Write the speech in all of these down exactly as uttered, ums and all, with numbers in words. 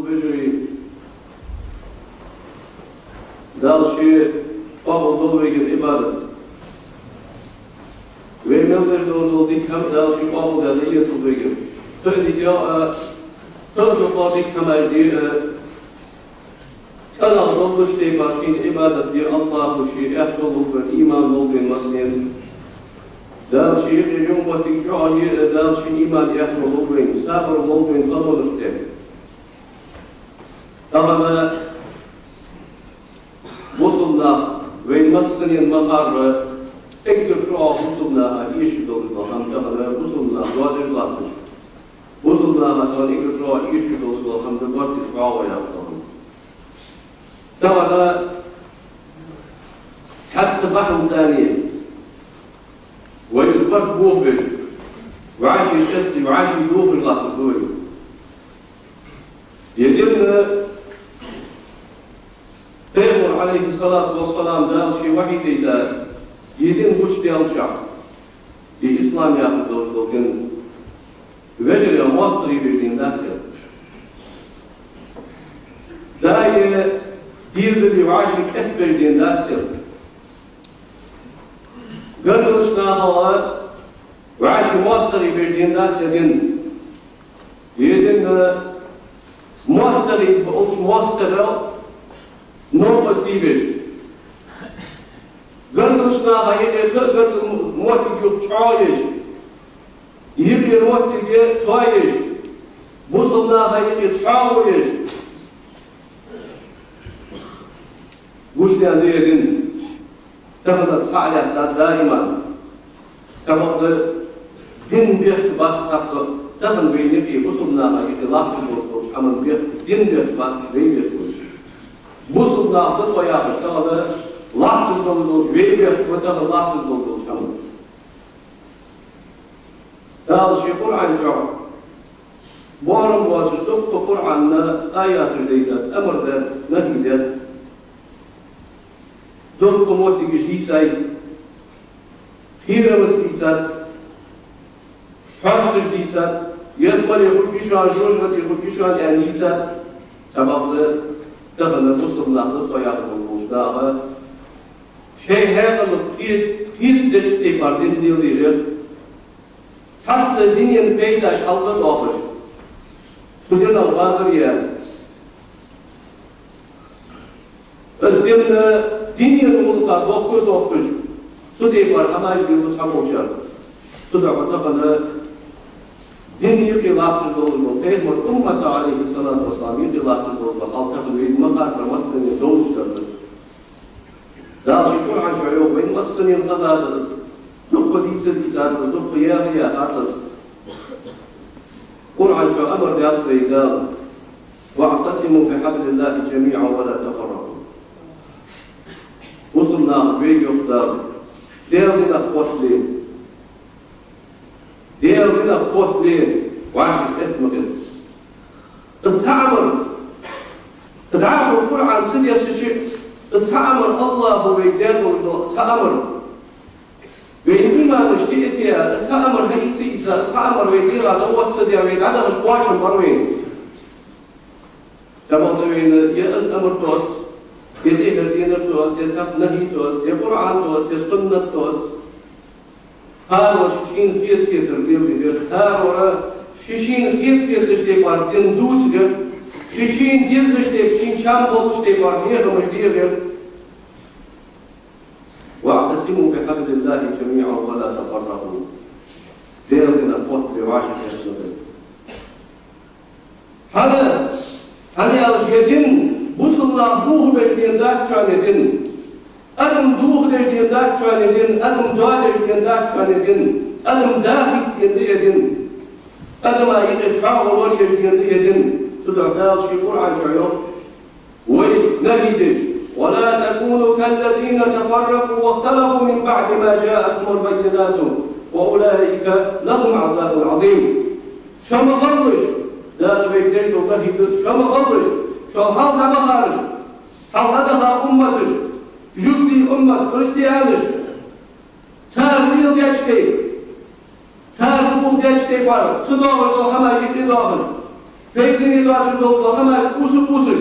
Вежарий, Дала ший къоабал долда вайгара Ӏибадат. Вай мел деш дола дика хӀама Дала ший къоабал даь дӀаэцалда вайгара. Цу дика, а, цу дика хӀамаш де, а, цӀенагӀа долча тайпара шийна Ӏибадат де АллахӀа ший аьттув лургва, иман лургва массанена. Дала ший юкъе жима моттиг чӀоагӀа е, а, Дала ший иман аьттув лургва, сабар лургва халонаш тӀа. Тахан бусалба нах, вай массанена ма харра, эггара чӀоагӀа бусалба наха эшаш дола хӀама тахан бусалба нах доадеш латташ. Бусалба наха тахан эггара чӀоагӀа эшаш дола хӀама да барт из чӀоагӀа яхаш хӀама. Тахан цхьацца бахьанца вай из барт бохабеш, вӀаший къаьстта, вӀаший дохаш латташ да вай. Ер дин, Пайхамара, Ӏалайхи ссалату вассалам, Дала ший вахьий дайта, ер дин гучадаьлча, из ислам яхаш дола, дола дин, вежарий, моастагӀий беш дин дац ер. ДӀа а дезалий, вӀаший къаьстабеш дин дац ер. Гаргарча нахал, вӀаший моастагӀий беш дин дац ер дин. Ер дин, э, моастагӀий, болча моастагӀал новкъостий беш, гаргарча наха юкъе гаргара моттиг юха чӀоагӀъеш, юкъера моттиг тоаеш, бусалба наха юкъе цхьоагӀо еш, гучадаьнна да ер дин. Тахан цхьа а лаьттад даиман. Тахан дин бехк бац цхьаккха, тахан вайна юкъе, бусалба наха юкъе латташ долча хӀаман бехк, дин бехк бац, вай бехк ба. Бусалба нах да тхо яхаш, тахан латташ дола долча вай бехк ба, тахан латташ дола долча хӀаман. Дала ший Къуръан чу боарам боацаш дукха Къуръана аяташ дайтад, амар даьд, нахьи даьд. Дукха моттигаш дийцай, кхерамаш дийцад, хьоасташ дийцад, ялсмале хургья шоана, жожагӀате хургья шоана аьнна дийцад. Цхьабакъда тахан бусалба нах да тхо яхаш болча наха шоай хьаькъал кхет-, кхетадеча тайпара дин леладер. Цхьацца дунен пайдаш хьалха доахаш, цу динах базар е. Из дин, э, дунен гӀулакха дохка доахаш, цу тайпара хӀамаш леладу цхьаболчар. Цудухьа тахан дин юкъе латташ долаш бола, Пайхамара уммата, Ӏалайхи ссалату вассалам, юкъе латташ долаш бола хьал тахан вайна ма харра, массанена довзаш дар да. Дала ший Къуръан чу йоах, вайна массанена хезад из. Дукха дийца дийцад из, дукха яха яхад из. Къуръан чу амар даьд вайга Дала: «واعتصموا بحبل الله جميعا ولا تفرقوا». Бусалба нах, вайга йоах Дала, Даьла динах хоттале. Даьла динах хоттале, вӀаший къаьста ма къаьста. Из цхьа амар, из Ӏахьу Къуръан ца дессача, из цхьа амар, АллахӀа вайга даь долаш дола цхьа амар. Вай иманаш тӀаэтта, из цхьа амар хьаийца а ийца, из цхьа амар вай дегӀа дӀаоттадаь, вай дӀадахаш кхоачам бар вайна. Ца бакъда вайна е из амар тоац, е тӀехьара денар тоац, е цхьаккха нахьи тоац, е Къуръан тоац, е суннат тоац. ХӀаравар ший-шийна хетар леладер, хӀаравар ший-шийна хетача тайпара дин дувцар, ший-шийна дезача тайпара, шийна чам болча тайпара хьехамаш дер. «واعتصموا بحبل الله جميعا ولا تفرقوا». Даьла динах хоттале, вӀаший къаьста ма къаьста. ХӀана, хӀана аьлча ер дин бусалба нах бохабеш дин дац шоана ер дин. Адам дохадеш дин дац шоана ер дин, адам доадеш дин дац шоана ер дин, адам дахийта дин да ер дин. Адама юкъе чӀоагӀо лораеш дин да ер дин. Цудухьа Дала ший Къуръан чу йоах, вайна нахьи деш: «ولا تكونوا كالذين تفرقوا واختلفوا من بعد ما جاءهم البينات وأولئك لهم عذاب عظيم». Шо ма хилалаш, Дала вайга деш дола нахьи да из, шо ма хилалаш, шоана хьалха дӀабахараш, хьалха даха умматаш, жугтий уммат, христианаш, цар леладеча тайпара, цар духьал деча тайпара, ца доагӀаш дола хӀамаш юкъе доахаш. Пайдане доацаш дола хӀамаш кхувсаш-кхувсаш,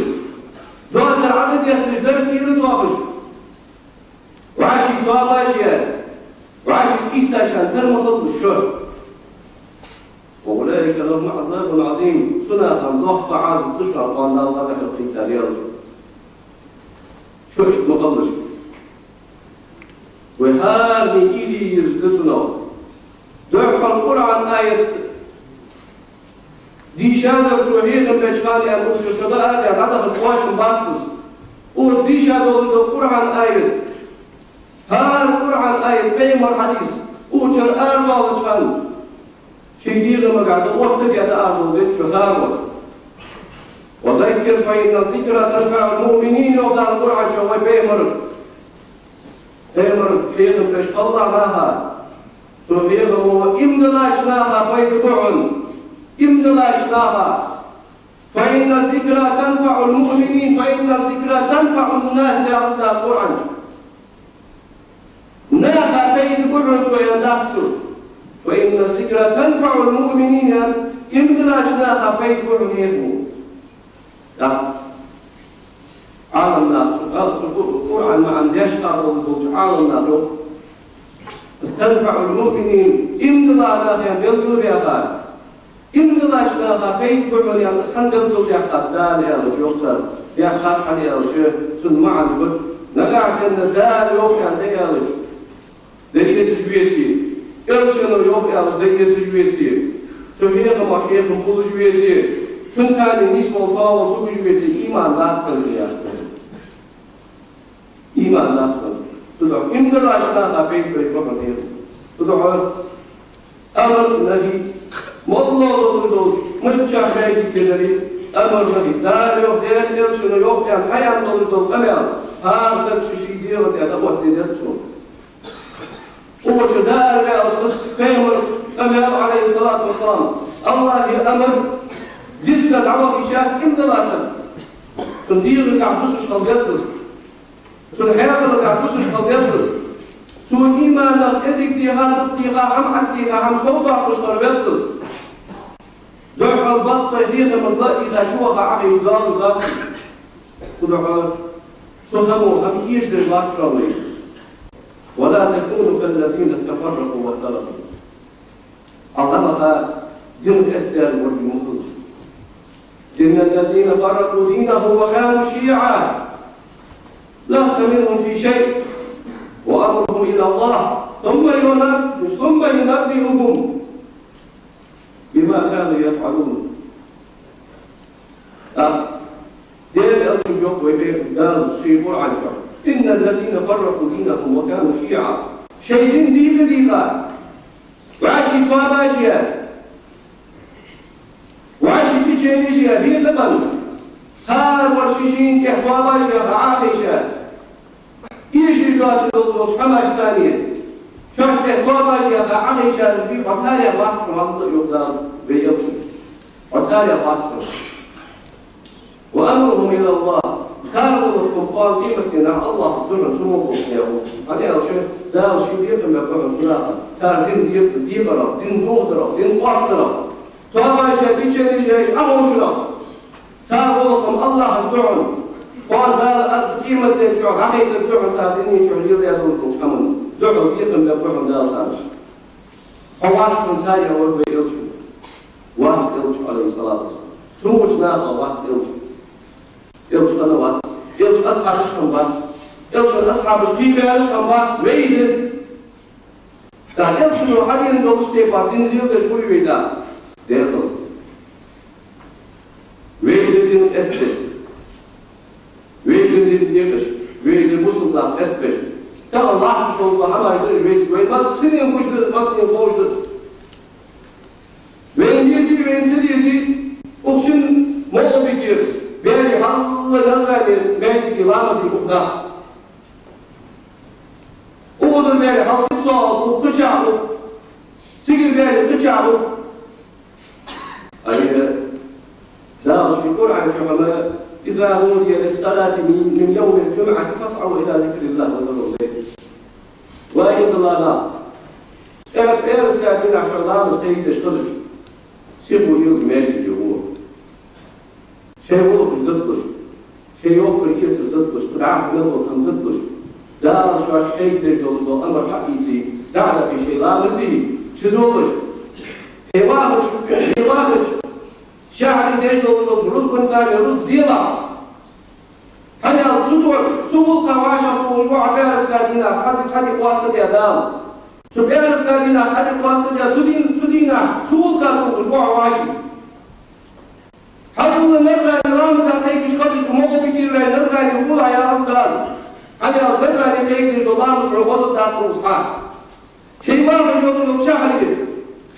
доацар Ӏодехкаш, дар тӀера доахаш, вӀаший тоабаш яь, вӀаший къийсачарна тара ма хилалаш шо. «وأولئك لهم عذاب عظيم». Цу наха доккха Ӏазап да шоана, кхоана Дала къахьегар кхийтта Даьла. Шо иштта ма хилалаш. Вай хӀаране уйла е езаш да цунах. Духхьал Къуръан аят дийшадар цо хьехам беча хана, аьнна, укх чура шо дӀаара дӀадахача кхоачам бац из. Укхо дийшадолаш дола Къуръан аят, хӀара Къуръан аят, пайхамара хьадис, укх чура арадоалача хана ший дегӀамагахьа да оттаде дӀаарадоаладергда цо хӀара. «وذكر فإن الذكرى تنفع المؤمنين», йоах Дала Къуръан чу вай пайхамарга. Пайхамарга хьехам беш хилалахь наха, цу хьехамо иман диллача наха пайда бу хьона. Иман диллача наха. «فإن الذكرى تنفع المؤمنين، فإن الذكرى تنفع الناس», йоах Дала Къуръан чу. Наха пайда бу хьона цо, аьнна дац цо. «فإن الذكرى تنفع المؤمنين», иман диллача наха пайда бу хьона хьехамо. ТӀаккха Ӏаламнаха, цу Къа-, цу Къу-, Къуръан маӀан деш къахьегаш болча Ӏаламнаха йоах: «تنفع المؤمنين», иман диллача наха, аьнна, белгалваьха. Иман диллача наха пайда бу хьона, аьнна, из хӀана белгалдаьккхад Дала аьлча, йоах цар, даьккхад хӀана аьлча, цун маӀан ба, нагахьа санна Дала йоах аьнна аьлча, дӀаэцаш веце, Элчано йоах аьлча, дӀаэцаш веце, цу хьехамо хьехам хулаш веце, цунца нийсвала тоавала тугаш веце, иман дац цун, яхаш. Иман дац цун. Цудухьа иман диллача наха пайда беш ба хьона хьехам. Цудухьа амар-нахьи, моллагӀа долаш долча, миччахьа ма дийццара, амар-нахьи, Дала йоах, Даьла Элчано йоах аьнна, хьааьнна долаш дола къамаьл, хӀара саг ший-ший дегӀа тӀа дӀаоттаде деза цо. Укх чура дӀаараваьлча, пайхамара къамаьл, Ӏалайхи ссалату вассалам, АллахӀа амар, дицга дӀаваха йиш яц иман дилла саг. Цун дегӀагахьа дусаш хила деза из. Цун хьаькъалагахьа дусаш хила деза из. Цо иманах кӀезига дийха, дукха дийха, хӀама Ӏотеха, хӀама совдоаккхаш хила веза из. Духхьал баккхий хьехамах ла а ийца чуваха Ӏохайша доаллаш дац. Цудухьа цу хӀамо хӀама эшадеш латтачоа вай. «ولا تكونوا كالذين تفرقوا واختلفوا». Аллахӏа дин къестадаьр варгий ма хилалаш. «إن الذين فرقوا دينهم وكانوا شيعا لست منهم في شيء وأمرهم إلى الله ثم ينب-، ثم ينبئهم بما كانوا يفعلون». А, Даьла Элчано йоах вай Дала ший Къуръан чу: «إن الذين فرقوا دينهم وكانوا شيعا». Шоай дин дийкъа-дийкъа, вӀаший тоабаш яь, вӀаший теченеш яь, бекъабенна, хӀара вар ший-шийна тӀа тоабаш яь, Ӏохайша, эшаш доацаш долча хӀамашца, шоашта тӀа тоабаш яь, Ӏохайша, бий хьо царех вац хьо, Аллахӏа йоах Дала вай Элчанга. Хьо царех вац хьо. «وأمرهم إلى الله». Цар гӀулакх кхоана къематдийнахьа Аллахӏа духьал цу мо болх яху. ХӀана аьлча Дала ший бекхам баьб хьона цу наха. Цар дин декъа-, декъарах, дин дохадарах, дин къоастадарах, тоабаш яь, теченеш яь, Ӏоховшарах. Цар гӀулакх-м Аллахӏа духьал. Кхоана Дала а къематден чу хьахайтар духьал цар дина чу леладаь долча хӀаман духьал бекхам баьб хьона Дала царна. Хьо вац хьона царех, йоах вай Элчано. Вац Элча, Ӏалайхи ссалату вассалам. Цу моча наха вац Элча. Элча хинна вац. Элчан асхьабаш хинна бац. Элчан асхьабаш кхийбаьраш хинна бац. Вай да. ТӀаккха Элчано хьадена долча тайпара дин леладеш хургвий вай? Даьра. Вай да дин къестадеш. Вай да дин декъаш. Вай да бусалба нах къестабеш. Тахан латташ дола хӀамаш да уж вайцига. Вайна массанена гуш да из, массанена ховш да из. Вайна дезий, вайна ца дезий, укх шин МагӀалбикера баьри хьалха Назране маьждиге ламаз де ух нах. Укхазара баьри хьалха Сипсохьа ух, кхычахьа ух. Цигара баьри кхычахьа ух. Ай, Дала ший Къуръан чу хьона: «إذا نودي للصلاة من، من يوم الجمعة فاسعوا إلى ذكر الله وذروا البيع». Ва иман дилла нах, пӀе-, пӀераскан дийнахьа шоана ламаз кхайкадеш хезача, сихо лела маьждиге гӀо. шоай гӀулакхаш дӀадалуш, шоай йоккхар-эцар дӀадалуш, кхы дӀахо мел дола хӀама дӀадалуш, Дала шоашта кхайкадеш дола, дола амар хьаийце, дӀа а даккхе шоай ламаз де, ше долаш. Хьо вахача, хьо вахача, шахьаре деш долча рузбанца рузба делахь. ХӀана аьлча цу тӀа, цу гӀулакха вӀашагӀтохаш ва хьо пӀаьраска дийнахьа цхьа ди, цхьа ди къоастадаь Дала. Цу пӀаьраска дийнахьа цхьа ди къоастадаь, цу дийнахьа, цу гӀулакха тохаш ва хьо вӀаши. Хьалла Назране ламаза кхайкаш хилча, мо битира вай Назране гӀолла яхаш Дала. ХӀана аьлча Назране кхайкадеш дола ламаз хьона хоза даккха ва хьа. Хьо вахаш йолча шахьаре,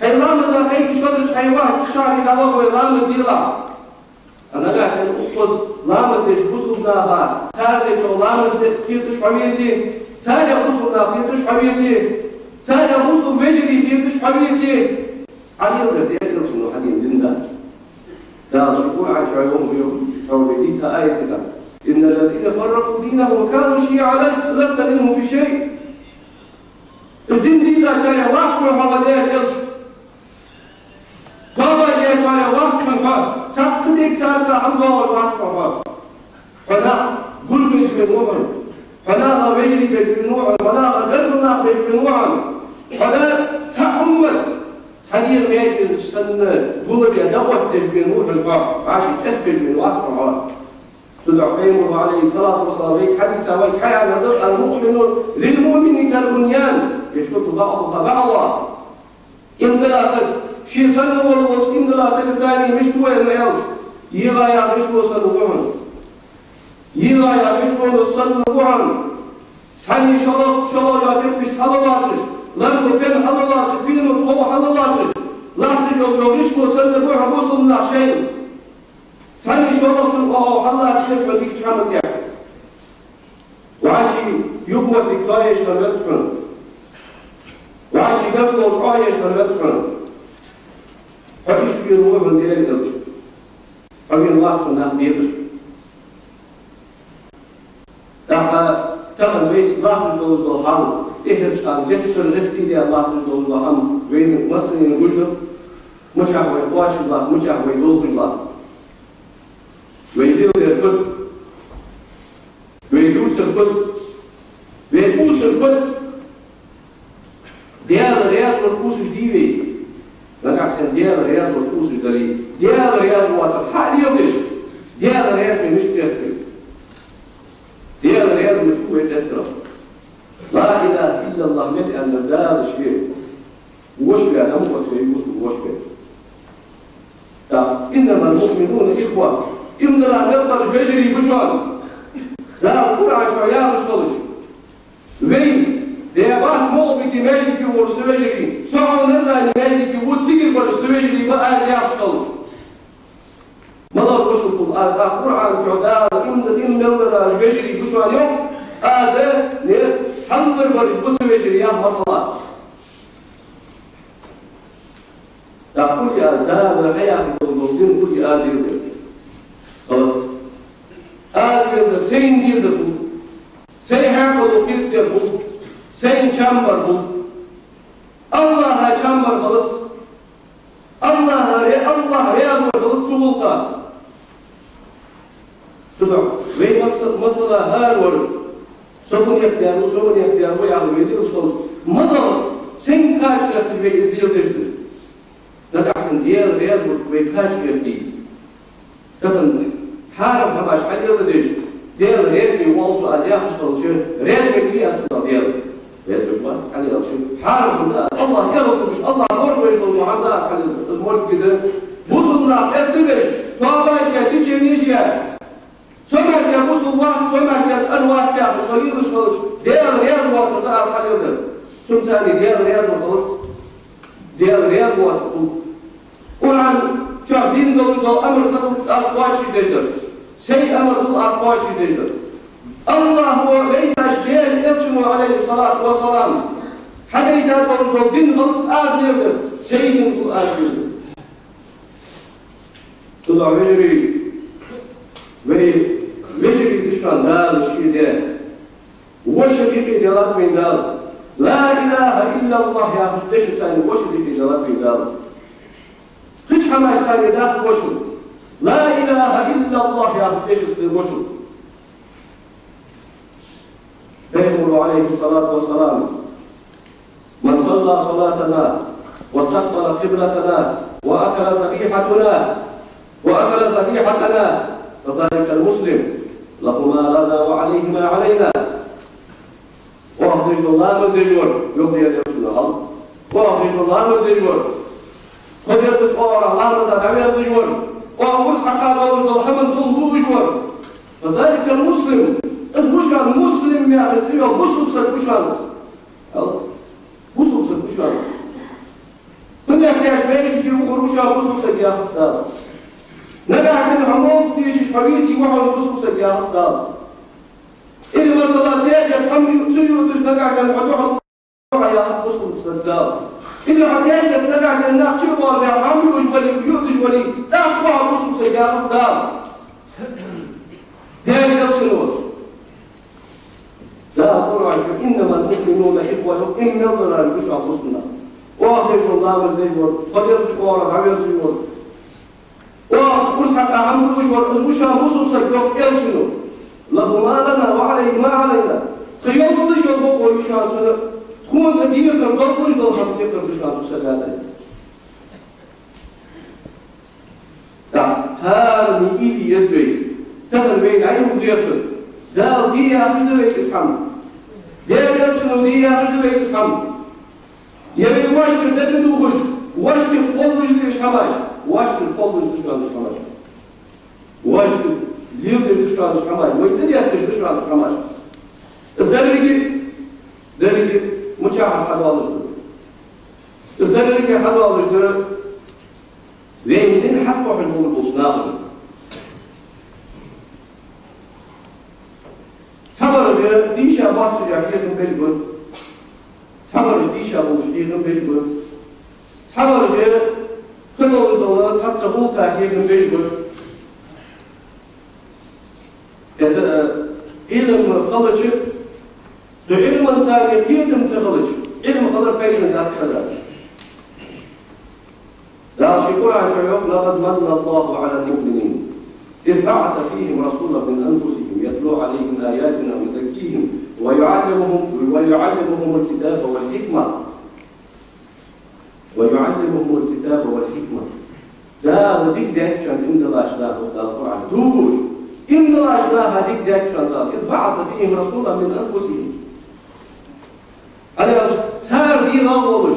хьо ламаза кхайкаш хилча, хьо вахача шахьаре дӀаваха вай ламаз делахь. А нагахьа санна укхаза ламаз деш бусалба наха, цар дечох ламаз де хеташ хьо веце, царех бусалба нах хеташ хьо веце, царех бусалба вежарий хеташ хьо веце, хьа леладер декъалчун хьадийна дин да. Дала ший Къуръан чу йоах, йоах, Тавбе дийцача аята тӀа: «إن الذين فرقوا دينهم وكانوا شيعا لست، لست منهم في شيء». Из дин дийцачарех вац хьо, ва Даьла элча. Тоба еш вац хьо, цхьаккха дерг царца хьалдоагӀаш вац хьо. Хьо нах гулбеш вена ва хьона. Хьо наха вежарий беш вена ва хьона, хьо наха гаргара нах беш вена ва хьона. Хьо да цхьа уммат, цхьа дегӀа маьждиг санна гулбеш, дӀаоттадеш вена ва хьона хьо, вӀаший къестабеш вена вац хьо. Цудухьа Пайхамара, عليه الصلاة والسلام, вайга хьадийцад, вайга хьаяьннад: «المؤمن للمؤمن كالبنيان يشد بعضه بعضا». Иман дола саг ший санна волча иман дола сагаца мишта ва аьлча, йиӀигӀа яь гӀишло санна ва хьона. ЙиӀигӀа яь гӀишло санна ва хьона. Цхьанне шоллагӀа, шоллагӀа йола кепаш хьалалоацаш, лархӀа пен хьалалоацаш, пенал хов хьалалоацаш, латташ йола гӀишло санна ва хьона бусалба нах шоайла. Цхьанне шоллагӀчун оагӀув хьаллаца веза хьона дикача хӀаман тӀа. ВӀаший юкъмоттиг тоаеш хила веза хьона. ВӀаший гаргало чӀоагӀъеш хила веза хьона. Хьо иштта вена ва хьона Даьла элча. Хьо вена вац хьона нах дехаш. ТӀаккха тахан вайца латташ долаш дола хӀама, тӀехьарча хана геттара гӀертий де латташ долаш дола хӀама вайна массанена гуш да, мичахьа вай кхоачаш латт, мичахьа вай долхаш латт. Вай леладер фуд? Вай дувцар фуд? Вай къувсар фуд? Даьла раьза вар къувсаш дий вай? Нагахьа санна Даьла раьза вар къувсаш дале, Даьла раьза воацар хьалеладеш, Даьла раьза вар мишта хет вай? Даьла раьза ма вий вай къестарах. لا إله إلا الله мел аьнна Дала ше воша ваь, ма оццу вай бусалба воша ваь. ТӀаккха: «إنما المؤمنون إخوة». Иман дола мел бараш вежарий ба шоана. Дала Къуръан чу яхаш хилча, вай, де бат мукъабите маьждиге вар са вежарий, со хьона Назране маьждиге ва, цигара бараш са вежарий ба аз яхаш хилча. МалагӀа гӀулакх хул аз, тӀаккха Къуръан чу Дала иман, иман мел бараш вежарий ба шоана йоах, аз, не, хьалхара бараш ба са вежарий яха масала. ТӀаккха хуле аз, Дала хьаяхаш дола дин хуле аз леладер? Хала. Аз леладер сайна дезар хул, сай хьаькъало кхетадер хул, сайна чам бар хул. АллахӀа чам бар хилац. АллахӀа ре-, АллахӀ раьза вар хилац цу гӀулакха. Цудухьа вай маса-, масала хӀара вар, со фуннагӀа дар ва, со фуннагӀа дар ва яхаш вай лелаш хилац. МалагӀа, сенга кхача хеташ вай из леладеш да? Нагахьа санна Даьла раьза вар вай кхача хетий? Тахан хьарам хӀамаш хьалеладеш, Даьла раьза ве воалл со аз яхаш хилча, раьза вергвий аз цунах Даьла? Раьза вергвац, хӀана аьлча хьарам хӀама да, АллахӀ яхар луш, АллахӀ лоравеш дола хӀама да аз хьалеладер. Из морг да. Бусалба нах къестабеш, тоба еш, теченеш яь. Со мара бусалба вац, со мара цӀена вац яхаш, со лелаш хилча, Даьла раьза воацар да аз хьалеладер. Цунца Даьла раьза вар хилац. Даьла раьза воацар хул. Къуръан чу дин долаш дола амар хилац аз кхоачашдеш дар. Сай амар хул аз кхоачашдеш дар. АллахӀа вайташ Даьла элчано, عليه الصلاة والسلام, хьадайта долаш дола дин хилац аз леладер. Сай дин хул аз леладер. Цудухьа, вежарий, вай вежарий да шоана Дала ший даь. Воша дикаделахь вайна Дала. لا إله إلا الله яхача дешаца воша дикаделахь вайна Дала. Кхыча хӀамашца даккха воша. لا إله إلا الله яхаш дешаш хила гуш. Пайхамара, عليه الصلاة والسلام: من صلى صلاتنا واستقبل قبلتنا وأكل ذبيحتنا، وأكل ذبيحتنا، فذلك المسلم له ما لنا وعليه ما علينا. Оаха деш дола ламаз деш вар, йоах Даьла Элчано, хьал. Оаха деш дола ламаз деш вар. Тхо дезача оагӀорахьа ламаза дӀаверзаш вар. Оаха урс хьакха долаш дола хӀама тӀа луш вар. فذلك المسلم. Из ва шоана муслим яха цӀи йола бусалба саг ва шоана из. Хьал. Бусалба саг ва шоана. ХӀана аьлча вайна кхы ухар ва шоана бусалба саг яхаш Дала. Нагахьа санна хьо мовлат дешаш хьо веце, ва хьона бусалба саг яхаш Дала. Или, масала, тешат хӀама ю-, ца ювцаш нагахьа санна хьо духьал ва яхаш бусалба саг Дала. Или хьо тешат нагахьа санна нах чура боалабаь хӀама юаш вале, ювцаш вале, тӀаккха ва хьо бусалба саг яхаш Дала. Даьла Элчано. Дала Къуръан чу: إنما المؤمنون إخوة, иман мел дар ва шоана бусалба нах. Оаха деш дола ламаз деш вар, тхо дезача оагӀорахьа дӀаверзаш вар. Оаха урс хьакха хӀама луш вар, из ва шоана бусалба саг, йоах Элчано. له ما لنا وعليه ما علينا. Тха йолаш йола бокъо я шоана цунна, тхона дехар, долаш дола хӀама дехар да шоана цу сага. ТӀаккха хӀаране уйла е еза вай. Тахан вайна дӀаювхадаьхад. Дала де яхаш да вайга из хӀама. Даьла Элчано де яхаш да вайга из хӀама. Е вай воашка дага дувхаш, воашка кхоллаш да уж хӀамаш, воашка кхоллаш да шоана уж хӀамаш. Воашка леладеш да шоана уж хӀамаш, вай тӀадетташ да шоана уж хӀамаш. Из деррига, деррига мичахьара хьадоалаш да? Из деррига хьадоалаш да вайна дин хьакхухьаш болча нахага. Цхьабараш дийша боацаш хьехам беш ба. Цхьабараш дийша болаш хьехам беш ба. Цхьабараш хӀама долаш дола цхьацца гӀулакха хьехам беш ба. ХӀаьта, э, Ӏилма хилча, цу Ӏилманца кхетам ца хилча, Ӏилма хилар пайдана дац сага. Дала ший Къуръан чу йоах: لقد من الله على المؤمنين إذ بعث فيهم رسولا من أنفسهم يتلو عليهم آياته ويزكيهم ويعلمهم، ويعلمهم الكتاب والحكمة. ويعلمهم الكتاب والحكمة. Дала дика даьчоа иман долаш нах, йоах Дала Къуръан чу. Дугуш, иман долаш наха дика даьчоа Дала. إذ بعث فيهم رسولا من أنفسهم. Ӏалаш, цар дегӀа волаш,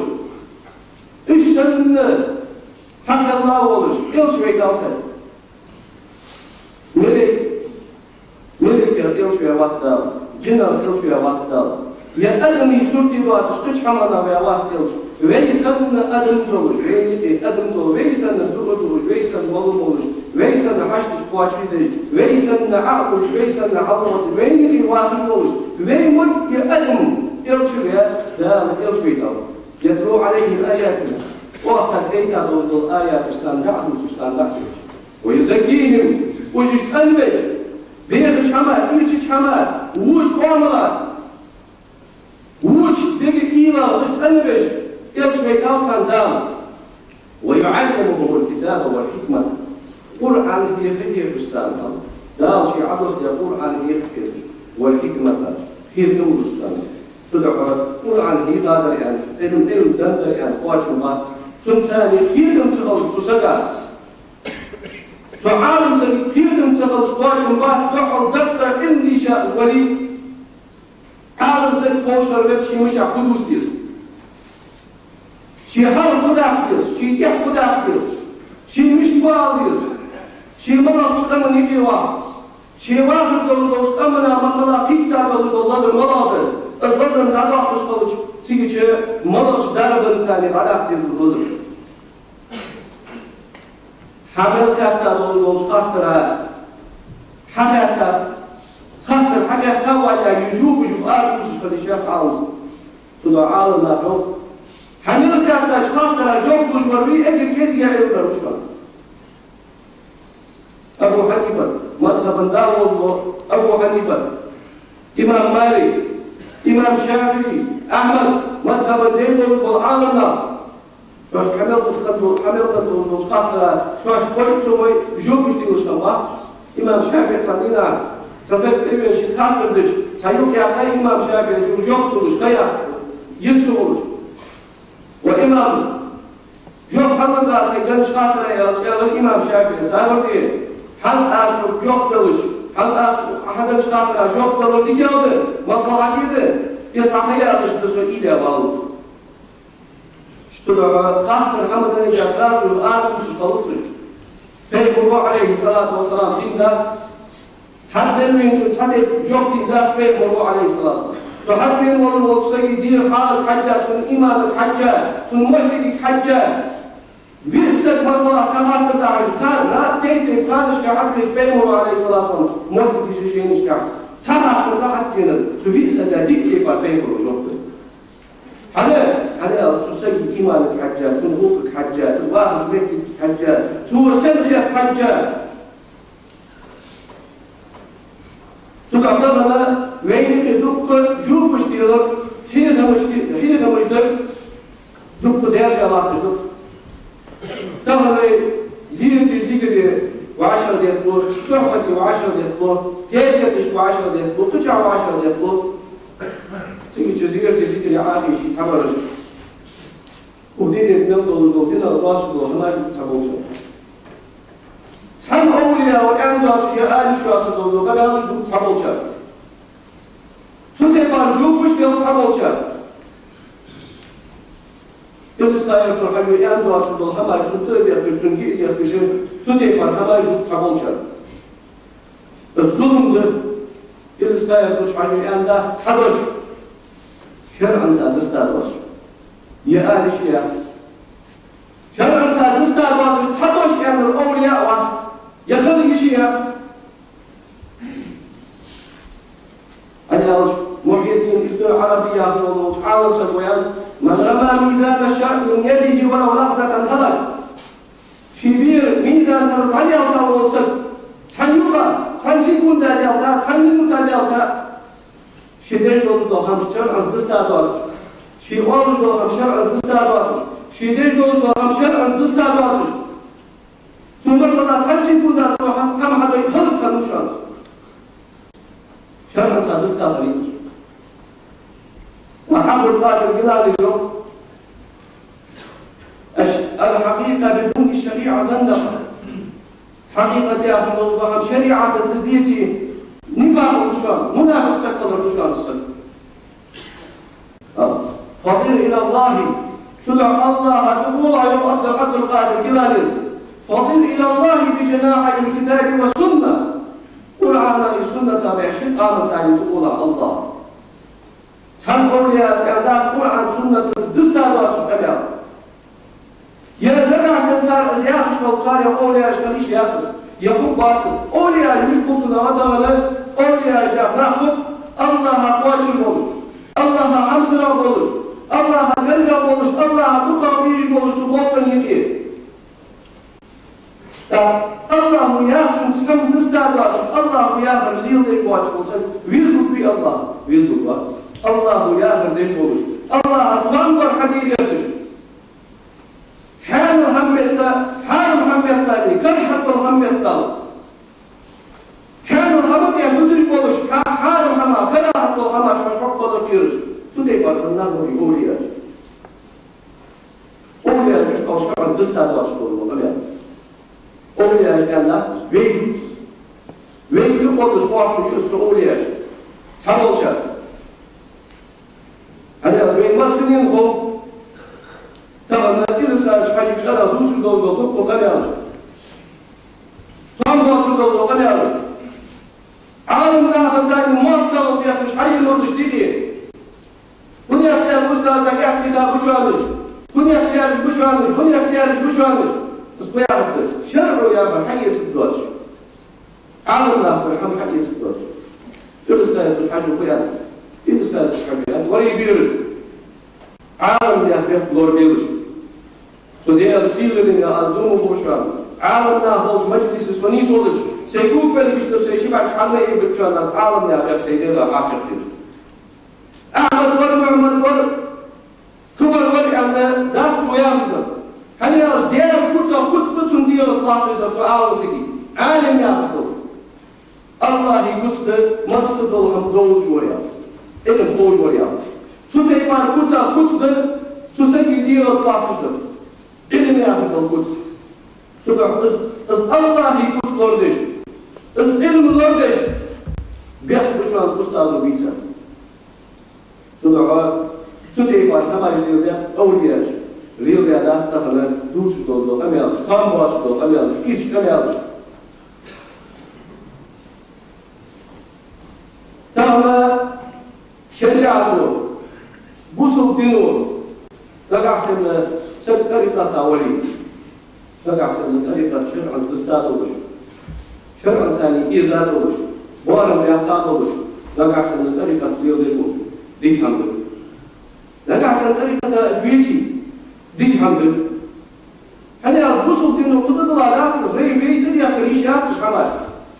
уж санна хьакхелла волаш, элча вайтав цар. Малайк-, малайкех элча ваь вац Дала, жинех элча ваь вац Дала. Е адамий сурте доацаш кхыча хӀаманах ваь вац элча. Вай санна адам долаш, вайна юкъе адам долаш, вай санна дуӀа дувцаш, вай санна молла молаш, вай санна хьашташ кхоачашдеш, вай санна Ӏохувш, вай санна хьалвоалаш, вайна юкъе вахаш волаш, вай мо е адам элча ваь, Дала элча вайтав. يتلو عليهم آياته. Оаха царна кхетадеш дола аяташ царна дӀадувцаш, царна дӀахьош. ويزكيهم, уж цӀенвеш, бехача хӀамах, ийрчача хӀамах, воча къамаьлах, воча дега уйлах уж цӀенвеш, элча вайтав царна Дала. ويعلمهم الكتاب والحكمة. Къуръан хьеха хьехаш царна Дала. Дала ший Ӏодоссадаь Къуръан хьеха хьехаш. والحكمة. Кхетам луш царна. Цудухьа Къуръан хьехадар аьнна, Ӏилма, Ӏилма деннадар аьнна кхоачам бац. Цунца кхетам ца хилча цу сага, цу Ӏалам сага кхетам ца хилча кхоачам бац, духхьал даккха Ӏилма дийша из вале. Ӏалам саг кхоачаш вале, ший мичахьа фу дувца деза. Ший хьалха фу даккха деза, ший тӀехьа фу даккха деза, ше мишта фу ала деза, ше малагӀча къаман юкъе ваха, ше вахар долаш долча къамана, масала, кхийтта долаш дола лазар малагӀа да, из лазар дӀадоаккхаш хилча, цигача малагӀча дарбанца дӀадаккха деза из лазар. Хьа мел хаьтта долаш долча хаттара, хьахаьтта, хаттар хьахаьтта вале, южу-бужу ара дувцаш хила йиш яц Ӏаламца. Цудухьа Ӏаламнаха йоах: хьа мел хаьттача хаттара жоп луш вар вий, эггара кӀезига Ӏилма дар ва шоана. Абу Хьанифа, мазхӀаба да волаш вола Абу Хьанифа, имам Малик, имам ШафиӀий, Ахьмад, мазхӀаба дай волаш бола Ӏаламнах. Шоаш хьа мел хинна долча, хьа мел хинна долча хаттара шоаш хой ца хой, жоп луш хиннабац. Имам ШафиӀийс цхьан дийнахьа цхьа саг тӀавена шийца хаттар дича, цхьа юкъ яьккхай имам ШафиӀийс, из жоп ца луш, ха яхаш, йиц ца хулаш. Ва имам, жоп хӀана ца луш хьо гаьна хаттара, аьлча, аьлар имам ШафиӀийс, сабар де, хӀанз аз хьога жоп далча, хӀанз аз хьа гаьна хаттара жоп далар дикагӀа да, маслахьат да, е цхьа ха яхаш да со уйла е валлалца. Цудухьа хаттар хӀама дале а, сразу Ӏадаташ хилац уж. Пайхамаро, Ӏалайхи ссалату вассалам, дин дац. ХӀара дин венначун цхьа тайпа жоп дин дац Пайхамаро, Ӏалайхи ссалату вассалам. Цу хьавена волча сага дера хьалага хьежжа, цун иманага хьежжа, цун мухӀлигага хьежжа, виъ саг, масала, цхьа хаттар дӀахьежача, ха-, ра-, тайп-тайпара ханашка хьакхаьчача Пайхамаро, Ӏалайхи ссалату вассалам, мухӀлигий жайнашка цхьа хаттар дӀахьежача, цу виъ сага дикка тайпара Пайхамаро жоп дир. ХӀана, хӀана аьлча цу сага иманага хьежжа, цун гӀулакхага хьежжа, цун вахача меттиге хьежжа, цо сенна хет хьежжа. Цудухьа тахан вайна юкъе дукха жопаш делар, хьехамаш де-, хьехамаш дар дукха даьржа латташ да. Тахан вай зиярте, зикаре вӀашагӀдетталу, сухьбате вӀашагӀдетталу, тезеташка вӀашагӀдетталу, кхычахьа вӀашагӀдетталу. Цига чу зиярте, зикаре Ӏохайша цхьабараш, укх дунен тӀа мел долаш дола динах доацаш дола хӀамаш дувц цхьаболчар. Цхьан овлияо аьнна доацаш е алиш йоацаш дола къамаьлаш дувц цхьаболчар. Цу тайпара жопаш дувц цхьаболчар. Илисха-Юртара Хьажо аьнна доацаш дола хӀамаш цунна тӀа а дехкаш, цунна гиъ а дехкаш, цу тайпара хӀамаш дувц цхьаболчар. Зулам да, Илисха-Юртарча Хьажо аьнна дац цхьа дош, шарӀаца дустар доацаш. Е алиш яц. ШарӀаца дустар доацаш цхьа дош аьннар овлияъ вац, е хила йиш яц. ХӀана аьлча Мухьйиддин Ибн Ӏараби яхаш волча Ӏалам саго аьннад: «من رمى ميزان الشرع من يده ولو لحظة هلك». Ший бера мизан тӀара дӀаделта вола саг, цхьан юкъа, цхьан секунда делта, цхьан минута делта, ше деш долаш дола хӀама шарӀаца дустар доацаш, ше оалаш дола хӀама шарӀаца дустар доацаш, ше деш долаш дола хӀама шарӀаца дустар доацаш, цун масала цхьан секунда цо хӀанз хӀама хьадой, хӀалак хиннав шоана. ШарӀаца дустар хилийта. Ва Ӏабдул-Къадир Гилани йоах: «الش-، الحقيقة بدون الشريعة زندقة». Хьакъикъат яхаш дола хӀама шариӀатаца деце, нифакъ да шоана, мунафикъ саг хилар да шоана из саг. فطر إلى الله. Цудухьа АллахӀа тӀакхоалахь, йоах Ӏабдул-, Ӏабдул-Къадир Гиланес. فطر إلى الله بجناحي الكتاب والسنة. Къуръана а Сунната а бӀаьший къамаца тӀакхоалахь АллахӀа. Цхьан овлияс аьнна дац Къуръан, Суннатаца дустар доацаш къамаьл. Е нагахьа санна цар из яхаш хилча, цар е овлияш хила йиш яцар, е хургбац бацар. Овлияш мишта хул цунах тахан? Овлияш яха нах хул АллахӀах кхоачам болаш, АллахӀах хьамсара болаш, АллахӀах гаргга болаш, АллахӀа дукхагӀа безаш болаш цу гӀулакха юкъе. ТӀаккха АллахӀа яхачунца хӀама дустар доацаш, АллахӀа яхар леладеш воацаш вола саг везалургвий АллахӀ? Везалургвац. АллахӀа яхар деш волаш, АллахӀа пайхамара хьадийргдеш, хьанал хӀама метта, хьарам хӀама метта, карахьа дола хӀама метта, хьанал хӀама тӀа дузаш болаш, хьа-, хьарам хӀама, карахьа дола хӀама шоаш хьокхабалар кхераш, цу тайпара хинна нах ба овлияш. Овлияш мишта хул шарӀаца дустар доацаш дола къамаьл? Овлияш аьнна дац, вай дувц. Вай дувц, кхоачаш я из цу овлияша. Цхьаболчар. ХӀана аьлча вайна массанена хов тахан Илисха-Юртарча Хьажий цӀерагӀа дувцаш дола дукха къамаьлаш, тӀом боацаш дола къамаьлаш. Ӏаламнаха царна моастагӀал дехкаш хьаеннай уж дикъе. ХӀана яхар, устаза, кӀаьнк бита ба шоана уж? ХӀана яхар, ба шоана уж? ХӀана яхар, ба шоана уж? Из кхы яхар да. ШарӀо яхар хьаэцаргдоацаш, Ӏаламнаха яхар хьаэцаргдоацаш. Илисха-Юртарча Хьажо кхы яхар. Илисха-Юртарча Хьажо яхар: варий бераш, Ӏаламнаха бехк лорабелаш. Со Даьла сийле дина, аз дув буъ шоана. Ӏаламнаха болча маджлисе со нийсвелча, сай кулг белгаш тӀа сай ши бӀарг хьалмайбича шоана, аз Ӏаламнаха бехк сай дегӀа хьарчакхийта. Ахьмад вар, Мухьаммад вар, Кумар вар аьнна дац цо яхаш дар. ХӀана аьлча, Даьла куц, куц да цун дегӀаца латташ дар цу Ӏалама сага. Ӏалим яхар да. АллахӀа куц да масса дола хӀама довзаш вар яхар, Ӏилма ховш вар яхар. Цу тайпара куц, куц да цу сага дегӀаца латташ дар, Ӏилма яхар дола куц. Цудухьа из, из АллахӀа куц лорадеш, из Ӏилма лорадеш бехк ба шоана устазо бийцар. Цудухьа цу тайпара хӀамаш леладеш, овлияш леладеш дац тахан дувцаш дола къамаьлаш, кхоана боацаш дола къамаьлаш, ийрча къамаьлаш. Тахан шариӀато, бусалба дино, нагахь санна саг тӀарикъата вале, нагахь санна тӀарикъат шарӀаца дустадолаш, шарӀаца царна иза долаш, боарам баьккха долаш, нагахь санна тӀарикъат леладеш ва, дика хӀама да. Нагахь санна тӀарикъата из веце, дика хӀама да. ХӀана аьлча, бусалба дино кхы тӀадилла дац из, вай, вай тӀадехкар йиш яц уж хӀамаш.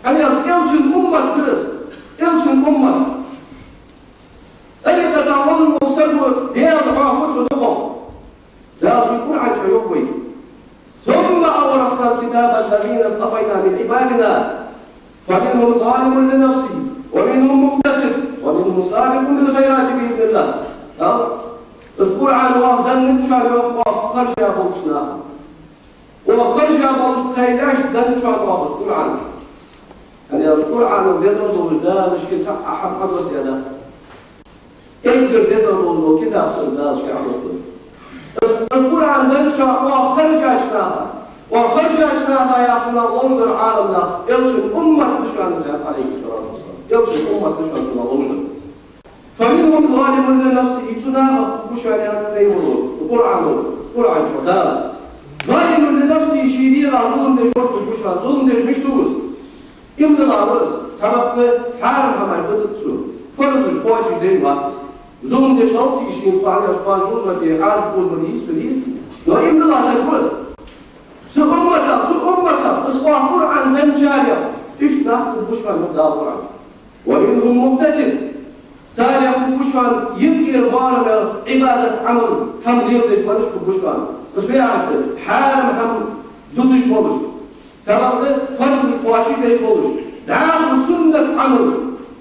ХӀана аьлча, Элчан уммат да из, Элчан уммат. ТӀарикъата волаш вола саг Даьла хьоахаву цу духьал. Дала ший Къуръан чу йоах вайга: «ثم أورثنا الكتاب الذين اصطفينا من عبادنا فمنهم ظالم لنفسه ومنهم مقتصد ومنهم سابق بالخيرات بإذن الله». А? Из Къуръан оаха деннача, йоах, оаха харжа болча наха. Оаха харжа болаш тхоай лаьш деннача оаха из Къуръан. ХӀана аьлча, Къуръанал деза долаш Дала ший цхьа а хӀама хьадоссадаь дац. Эггара дезагӀа дола китаб санна Дала ший хьадоссадаьд. Из, из Къуръан деннача оаха харжача наха, оаха харжача наха яхачунах лорадир Ӏаламнаха, Элчан уммат да шоана из, عليه الصلاة والسلام. Элчан уммат да шоана цунах лорадир. «فمنهم ظالم لنفسه», цу нахах хургва шоана яхар, Къуръано, Къуръан чу Дала. «ظالم لنفسه», ший дегӀа зулам деш вар хургва шоана, зулам деш мишта ва из? Иман дилла ва из, цхьабакъда хьарам хӀамаш дутаргдац цо, фарзаш кхоачашдеш вац из. Зулам деш хилац из, шийна кхоана еш кхоачаш ма де, Ӏазап хургба из, из. Но иман дилла саг ва из. Цу умматах, цу умматах, из оаха Къуръан денначарех, иштта нах хургба шоана, йоах Дала Къуръан чу. «ومنهم مقتصد». Царех хургва шоана юкъера боарам, Ӏибадат, Ӏамал, хӀама леладеш бараш хургба шоана. Из веанта хьарам хӀама дуташ болаш, цхьабакъда фарзаш кхоачашдеш болаш, дӀахо суннат Ӏамал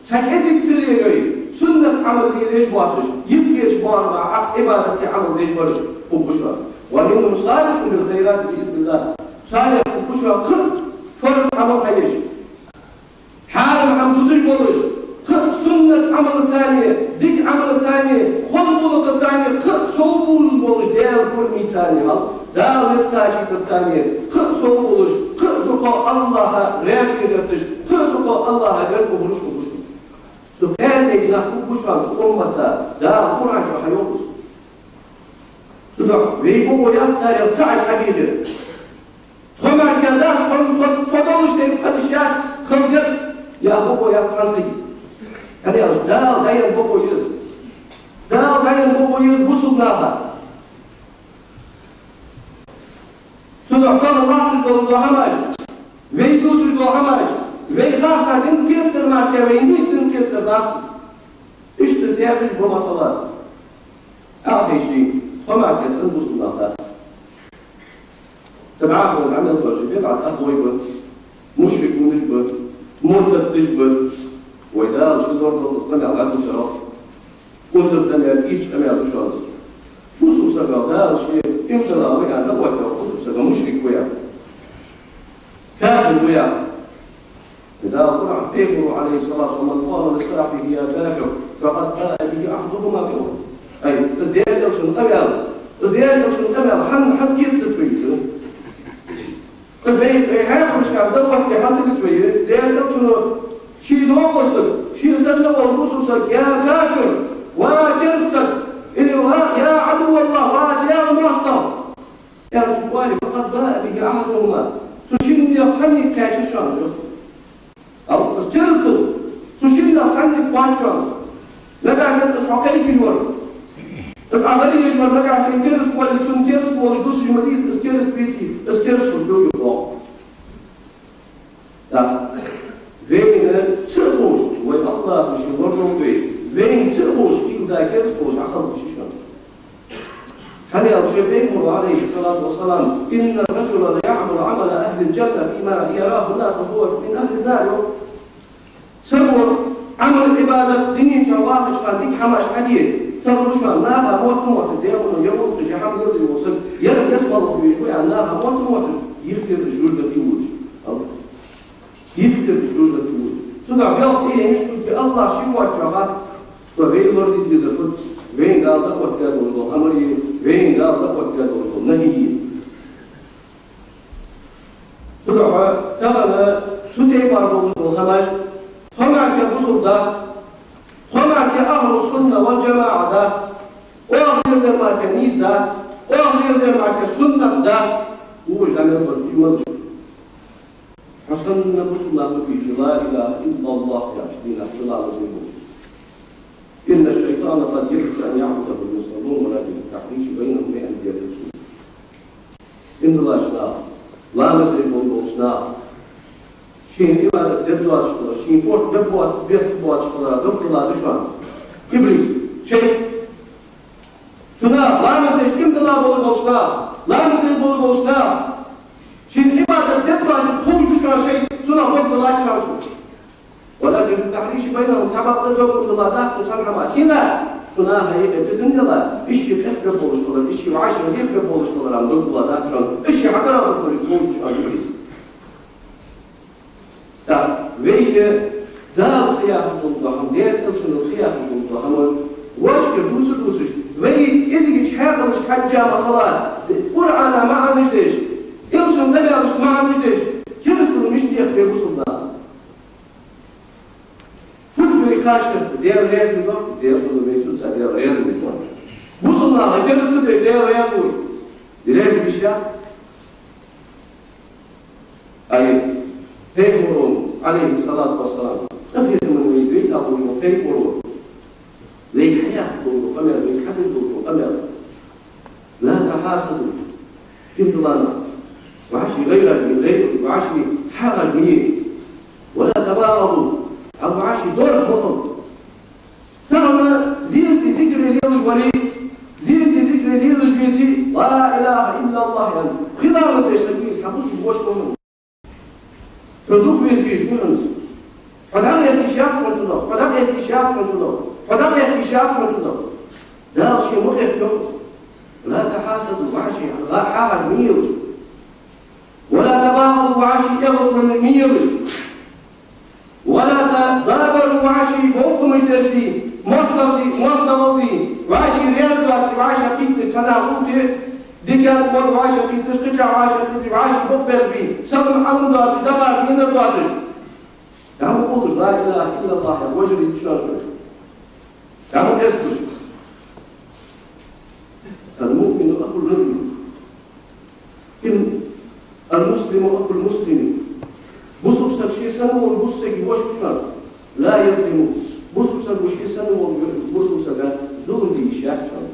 цхьа кӀезига ца лелайой, суннат Ӏамал лелаеш воацаш, юкъерча боарамах Ӏибадат, Ӏамал деш бараш хургба шоана. «ومنهم سابق بالخيرات بإذن الله». Царех хургва шоана кхы а фарз Ӏамал хьаеш, хьарам хӀама дуташ болаш, кхы а суннат Ӏамалаца, дика Ӏамалаца, хоза гӀулакхаца кхы а совбувлаш болаш, Даьла пурамаца хьал, Дала низ кхачийтарца кхы а совбувлаш, кхы а дукха АллахӀа раьза хилийташ, кхы а дукха АллахӀа гарга хургболаш хургба шоана. Цу кхаь тайпа нах хургба шоана цу уммата, Дала Къуръан чу хьайоах из. Цудухьа вай бокъо яц царех цаӀ а хьабийхар. Тхо мара кхы дац, тхо, тхо, тхо долаш тайпа хӀамаш яц, хала деза яха бокъо яц цхьан сага. ХӀана аьлча, Дала дӀаенна бокъо я из. Дала дӀаенна бокъо я из бусалба наха. Цудухьа тахан латташ дола хӀамаш, вай дувцаш дола хӀамаш, вай харцахьа дин кхетадар мара, вай нийса дин кхетадар дац из. Иштта цӀердаш ба масала. Ӏа хьежача, тхо мара кхы цхьан бусалба нах дац. Цу дӀахо Ӏамал бараш, бидӀат ахлой ба, мушрикунаш ба, муртадаш ба. Вай Дала ший лорадолча къамаьл гӀадусарах, кӀудра къамаьл, ийрча къамаьл да шоана. Бусалба сагах Дала ший иман дилла ва аьнна, вай бусалба саг мушрик ва яхар, кафир ва яхар. Дала Къуръан чу, Пайхамара, عليه الصلاة والسلام: «من قال لصاحبه يا كافر فقد باء به أحدهما». Ай, из Даьла Элчан къамаьл, из Даьла Элчан къамаьл хӀана, хӀана кхетац вай из? Из вай, вай хьаькъалашка дан ватте хӀана тигац вай? Даьла Элчано ший доагӀа саг, ший санна вола бусалба саг: «يا كافر», ва кераста саг, или ва: «يا عدو الله», ва Даьла моастагӀа. Аьлча, цо аьлар: «فقد باء به أحدهما». Цу шиннех цхьаннега кхаьчар шоана, йоах. Ала, из кераста ва, цу шиннех цхьаннега кхоач шоана. Нагахьа санна из хьо кхайкаш вар, из Ӏа гӀалгӀай вар, нагахьа санна кераста вале, цунна кераста волаш дусаш ма дий, из кераста веце, из кераста ва, йоах. Да. Вайна ца ховш, вай АллахӀа ший лорадолда вай, вайна ца ховш, кхы а кераста волаш хьахилар шоана. ХӀана аьлча шоай Пайхамара, Ӏалайхи ссалату вассалам: «إن الرجل ليعمل عمل أهل الجنة فيما يراه الناس وهو من أهل النار». Саго Ӏамал-Ӏибадат дунен чу вахача хана дика хӀамаш хьаде, тарлу шоана наха мотт-мотт, дегӀуна я гӀулакхаш, я хӀама леладеш вола саг, ер ялсмале везаш ва аьнна, наха мотт-мотт, йихтер да жожагӀате волча. Йихтер да жожагӀате волча. Цудухьа белха тӀаена йиш хургья, АллахӀ ший воацачоа хац, цо вайна лорадергда из хӀама, вайна Дала дӀаоттадаь дола хӀамари, вайна Дала дӀаоттадаь дола нахьи. Цудухьа тахан цу тайпара болаш бола хӀамаш тхо мара бусалба дац, тхо мара ахӀлу сунна вал жамаӀа дац, оаха леладер мара нийса дац, оаха леладер мара суннат дац, уж дӀа мел барт иман дац. Хьо санна бусалба нах ма бийша, لا إله إلا الله яхаш, дийнахьа салам деш. إن الشيطان قد يئس أن يعبده المصلون ولكن التحريش بينهم بأندية السوء. Иман долаш нах, ламаз деш болаш нах, шийна Ӏибадат деш доацаш хилар, шийна порта бе боа-, бетта боацаш хилар, дог дилла да шоана иблис, шайтӀа. Цу наха, ламаз деш, иман дилла болаш болча наха, ламаз деш болаш болча наха, шийна Ӏибадат деш доацаш ховш да шоана шайтӀа, цунах дог диллад шоана цо. ولكن التحريش بينهم, цхьабакъда дог дилла дац цу цхьан хӀаман сийна, цу наха юкъе ца динна дела, уж шийна къахьега болаш хилар, уж шийна вӀашагӀкхетаргболаш хилар, ам дог дилла дац шоана, уж шийна хьакъ дергболаш хилар цу чу иблис. ТӀаккха вайга Дала ца яхаш дола хӀама, Даьла Элчано ца яхаш дола хӀама, вӀашка дувца дувцаш, вай кӀезигача хьаькъалашка хьежжа, масала, Къуръана маӀанаш деш, Элчан къамаьлашта маӀанаш деш, керастал мишта дехк бе бусалба наха? Фу да вай кхачарта, Даьла раьза вий, Даьла вий, вай цунца Даьла раьза вий. Бусалба наха керастал деш Даьла раьза вий? Раьза вий ше? Ай, Пайхамара, Ӏалайхи ссалату вассалам, къахетамца вай вайта волча Пайхамара, вайга хьаяхаш дола къамаьл, вайга хьадеш дола къамаьл: لا تحاسدوا, кхеталаш, вӀаший гӀайраш ма е, гӀайраш, вӀаший хьагӀаш ма е. ولا تباغضوا, хьал вӀаший дорах ма хила. Тахан зерате зикар лелаш вале, зерате зикар лелаш веце, لا إله إلا الله аьнна, хила ма деза саг веза, хьа бусалба воша ва хьона. Хьо дукха веза везаш ва хьона из. Хьо дӀакъаьста йиш яц хьона цунах, хьо дӀакъаьста йиш яц хьона цунах, хьо дӀакъаьста йиш яц хьона цунах. Дала шийна ма къахетий. لا تحاسدوا, вӀаший хьагӀаш ма елаш. ولا تباغضوا, вӀаший эгӀазло ма елаш. ولا تدابروا, вӀаший бокъонаш дерзаде, моастагӀал де, моастагӀал де, вӀаший раьза доацаш, вӀаший кхетаде, цхьаннахьа гӀулакх де, дикан кӀорда вӀаший кхеташ, кхычахьа вӀаший кхеташ, вӀаший бокъо берзабе, салам-Ӏалам доацаш, дагара денар доацаш. ДӀа ма кхоллалаш, لا إله إلا الله яха вежарий да шоана шоай. ДӀа ма къесталаш. المؤمن أخو المؤمن. Им, المسلم أخو المسلم. Бусалба саг ше санна вола бусалба сага воша ва шоана. لا يظلمه. Бусалба саг ше санна волча бусалба сага зулам де йиш яц шоана.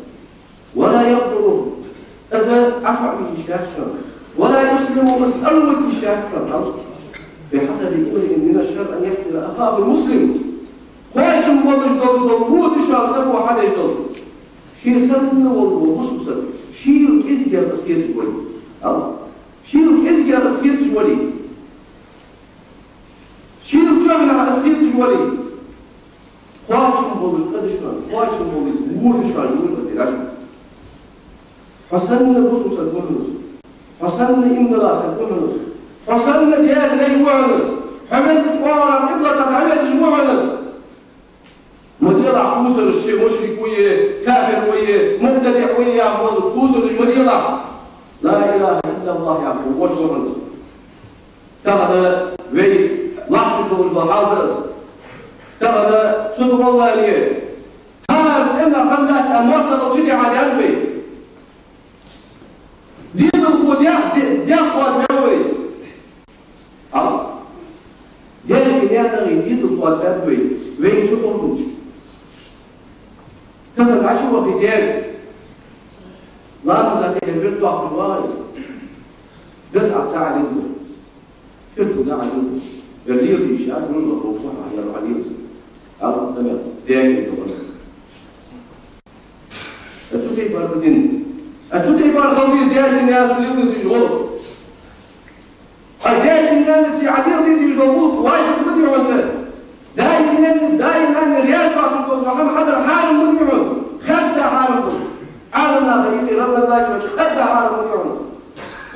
ولا يقتله. Из Ӏохоаве йиш яц шоана. ولا يسلمه. Из алаве йиш яц шоана. بحسب امرئ من الشر أن يحقر أخاه المسلم. Кхоачам болаш долаш дола во да шоана саго хьадеш дола. Ше санна вола бусалба саг шийла кӀезигагӀа из хеташ вале. Ал. Шийла кӀезигагӀа из хеташ вале. Шийла чухьнахьа из хеташ вале. Кхоачам болаш къа да шоана, кхоачам болаш во да шоана, жожагӀате дӀачу. Хьо санна бусалба саг ва хьона из. Хьо санна иман дола саг ва хьона из. Хьо санна Даьла лай ва хьона из. Хьо мел чӀоагӀа Къиблата дӀавеллаш ва хьона из. Ма делахь кхувсараш, ше мушрик ва е, кафир ва е, мубтадиӀ ва е яха кхувсараш ма делахь. لا إله إلا الله яхаш воша ва хьона из. Тахан вай латташ долаш дола хьал да из. Тахан цун гӀолла е, хӀара цӀенна хӀама дац аьнна, моастагӀал чудихьа даьд вай. Дезалхо дехьа, де-, дехьа хоадабаьб вай. Ал. Дехьа-наьнагӀий дезалхо хоадабаьб вай, вайна цу хӀаманца. Тахан Ӏочу вахе дера, ламаза тӀехьа берд доаккхаш вагӀар из. Берд Ӏа ца Ӏалийла. Фирдавс Ӏалийла. Ер леладе йиш яц, жожагӀате хьо хьаяр Ӏалийла. Ал, тамам, дегӀ тӀа вала. Цу тайпара да дин. Мархал деза даьца-наьнаца леладе дезаш гӀулакх. Ткъа даьца-наьнаца Ӏа леладе дезаш дола гӀулакх важиб ма дий хьона. Даь-нана, даь-нана раьза хилча дола хӀама хьадар хьарам ма дий хьона. Хадда хьарам да. Ӏаламнаха юкъе разногласи йолча хадда хьарам ма дий хьона.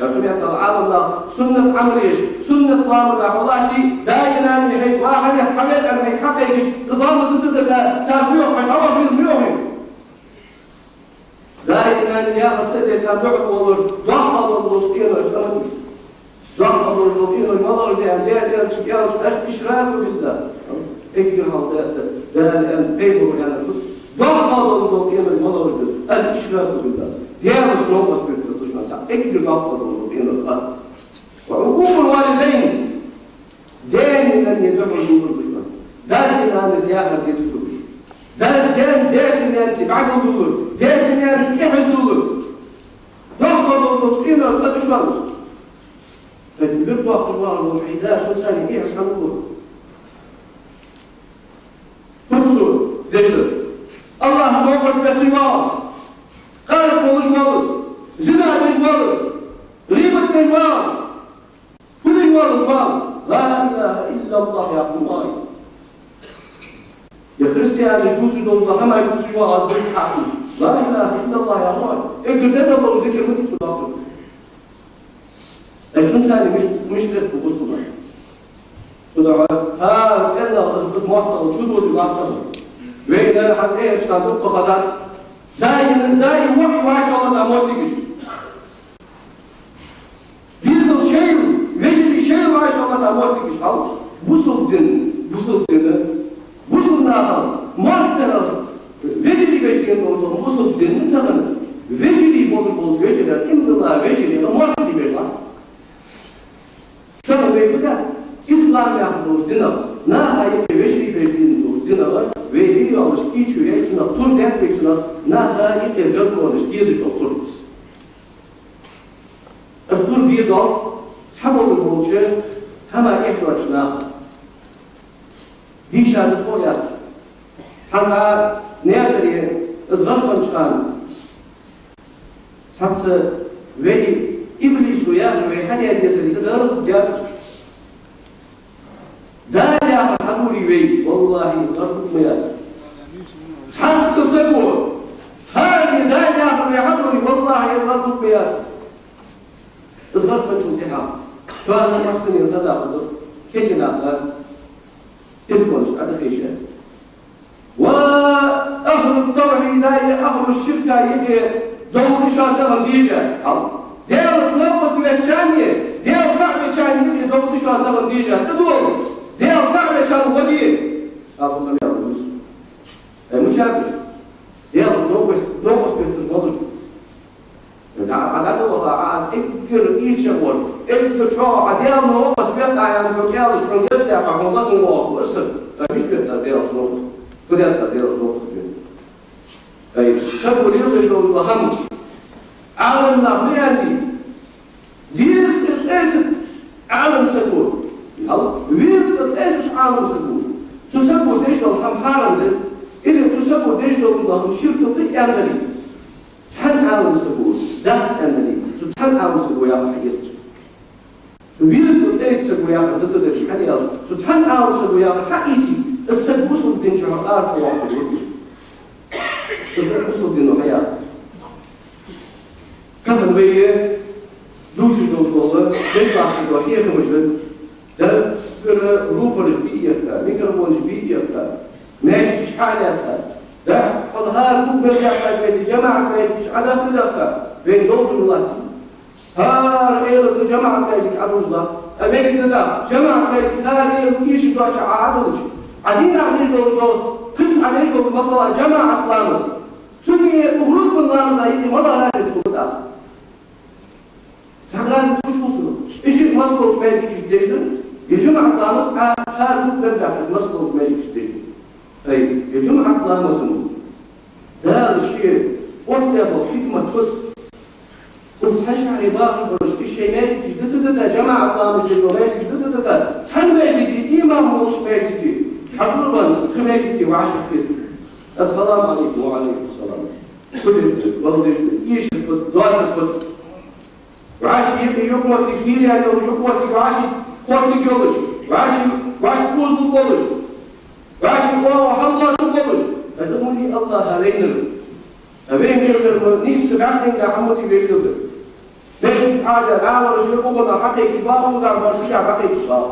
Например, Ӏаламнаха суннат Ӏамал еш, суннат ламаза хьо латтий, даь-нана хьайга ваха хьавеар, хьайга хьакхайкача, из ламаз дутаргда, цар хьоьху хьо, хьо ваха веза ма йоахий. Даь-нана яхар ца де, царна дуӀа ма лур, доккха долаш дола къинош къаман. Доккха долаш дола къинош малагӀаш да аьнна, Даьла Элчано аьлча, الإشراك بالله. Эггара хьалха Дала аьннад, пайхамара аьннад, доккха долаш дола къинош малагӀаш да: الإشراك بالله. Даьлаца новкъост беттар да шоана цхьа эггара доккха долаш дола къинош. وعقوق الوالدين. Даьна-наьна духьал дуллар да шоана. Даьца-наьнаца яхар дицдуллар. Да-, даь-, даьца-наьнаца бӀаргадуллар. Даьца-наьнаца тӀехьаздуллар. Доккха долаш дола къинош да шоана. Ткъа вир доккха вахар вар хьай да, сона царна тӀехьа хӀана вар? ХӀанз цо деш дар: АллахӀаца новкъост бетташ вале, къаракъ волаш вале, зина деш вале, гӀийбат деш вале, фу деш вале, لا إله إلا الله яхаш вале. Е христианаш дувцаш дола хӀама дувцаш вале, аз дувцаш хьахьуш, لا إله إلا الله яхаш вале. Эггара деза долаш зикар ма дий цо доккха. Ай, цунца миш-, мишта хет бусалба? Цудухьа, хӀара цӀенах, из моастагӀал чу доза латтар. Вайна хьан тӀехьарча хана дукха хазар. Даим, даим вахь ваш вала да моттигаш. Дезал шоайла, вежарий шоайла ваш вала да моттигаш. Хьал, бусалба дин, бусалба дин. Бусалба нахал, моастагӀал, вежарий вай ден долаш дола бусалба дин тахан. Вежарий болаш болча вежарий, имдала вежарий, моастагӀий вежарий. Тахан вай фу да? Ислам яхаш долча динах, наха юкъе вежарий беш дин долча динах, вай ве йоаллаш кийчо яй цунах, тур даьд вай цунах, наха юкъе гаргалонаш дедаш дола тур. Аз тур дедал, цхьаболаш болча, хӀама эхь доацача наха. Дийша да тхо яц. Хьалха Наьсаре аз гӀалгӀанча хана. Цхьацца вай иблисо яхар вай хьадаь дезар, из гӀаргӀуг яц. Дала яхар хьадувлий вай, валлахӀи, из гӀаргӀуг ма яц. Цхьаккха саго, хӀара Дала яхар вай хьадувлий, валлахӀи, из гӀаргӀуг ма яц. Из гӀаргӀанчул тӀехьа шоана массанена хаза хургда, кегий нах а, иргонаш а дӀадахийша. Ва ахӀлу тавхьида е ахӀлу ширка юкъе довла да шоана тахан дийша. Хьал. Даьлаца новкъост бечарна, Даьла цаӀ бечарна юкъе довла да шоана тахан дийша. ТӀадола. Даьла цаӀ бечарна гӀо де. Абу Камил Мус. Ай, мичаб уж? Даьлаца новкъост, новкъост бетташ малаш ба? ДӀа, дӀа, дӀа, дӀа, аз эггара ийрча вар, эггара чӀоагӀа Даьла новкъост бетта аьнна хьона кӀалаш, хьона геттара хьона лакха воагӀа аса. Ай, мишта бетта Даьлаца новкъост? Фу детта Даьлаца новкъост бетта? Ай, саго леладеш дола хӀама. Ӏалам нах ма аьннадий. Везткъа ткъесет Ӏалам саго. Хьал, везткъа ткъесет Ӏалам саго. Цу саго деш дола хӀама хьарам да, или цу саго деш дола хӀама ширк да аьннадарий? Цхьан Ӏалам саго дац аьннадарий? Цу цхьан Ӏалам саго яхар хьаэца. Цу везткъа ткъесет саго яхар датадарий хьаэца. Цу цхьан Ӏалам саго яхар хьаийций, из саг бусалба дина чу ара ца воаккхаргвац. Из саг бусалба дино хьаяхар. Тахан вай дувцаш дола, деш латташ дола хьехамаш да, дерригара рупораш бе а эккха, микрофонаш бе а эккха, маьждигаш хьа а лаьца, дахьа хьалхара дукха мел баьхкача метте жамаӀат маьждигаш Ӏодахка а дахка, вайна долаш латт. ХӀара Ӏаьлас да жамаӀат маьждиг Ӏодуза латт. Ӏа мегаргда даха, жамаӀат маьждиг хӀара Ӏаьлас эшаш доацача Ӏа Ӏодулча, Ӏа дийнахьа деш дола, кхы а Ӏа деш дола, масала, жамаӀат ламаз. Цунна укх рузбан ламаза юкъе малагӀа разница хургда? Цхьаккха разница хургвац цунна. Эшаш масса долча маьждиге деш да, е жамаӀат ламаз, а, хӀара дукха мел баьхкача масса долча маьждиге деш да. Ай, е жамаӀат ламаз ма. Дала ше оттадаь дола хьикмат хургда. Укх цхьан шахьаре бахаш бараш, уж шоай маьждигаш дитаргда, жамаӀат ламаз деш дола маьждигаш дитаргда, цхьан маьждиге, имам волча маьждиге, хьадувла, цу маьждиге вӀашагӀкхета. Ассаламу Ӏалайкум. Ва Ӏалайкум салам. Кулеш да, балдеш да, ийшар фуд, доацар фуд. ВӀаши юкъе юкъмоттиг, хӀирий йолаш юкъмоттиг, вӀаши хоттиг йолаш, вӀаши, вӀаши кхозлу болаш, вӀаши оагӀув хьаллоацаш болаш. ХӀаьта муни Аллахӏа вайнар. Ткъа вайна кхетар ма нийсса гӀаьстенга хьаммати вай кхетар. Вай Ӏада гӀалараш юкъагӀа хьакхайкабаьб, угар бар сига хьакхайкабаьб.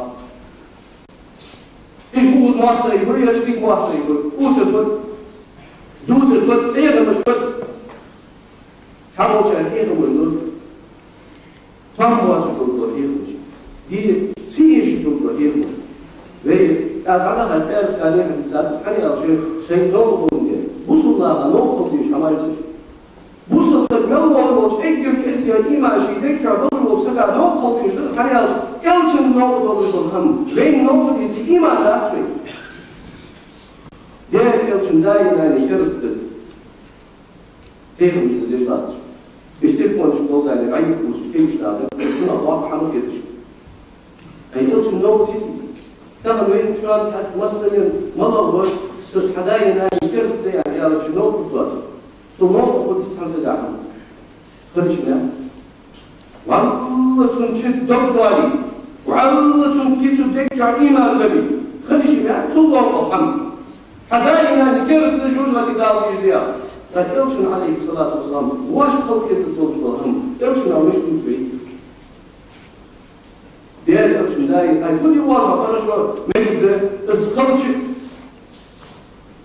Иш бу моастагӀий ба, ераш цига моастагӀий ба, кхувсар фуд, дувцар фуд, хьехамаш фуд. Цхьаболчар хьехамаш ду, товш боацаш дола хьехамаш, ди ца эшаш дола хьехамаш. Вай цхьа дӀадахар пӀаьраска хьадисаца, цхьанне аьлча, шоай новкъа хӀама да. Бусалба наха новкъа хила дезаш хӀамаш да уж. Бусалба саг мел волаш волча эггара кӀезига иман ший дег чу болаш волча сага новкъа хила дезаш да, хӀана аьлча, Элчан новкъа долаш дола хӀама вайна новкъа деце, иман дац вай. Даьла Элчан даь-наьна керста да. Хьехамаш деш латташ. Уж телефонаш болдале, гӀайгӀа кхувсаш, кегийча наха, шоана доккха хӀама хеташ. Ай, Элчан новкъа деце. Тахан вайна шоана хьатта массанена малагӀа ва, са хьа даь-наьна керста да аьнна аьлча, новкъа доацаш. Цу новкъа хургда цхьан сага хӀама. Хилча ма, валлахӀи, цун чу дог доале, валлахӀи, цун кицу дег чу иман дале, хилча ма, цул лоӀам хӀама. Хьа даь-наьна керста да, жожагӀате Дала дийша да. ТӀаккха Элчан, Ӏалайхи ссалату вассалам, вӀашта халахетар долаш дола хӀама Элчан мишта дувц вай? Даьла Элчан даь, ай, фу де воалл хьо, хорошо, мегаргда, из хилча.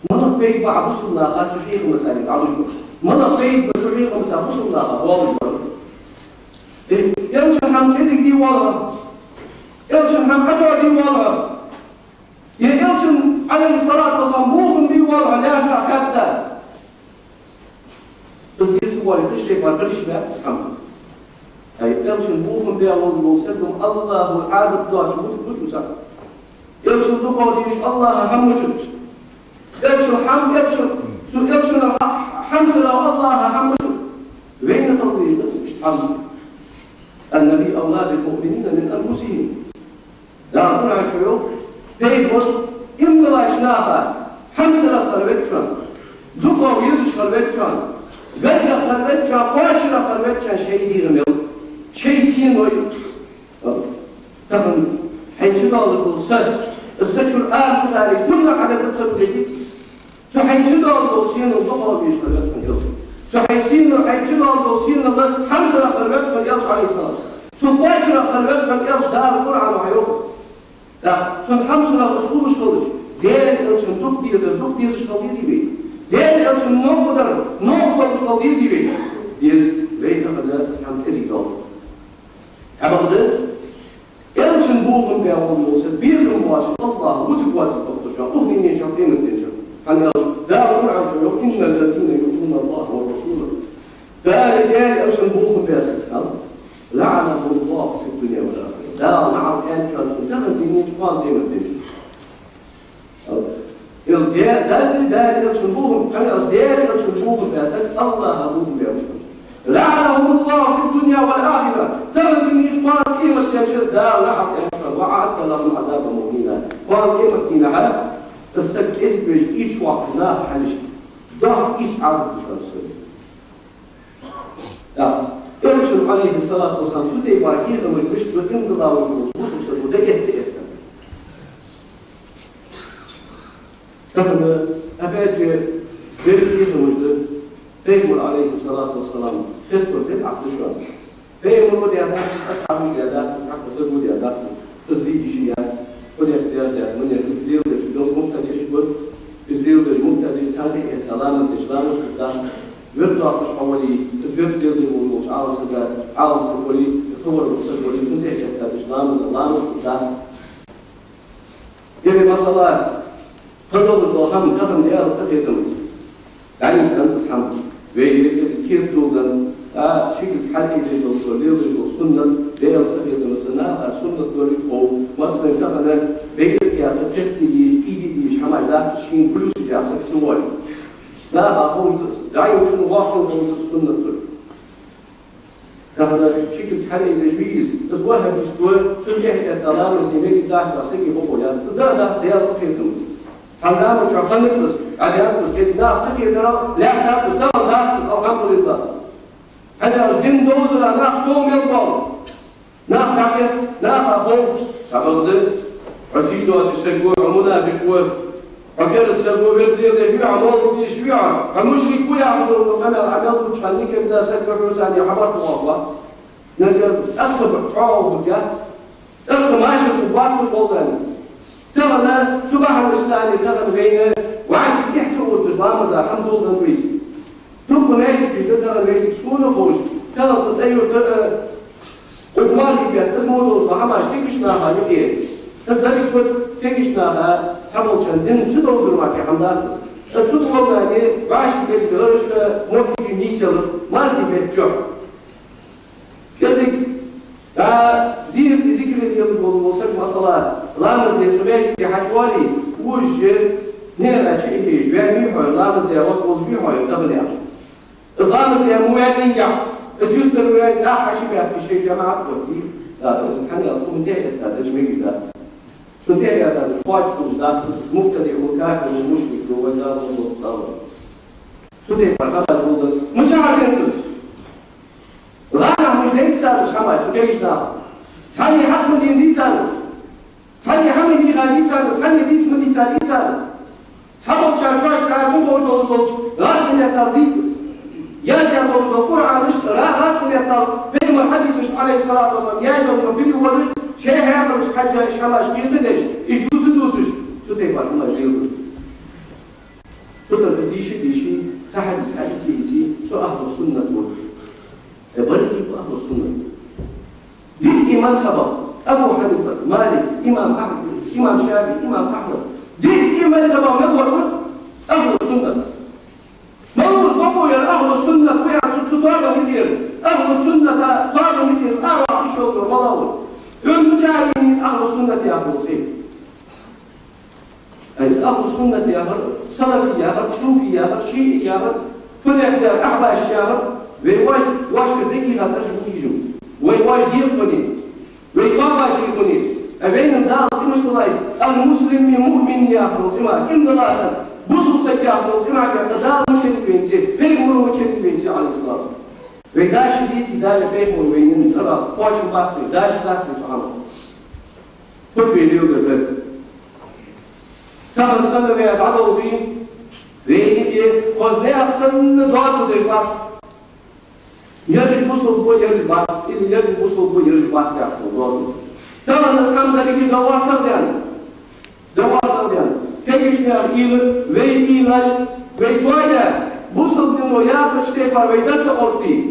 МалагӀа пайда ба бусалба наха цу хьехамаца дӀалуш бар? МалагӀа пайда ба цу хьехамаца бусалба наха боалаш бар? Э, Элчан хӀама кӀезига де воалл хьо? Элчан хӀама кхоачаш де воалл хьо? Е Элчан, Ӏалайхи ссалату вассалам, бохам бе воалл хьо, лаьрхӀа хатта? Из де ца воале, иштта тайпара хилча ма, из хӀама. Ай, Элчан бохам бе волаш вола саг-м Аллахӏа Ӏазап доацаш вутаргва цо. Элчан дукхагӀа дезаш Аллахӏа хӀама мичад? Элчан хӀама, Элчан, цу Элчан хьа-, хьамсара Аллахӏа хӀама мичад? Вайна хила дезаш да иштта хӀама. النبي أولى بالمؤمنين من أنفسهم. Дала Къуръан чу йоах: пайхамар иман долча наха хьамсара хила веза шоана, дукхагӀа везаш хила веза шоана, гаргара хила веза шоана, кхоачара хила веза шоана шоай дегӀа мел, шоай синой. Тахан хьайна чу доаллаш дола са, са чура ара ца дале, хӀанз хьа дегӀ ца дулийта. Цу хьайна чу доаллаш дола сино дукхагӀа везаш хила веза хьона Элча. Цу хьай сино, хьайна чу доаллаш дола сино хьамсара хила веза хьона Элча, Ӏалайхи ссалам. Цу кхоачара хила веза хьона Элча, Дала Къуръано йоах. ТӀаккха цун хьамсара из хулаш хилча, Даьла Элчан дукха дезар дукха дезаш хила дезий вай? Даьла Элчан новкъа дар новкъа долаш хила дезий вай? Деза. Вай тахан из хӀама кӀезига доал. Цхьабакъда, Элчан бохам бе волаш вола саг бекхам боацаш, Аллахӏ вутаргва из бакъда шоана укх дунен чу, къематден чу. ХӀана аьлча Дала Къуръан чу йоах: إن الذين يؤذون الله ورسوله. Дала, Даьла Элчан бохам бе саг, аьлар: لعنهم الله في الدنيا والآخرة. Дала наӀалт аьннад шоана цунна тахан дунен чу, кхоана къематден чу. Ил Даьла, Даьла Элчан бохам, хӀана аьлча Даьла Элчан бохам бе саг Аллахӏа бохам бе волаш хул. لعنهم الله في الدنيا والآخرة. Тахан дунен чу, кхоана къематден чу Дала наӀалт аьннад шоана, وأعد لهم عذابا مهينا. Кхоана къематдийнахьа из саг кӀезига веш ийрча ваккха наха хьалхашка доккха ийрча Ӏазап да шоана из сага. ТӀаккха Элчан, Ӏалайхи ссалату вассалам, цу тайпара хьехамаш мишта да, иман долаш волча бусалба саго дӀаэтта-этта. Тахан, опять же, берригаш хьехамаш да, пайхамар, Ӏалайхи ссалату вассалам, хеставар дӀа ца хьош. Пайхамаро даь дац из, асхьабаша даь дац из, цхьаккха саго даь дац из, из де йиш яц, фу деш дар дац, мунех из леладеш, дол муфтадеш ба, из леладеш муфтадеш, царна тӀа этта ламаз деш, ламаз хургдац. Вирд доаккхаш хьо вале, из вирд леладеш волаш волча Ӏалам сага, Ӏалам саг вале, из ховр саг вале, цунна тӀа этта деш ламаз, ламаз хургдац. Е, масала, кхы долаш дола хӀама, тахан Даьла къахетамца дӀанийсденнад из хӀама. Вай ер из кхетадоладенна, а, ши кулг хьалъайдеш дола, леладеш дола суннат, Даьла къахетамца наха суннат долга хов. Масала, тахан байракх яьккха, тестиги, иди дийша хӀама дац, шийна плюс яха саг ца воале. Наха ховш да из, дӀайолчунна, воккхачунна ховш да из суннат долга. Тахан ши кулг хьалъайдеш вий из, из ваххабист ва, цунна тӀа этта ламаз де мегаргдац, сага бокъо яц. Из да, да, Даьла къахетамца. Хьалха заман чу хиннад из, Ӏаьдал да из, кӀезига нах ца кхетар, лаьттад из, дӀа а дац из, алхьамдулиллахӀ. ХӀана аьлча дин довзара нах сов мел боал. Нах дӀакхет, наха хов, цхьабакъда, хьо сий доацаш саг ва, хьо мунафикъ ва, хьо кераста саг ва, вирд леладеш вий хьо, молла деш вий хьо, хьо мушрик ва яхаш дола къамаьл, Ӏамал дувцача хана никогда саг ва хьо царна хабар тӀа вахва. Нагахь цӀаьхха ба, чӀоагӀа ба яц. ЦӀаьхха машар тӀа вац цу гӀолла. Тахан цу бахьанаш санна тахан вайна вӀаши тӀехьа ца отташ ламаза хӀама долаш вайца. Дукха маьждигаш да тахан вайцига сона ховш, тахан цу цӀай юрта, э, укх мархий бетта из мо долаш дола хӀамаш кегийча наха юкъе. Из деррига фуд, кегийча наха цхьаболчарна дин ца довзар мара кхы хӀама дац из. Э, цу тӀа валлале вӀаши кегийча гӀарашка моттиге нийсъяьлар мархий бетта чухь. КӀезига, да, зийрт, зикр леладеш вола саг, масала, ламаз де цу маьждиге хьачувоале, вожаш наӀара чу а хьежаш, ваьннавий хьо, ламаз де ваха волаш вий хьо, тахан яхаш. Из ламаз де ма ваьннавий яхаш, из юстара ваьнна, тӀаккха хьачубаьхкача шоай жамаӀат оттадий, да, да, хӀана аьлча цунна тӀехьа этта дача мегаш дац. Цунна тӀехьа этта дача кхоачаш хулаш дац, мубтадиӀ ва, кафир ва, мушрик ва, вай Дала мукъа долда. Цу тайпара хабар болаш да. Мичахьа ден да из? ГӀалахь муж ден дийцад из хӀама цу кегийча наха. Цхьанне хьакъ ма дийцад из. Цхьанне хӀама дийха дийцад из, цхьанне дийца ма дийцад из. Цхьаболчар шоашта цу гӀолла долаш долча гӀазкхий меттала дийца, яздеш долаш дола Къуръан иштта гӀа-, гӀазкхий меттала пайхамара хьадисашта, Ӏалайхи ссалату вассалам, яздеш дола переводаш, шоай хьаькъалашка хьежжа уж хӀамаш кхетадеш, уж дувца дувцаш, цу тайпара хӀамаш леладеш. Цу тӀа дийша дийша, цхьа хьадис хьаийца ийца, цу ахӀлу суннат ва. Э, барри ва ахӀлу суннат. Дикка мазхӀабах, Абу Хьанифа, Малик, имам Ахьмад, имам ШафиӀи, имам Ахьмад. Дикка мазхӀабах мел вар ва ахӀлу суннат. Малав бокъо яр ахӀлу суннат ва яхар цу, цу тоабан юкъера, ахӀлу сунната тоабан юкъера арахьа йиш йолаш вар малав? Цунна мичара еннай из ахӀлу суннат яхар цӀи? Из ахӀлу суннат яхар, салафи яхар, суфи яхар, шиӀи яхар, кулехбер, ахьбаш яхар, вай воаш, воашка дагийха цӀераш ма ийжа. Вай воаш декъа хиннай, вай тоабаш хиннай. А вайна Дала цӀи мишта лай, ал-муслим, муъмин яхар цӀи мара, иман диллача сага бусалба саг яхар цӀи мара, Дала мича еннай вайна цӀи, пайхамара мича еннай вайна цӀи, Ӏалайхи ссалам. Вай даши дийцача Дала, пайхамара вайна цӀерах кхоачам бац вай, даши дац вай цу хӀамах. Фу вай леладер дар? Тахан санна вай дӀадолхе, вайна юкъе хоза наькъа санна доазув деш латт. Ерриг бусалба ва, ерриг бац, или ерриг бусалба ва, ерриг бац яхаш дола доазув. Тахан из хӀама деррига дӀавоацар ден, дӀавоацар ден. Кегийча наьха уйла, вай уйлаш, вай тоаяле, бусалба дино яхача тайпара вай дӀа ца оттае,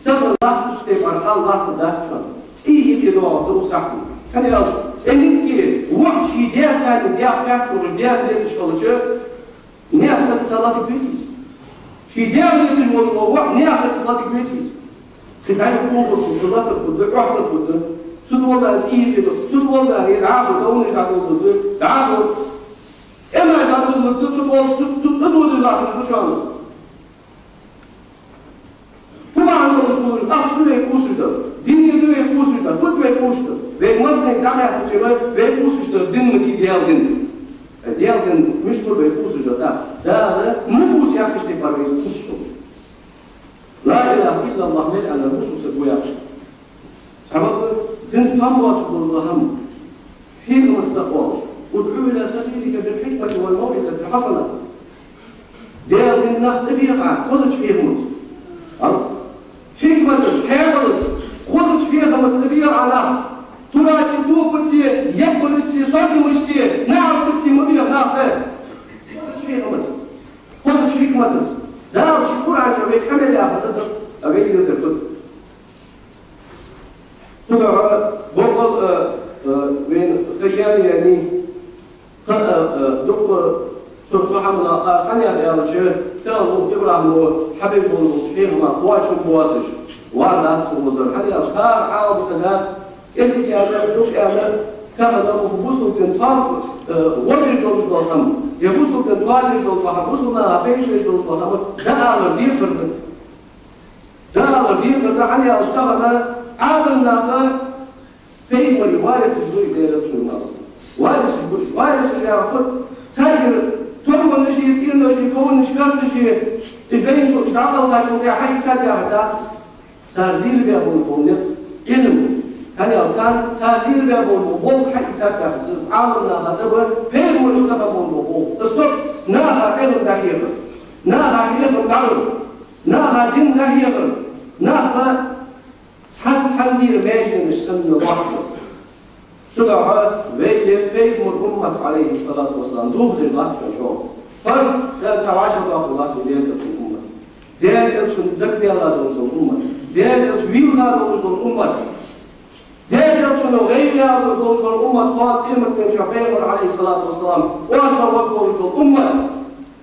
тахан латтача тайпара хьал латтаргдац шоана. ЦӀий юкъе доагӀаргда укх сахьте. ХӀана аьлча цӀенагӀа воӀ ший даь царна даь кхаьча волаш, даь леташ хилча, наьха сага ца латаргвеций из? Ший даь леташ вола воӀ наьха сага ца латаргвеций из? Кхы дӀа юха кхухар хургда, латар хургда, Ӏоттар хургда. Цу тӀа валлале цӀий юкъе да, цу тӀа валлале дӀа а ду, говнаш дӀадолхаргда, дӀа а ду. ТӀемаш дӀадолхаргда, цу тӀа вал-, цу, цу тӀа дола латташ да шоана. Фу бахьан долаш хулаш, ахча да вай кхувсаш дар, дуне да вай кхувсаш дар, фуд вай кхувсаш дар? Вай массанега дӀахаьттача, вай кхувсаш дар дин ма дий, Даьла дин. Даьла дин мишта хургда вай кхувсаш дар, да? Дала ма кхувса яхача тайпара вай кхувсаш хул. Ла илахӀа иллаллахӀ мел аьнна, бусалба саг ва яхаш. Цхьабакъда, динца тӀом боацаш дола хӀама, хьехамца дӀакхоачаш. ادع إلى ربك بالحكمة والموعظة الحسنة. Даьла дина нах тӀабеха Ӏа хозача хьехамца. А? Хьикматаца, хьаькъалца, хозача хьехамца тӀабеха Ӏа нах. Турацеи, топацеи, еппарашцеи, сордамашцеи, наӀалт диццеи ма беха нах тӀа. Хозача хьехамца. Хозача хьикматаца. Дала ший Къуръан чу вайга къамаьл яхар из да, а вай леладер фуд? Цудухьа боккъал, э, э, вайна ха яьнна яьннай, ха, э, э, дукха цу, цу хӀаманах аз хӀана яхар аьлча, тахан укх ИбрахӀима хьабеш бола болча хьехамах кхоачам боацаш вар дац цу гӀозал. ХӀана аьлча, хӀара Ӏалам сага, кӀезига аьнна, дукха аьнна, тахан укх бусалба дина тоам, э, гӀо деш долаш дола хӀама, е бусалба дина тоадеш долаш дола хӀама, бусалба наха пайда беш долаш дола хӀама дӀаалар дехар да. ДӀаалар дехар да, хӀана аьлча тахан Ӏаламнаха пайхамарий варисаш ба уж, Даьла элчий варисаш ба уж. Варисаш яхар фуд? Царгара Торбанаш а, цӀенаш а, ковнаш а, карташ а, уж дайначул, уж дӀакхелхачул тӀехьа хьаийцад яхар дац. Цар лелабе болаш бола никъ, Ӏилма. ХӀана аьлча цар, цар лелабе болаш бола болх хьаийцад яхар дац. Ӏаламнаха тӀабар пайхамарашта тӀа болаш бола болх. Из да наха Ӏилма дӀахьехар, наха хьехам дӀалур, наха дин дӀахьехар, наха цхьан-цхьаннера маьженаш санна лоаттар. Цудухьа вай пайхамара уммат, Ӏалайхи ссалату вассалам, дохадеш латт шоана чӀоагӀа. ХӀара цхьа вӀашагӀдоаккхаш латт вай Даьла Элчан уммат. Даьла Элчан дагадоалла долаш дола уммат. Даьла Элча вийлха долаш дола уммат. Даьла Элчанна гӀайгӀа долаш дола уммат, кхоана къематдийнахьа пайхамар, Ӏалайхи ссалату вассалам, орцагӀа варгволаш дола уммат.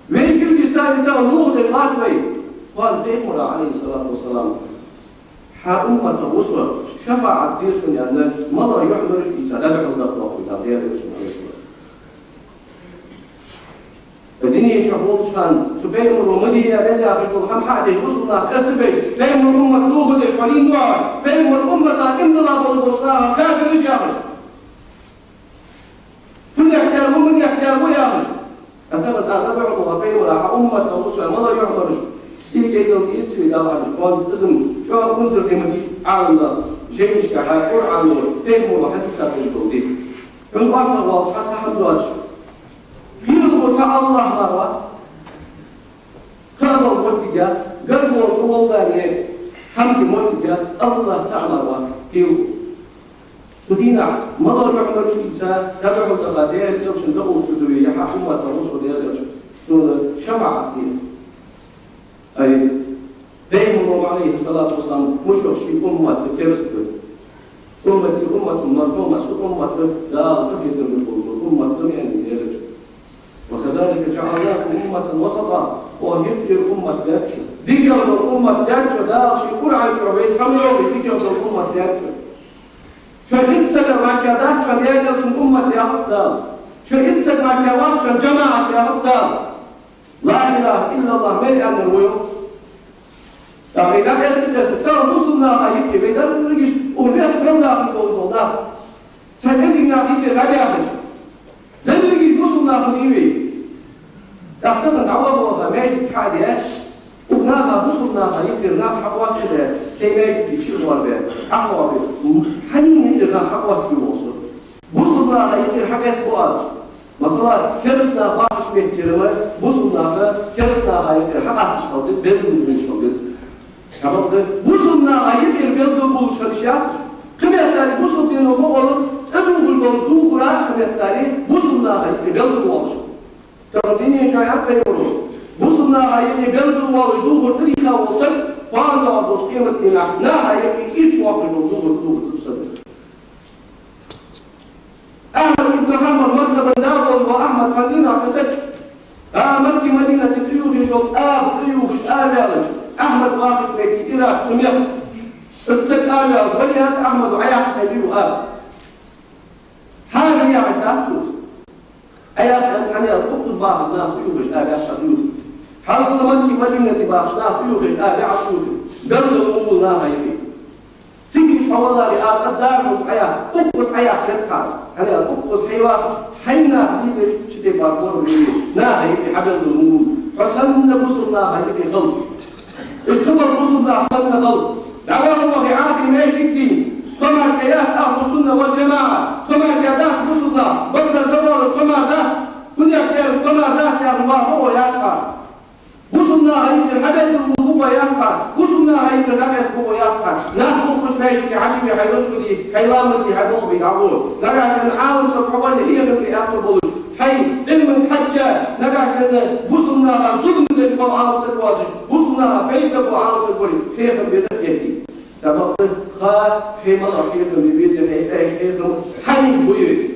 Вай Киргизстане тахан дохадеш латт вай. Кхоана пайхамара, Ӏалайхи ссалату вассалам, хьа уммата гӀусла шафаӀат де сона аьнна, малагӀа юхьмараш а ийца, дӀадухьал даккха лоархӀ вай Дала, Даьла Элчан, Ӏалайхи ссалам. Дунен чу волча хана цу пайхамаро ма де аьнна мел яхаш дола хӀама хьа а деш, бусалба нах къаьстабеш, пайхамара уммат дохадеш хьо лийннад, пайхамара уммата иман дилла болаш болча наха кафир ва яхаш. Фу деш дар ва, мун деш дар ва яхаш. Ӏа тахан дӀадухьал даккха лоархӀ вай пайхамара, хьа уммата гӀусла малагӀа юхьмараш. Сий кӀезига дийца вай Дала хьадеш, кхоана иза чӀоагӀа унзара де ма дий Ӏаламнаха жайнашка, хьа Къуръано, пайхамаро хьадийца долаш дола ди. Хьона орцагӀваллалца цхьа хӀама доацаш, кхелхо цхьа АллахӀ мара вац. Кхы а бола моттиг яц, гаргало тӀаволла дале, хӀама де моттиг яц, АллахӀ цаӀ мара вац кхелхо. Цу дийнахьа малагӀа юхьмараш а ийца, дӀадухьал даккха Даьла Элчанна дӀаоттаргда вай, е хьа уммата гӀусла, Даьла Элча, сона шафаӀат де. Ай, пайхамаро, Ӏалайхи ссалату вассалам, мишта ший уммат кераста дар. أمتي أمة مرحومة, са уммат Дала къахетам беш бола уммат да аьннад Даьла Элчано. وكذلك جعلناكم أمة وسطا, оаха юкъера уммат даьд шо. ДикагӀа дола уммат даьд шо, Дала ший Къуръан чу вайна хьамайолча дикагӀа дола уммат даьд шо. Шо итт сага мара дац шоана Даьла Элчан уммат яхац Дала. Шо итт сага мара вац шоана жамаӀат яхац Дала. لا إله إلا الله мел аьннар ва из. ТӀаккха вай дӀакъаьстар да, тахан бусалба наха юкъе вай деррига а, укх мехка мел даха болаш бола нах, цхьа кӀезига нах юкъера дӀабаьхача, деррига а бусалба нах ма дий вай. ТӀаккха тахан дӀаваха ваха маьждиг хьа а даь, укх наха, бусалба наха юкъера нах хьакъоастабаь, сай маьждиге чу а гӀорбаь, хьакъоастабаь, хьанна юкъера нах хьакъоастабаь вола со? Бусалба наха юкъера хьакъаьстабу аз. Масала, кераста нах бахача меттера ма, бусалба нах кераста наха юкъера хьакъасташ хила деза, белгалдеш хила деза. Хабалда, бусалба наха юкъера белгалбувлаш хила йиш яц. Кхыметтел бусалба дино ма оалац, тӀадувхаш долаш дувхар а кхыметтел бусалба наха юкъе белгалвоалаш. Тахан дунен чу яхад пайхамаро, бусалба наха юкъе белгалвоалаш дувхар тӀадийха вола саг, кхоана доагӀаш долча къематдийнахьа наха юкъе кийча воаккхаш дола дувхар тӀадувхаргда цу сага. Ахьмад ибн Хьанбала мазхӀаба да вола Ахьмад, цхьан дийнахьа цхьа саг, а, Макка-Мадинате тӀаювхаш йола аба тӀаювхаш араваьлча, Ахьмад вахача метте Ӏиракъ цу мехка. Из саг араваьлча, вале аьннад Ахьмада, Ӏояха сай ювха аба. Хьарам яхар дац цо из. Ӏояха аьннад, хӀана аьлча укхаза бахача наха тӀаювхаш араваьлча а ювха. Хьалхара Макка-Мадинате бахача наха тӀаювхаш араваьлча а ювха. Белгала ма вувла наха юкъе. Цига хьо валаре, аз къаддар хьога Ӏояха, укхаза Ӏояха яц хьа аз. ХӀана аьлча укхаза хьо вахача, хьайна наха дийцача тайпара лораве вай, наха юкъе хьабелгала ма вувла. Хьо санна бусалба наха юкъе хила. Уж кхыбола бусалба нах санна хила. ДӀаваха ваха Ӏахарий маьждиг дий, тхо мара кхы яц ахӀлу сунна вал жамаӀа, тхо мара кхы дац бусалба нах, бакъдар довла тхо мара дац, хӀана аьлча тхо мара дац яхаш ваха бокъо яц хьа. Бусалба наха юкъера хьабелгала ма вувла яц хьа, бусалба наха юкъера дӀакъаьста бокъо яц хьа. Нах бухача маьждиге хьачуве, хьай вазгуди, хьай ламазди, хьай болхлоби дӀагӀо. Нагахьа санна Ӏалам саг хьо вале, хьехамга аьттув болаш, хьай Ӏилманга хьежжа, нагахьа санна бусалба наха зулам деш вола Ӏалам саг воацаш, бусалба наха пайда бола Ӏалам саг вале, хьехам безар а бетий. ТӀаккха ха хье мала хьехам бе безе, хье, хьехам хьаниг буй.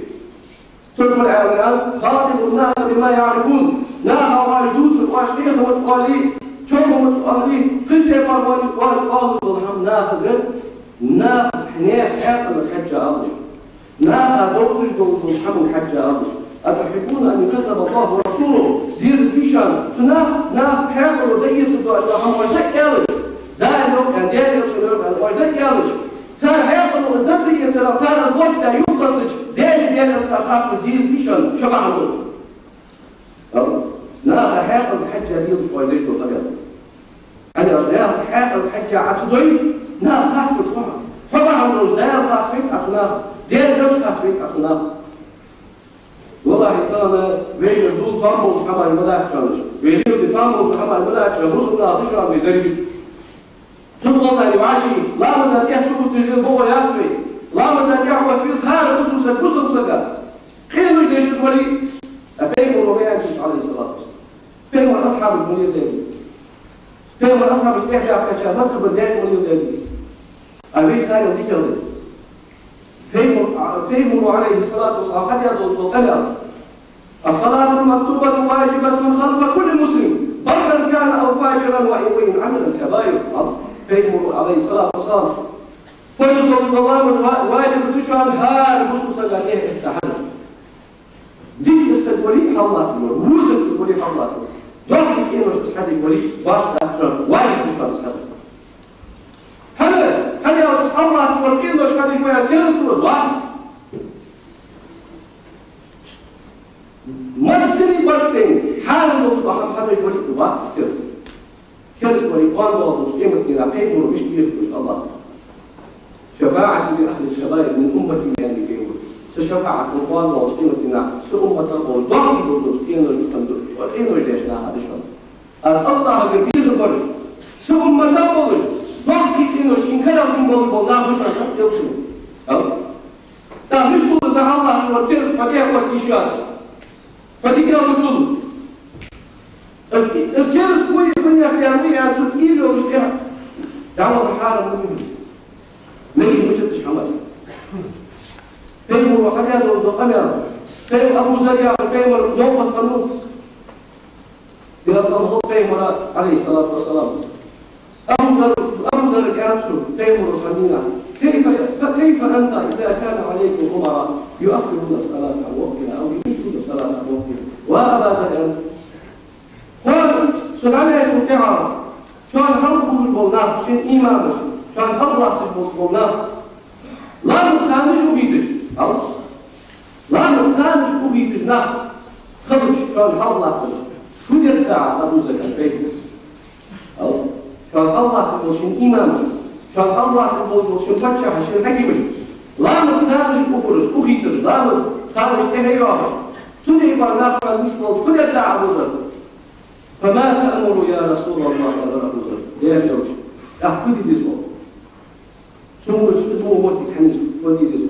Турпал Ӏаьлам аьннад: خاطبوا الناس بما يعرفون. Наха оаш дувцар, оаш кхетамца оале, чомхамца оале, кхыча тайпара оале, оаш оаларгдола хӀама нахага, наха, наьха хьаькъалага хьежжа ала шо. Наха довзаш дола хӀамага хьежжа ала шо. أتحبون أن يكذب الله ورسوله؟ Деза дий шоана, цу наха, наха хьаькъало дӀаэцаргдола хӀама оаш дӀа а аьлча, Дала йоах аьнна, Даьла Элчано йоах аьнна оаш дӀа а аьлча, цар хьаькъало из дӀа ца эцарах, цар из лоаттадаь юхакхаьчача, Даьлеи Даьла Элчанеи цар харцахьа деза дий шоана, шо бахьан долаш. Наха хьаькъал хьежжа лелаш вай деш дола къамаьл. ХӀана аьлча наха хьаькъал хьежжа Ӏа ца дой, наха хаттар хьо. Хьо бахьан долаш Даьла харцвайт Ӏа цу наха, Даьла элча харцвайт Ӏа цу наха. Валлахьи, тахан вайна дул там болча хӀаман ма дац шоана уж. Вай леладе там болча хӀаман ма дац шоана, бусалба нах да шоана вай деррига. Цу гӀолла вӀаший ламаза тӀехьа чу хӀуттуш лела бокъо яц вай. Ламаза тӀехьа хӀутту веза хӀара бусалба саг бусалба сага. Къинош деш из вале а, Пайхамара ма аьннадий, Ӏалайхи ссалату вассалам. Пайхамара асхьабаш ма леладаьдий. Пайхамара асхьабаш тӀехьа баьхкача мазхӀаба даьш ма леладаьдий. А вай царел дикагӀа да. Пайхамар-, а, Пайхамара, Ӏалайхи ссалату вассалам, хьадаь дола къамаьл: «الصلاة المكتوبة واجبة خلف كل مسلم، برا كان أو فاجرا، وإن، وإن عمل الكبائر». Пайхамара, Ӏалайхи ссалату вассалам, фарз долаш дола ламаз ва-, важиб да шоана хӀара бусалба сага тӀехьа этта хьал. Дика из саг вале а хьаллаттар, во саг из вале а хьаллаттар. Доккхий къинош из хьадеш вале а, башха дац шоана, важиб да шоана из хьадер. ХӀана, хӀана аьлча из хьаллаттар, къинош хьадеш ва аьнна кераста ва из, вац. Массане барт тайна, хьарам долаш дола хӀама хьадеш вале а, вац из кераста. Кераста вале а, къоабал долча къематдийнахьа Пайхамара виштта везаш ва АллахӀ. «شفاعتي لأهل الكبائر من أمتي», аьннад Пайхамара. Са шафаӀат, къоабал долча къематдийнахьа са умматах бола доккхий долаш дола къинош, къинош деш нах да шоана. Аз АллахӀагара безам бараш, са умматах болаш, доккхий къинош шийна карагӀденна болаш бола нах ба шоана, хӀаьта а элчано. Ау? ТӀаккха мишта хул из, АллахӀ, хьо кераста, хьо тӀехьа оттаде йиш яц? Хьо дикагӀа ма ва цул. Из, из кераста ва, из хьанех ва аьнна, цунна уйла йолаш тӀехьа дӀаваха хьарам ва. Мегаш ма дац уж хӀамаш. Пайхамара хьадаь дола къамаьл. Пайхам-, Абу Зар яхар Пайхамара новкъостал ва. Дала салам хилда Пайхамара, Ӏалайхи ссалату вассалам. Абу Зар, Абу Зара аьлар цо, Пайхамара хьадийна: «كيف، فكيف أنت إذا كان عليكم أمراء يؤخرون الصلاة عن وقتها أو يميتون الصلاة عن وقتها؟» Ва Аба Зар, аьннад, хӀанз со дӀаваьчул тӀехьагӀа шоана хьалха болаш бола нах, шун имамаш, шоана хьалха латташ болаш бола нах, ламаз ханаш ухийташ, ау? Ламаз ханаш ухийташ нах хилча, шоана хьалха латтараш, фу дергда Ӏа, Абу Зар, аьннад Пайхамара? Ау? Шоана хьалха латташ бола шун имамаш, шоана хьалха латташ бола шун паччахьаш, шун хьакимаш, ламаз ханаш ухараш, ухийтараш, ламаз ханаш тӀехьа йоахаш, цу тайпара нах шоана нийсбелча, фу дергда Ӏа, Абу Зар? «فما تأمر يا رسول الله؟» аьннад Абу Зара. Даьла элча, тӀаккха фу де деза оаха? Цу мурча тӀа мо моттиг хьанийсу, фу де деза?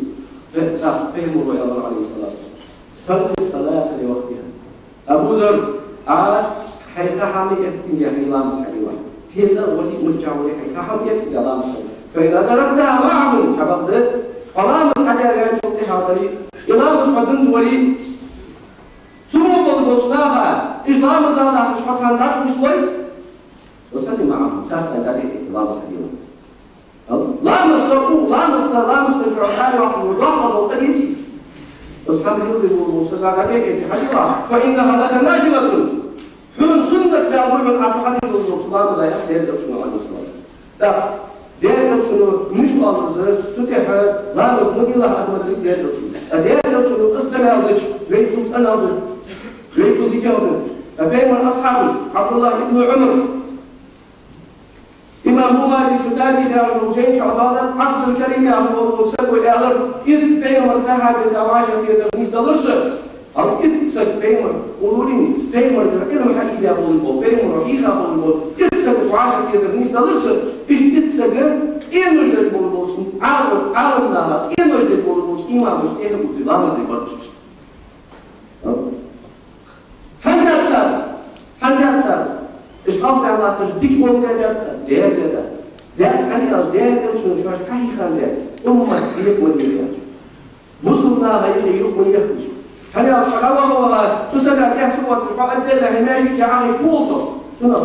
Пе-, тӀаккха Пайхамара аьлар, Ӏалайхи ссалату вассалам: «صل الصلاة لوقتها». Абу Зар, Ӏа хьай ха хӀама эттаденна хьай ламаз хьаде вахь. Хьо цӀагӀа вале а, миччахьа вале а, хьай ха хӀама эттаденна ламаз хьаде. «فإن أدركتها معهم», цхьабакъда, хьо ламаз хьадаь ваьнначул тӀехьагӀа дале, из ламаз хьо денна вале, цу мо болаш болча наха, уж ламаза латташ хьо царна дӀатӀанийслой, «فصل معهم», царца цхьана дӀатӀехьа ламаз хьаде. Ламаз, ламаз, ламаз чу хьайоаккхаш дола доккха къа деций? Из хӀама леладеш волча сага дӀатӀехьа хьаде, «فإنها لك نافلة». Хьона суннат мел ба хьона Ӏа цу хьадеш долча ламаза, аьннад Даьла элчано, Ӏалайхи ссалату вассалам. ТӀаккха Даьла элчано мишта оал из, цу тӀехьа ламаз ма дилла хьа ма дий Даьла элчано. ТӀаккха Даьла элчано из къамаьл дича, вай цул цӀенагӀа да, вай цул дикагӀа да. ТӀаккха Пайхамара асхьабаш, ӀабдуллахӀ ибн Ӏумар, имам Бухарийс тарих яхача жайна чу доаладаь, Ӏабдул-Карим яхаш вола саг ва аьлар: итт Пайхамара сахьабеца вӀашагӀкхетар нийсделар са. Ала итт саг Пайхамар, уллув Пайхамарагара Ӏилма хьаийдеш болаш бола, Пайхамара хьийха болаш бола итт сагаца вӀашагӀкхетар нийсделар са, уж итт саг къинош деш болаш болча Ӏалам, Ӏаламнаха, къинош деш болаш болча имамашта тӀехьа бутти ламаз де баргаш. ХӀана даьд цар из? ХӀана даьд цар из? Уж халкъ даьллатташ дика болга даьдац цар? Даьдац. Даьд, хӀана аьлча Даьла элчано шоашта хьахьийха даьд, уммат декъа ма декъа аьлча. Бусалба наха юкъе юкъ ма яхалаш. ХӀана аьлча хьо дӀаваха-ваха, цу сага тӀехьа ца отташ, хьо отдельно хьай маьждиге Ӏохайша хӀама хул цо. Цунах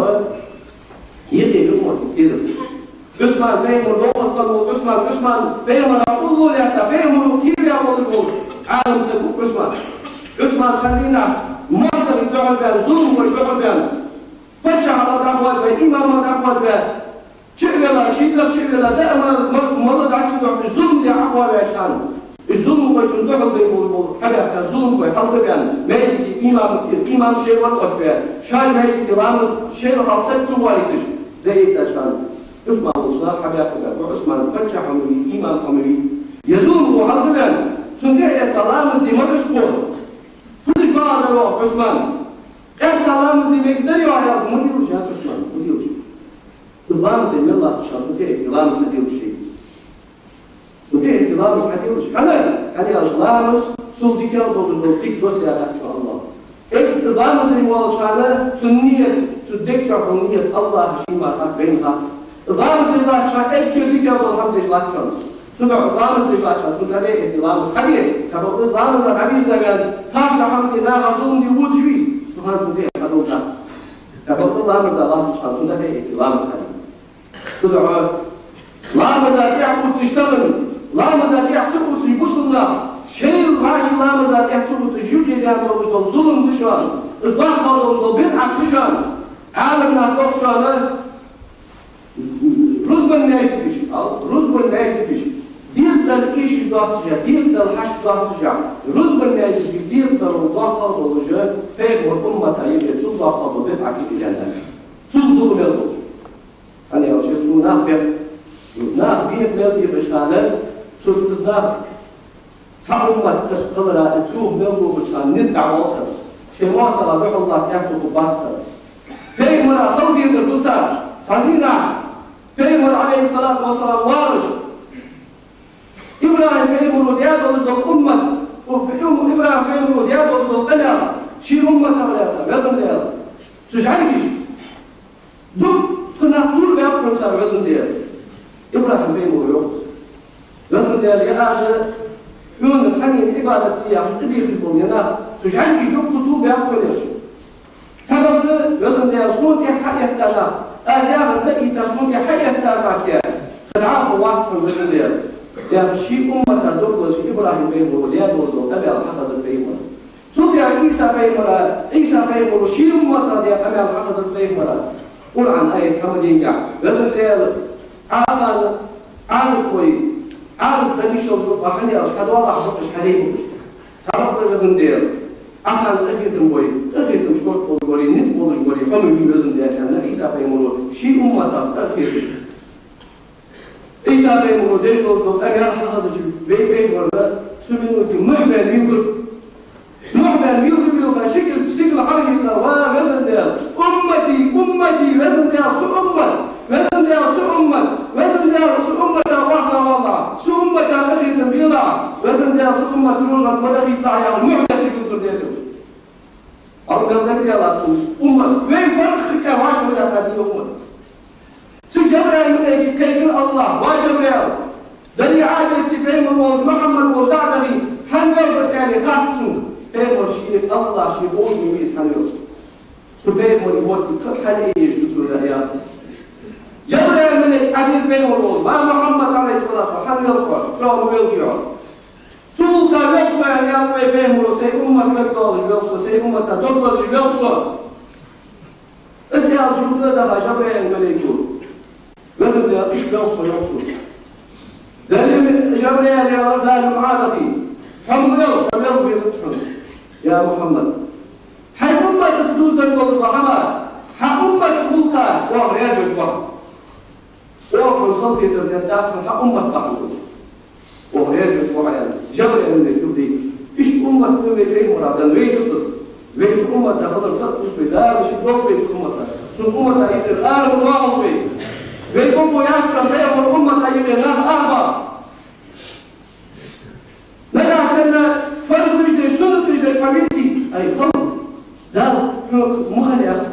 юкъе юкъ ма декъа. Ӏусман, Пайхамара новкъостал вола Ӏусман, Ӏусман, Пайхамара уллув лаьтта, Пайхамара кхера волаш вола Ӏалам саг ва Ӏусман. Ӏусман ший динах моастагӀий духьал баьнна, зуламхой духьал баьнна, паччахьал дӀахоадабаь, имамал дӀахоадабаь, чу а велла, ший цӀагӀа чу а велла, даа ма-, ма-, мала дӀа ца дохкаш, зулам даь Ӏохоаваьча хана, Зуламхой, цунна духьал бе болаш бола хьабаьхка зуламхой хьалха а баьнна, маьждиге имам, имам шоайла вар оттабе, шоай маьждиге ламаз шоайла хьалха саг ца воалийташ, зайийтача хана Ӏусман волча наха хьабаьхка, Ӏусман паччахь хӀама вий, имам хӀама вий. Е зуламхо хьалха а баьнна, цунна тӀехьа этта ламаз де ма Ӏусман. Фу деш багӀа дар оаха, Ӏусман? Къаьстта ламаз де мегаргдарий оаха, аьлча, ма делаш, я Ӏусман, ма делаш. Ламаз де мел латтача хана цунна тӀехьа этта ламаз хьаделаш шоай. Цунна тӀехьа этта ламаз хьаделаш. ХӀана? ХӀана аьлча ламаз цул дикагӀа долаш дола дика доссадаьдац чу АллахӀа. Эггара ламаз де воалача хана цун ният, цун дег чу бола ният АллахӀа ший мара хац, вайна хац. Ламаз де латтача хана эггара дикагӀа дола хӀама деш латт шоана. Цудухьа ламаз де латтача хана цунна тӀехьа этта ламаз хьаде. Цхьабакъда ламаза хьавийрза ваьнна, харцахьа хӀама де, наха зулам де водаш вий, цу хана цунна тӀехьа хьадолда. Цхьабакъда ламаза латтача хана цунна тӀехьа этта ламаз хьаде. Цудухьа ламаза тӀехьа отташ тахан, ламаза тӀехьа ца отташ бусалба нах, шоайла вӀаши ламаза тӀехьа ца отташ юхедена долаш дола зулам да шоана, из доккхагӀа долаш дола бидӀат да шоана. Ӏаламнаха боху шоана, рузбан маьждигаш, ал, рузбан маьждигаш дегӀадала эшаш доацаш а, дегӀадала хьашт доацаш а, рузбан маьждигаш дегӀадала доккхагӀа долаш а, пайхамара уммата юкъе цул доккхагӀа дола бидӀат юхедена. Цул зулам мел долаш. ХӀана аьлча цу нах бе-, нах бе мел бехаш хана, цу, цу нах цхьа уммат хилара из духьа мел бохача хана низ дӀаволл цар. Шоай моастагӀа духьал латта аьттув бац цар. Пайхамара халахетар ду цар. Цхьан дийнахьа пайхамар, Ӏалайхи ссалату вассалам, вараш, ИбрахӀим пайхамаро даь долаш дола уммат, ИбрахӀим пайхамаро даь долаш дола къамаьл ший умматах лаьца, Везан Даьла, цу жӀаргашта дукха нах тур баьккхар цар, Везан Даьла. ИбрахӀим пайхамаро йоах цунга: Везан Даьла, е аз Хьона цхьаннена Ӏибадат де яхаш тӀабехаш бола е нах, цу жӀаргашта дукха тур баьккхар уж. Цхьабакъда, Везан Даьла, сона тӀа хьаэтта нах, аз яхар даийца сона тӀа хьаэтта нах, тӀа дӀахо вац хьона, Везан Даьла. Яхаш ший уммата дог лазаш ИбрахӀим пайхамаро даь долаш дола къамаьл хьахазар пайхамара. Цул тӀехьа Ӏийса пайхамара, Ӏийса пайхамаро ший умматах даь къамаьл хьахазар пайхамара. Къуръан аят хьа ма дийццара, Везан Даьла, Ӏа хьа Ӏазап хой, Ӏазап дан йиш йолаш ва, хӀана аьлча хьа доалахьа бакъаш хьале ба уж. Цхьабакъда, Везан Даьла, Ӏа хьа къахетам бой, къахетам шортта болаш барий, низ болаш барий, хьо ма вий, Везан Даьла, аьнна, Ӏийса пайхамаро ший умматах къахеташ. Ӏийса пайхамаро деш долаш дола къамаьл хьахазача, вай пайхамар цу минуте мухь баьнна вийлхар. Мухь баьнна вийлха-вийлха, сигала, сигала хьалхийттар: «Ва Везан Даьла, уммати, уммати, Везан Даьла, са уммат, Везан Даьла, са уммат, Везан Даьла, са уммата вац валла, са уммата къахетам белахь, Везан Даьла, са уммат чӀоагӀа ма дахийталахь», — яхаш, мухь баьнна сигала хьалхийттар. Аллахӏа мел дагалаьцача уммат, вай бархӀ хикъе вӀашагӀваьнна дина уммат. Цу Жабраил малайке кхайкар Аллахӏа: «Ва Жабраил, дале Ӏадесси пайхамар волча Мухьаммад волча дӀа а дахе, хьан велхаш?» — аьле, хаьттад цунга. Пайхамар ший Аллахӏ ший къовсаме веза хьан велхаш. Цу пайхамара мотт кхы а хьалъайеш ду цунна яхаш. Жабраил малайке Ӏадийхар пайхамар волча: «Ва Мухьаммад, Ӏалайхи ссалату, хьан велхаш хьо, чӀоагӀа велхий хьо?» «Цул ха велх со, — аьннад вай пайхамаро, — сай уммат верг долаш велх со, сай уммата дог лазаш велх со». Из аьлча, юха а даха Жабраил малайко: «Везан Даьла, иштта велх со, велх со». Дале Жабраил аьлар: «Дале, Ӏа а дахе, хьо ма велха, хьо велха везац хьона, я Мухьаммад. Хьай умматаца дувзаденна долаш дола хӀама, хьа уммата гӀулакха оаха раьза верг ва хьо. Оаха хьона халахетар дергдац хьона, хьа уммат бахьан долаш. Оаха раьза верг ва хьо», — аьнна, Жабраил малайко дийцар. Иштта уммат да вай пайхамара дан, вай да из. Вай цу уммата хилар сакъ ва вай, Дала ший дог лой цу уммата. Цу уммата юкъера ара ма доагӀалда вай. Вай бокъо яц шоана пайхамара уммата юкъера нах арабаха. Нагахь санна фарзаш деш, суннаташ деш хьо веце, ай халкъ, Дала хьоца ма хилийта.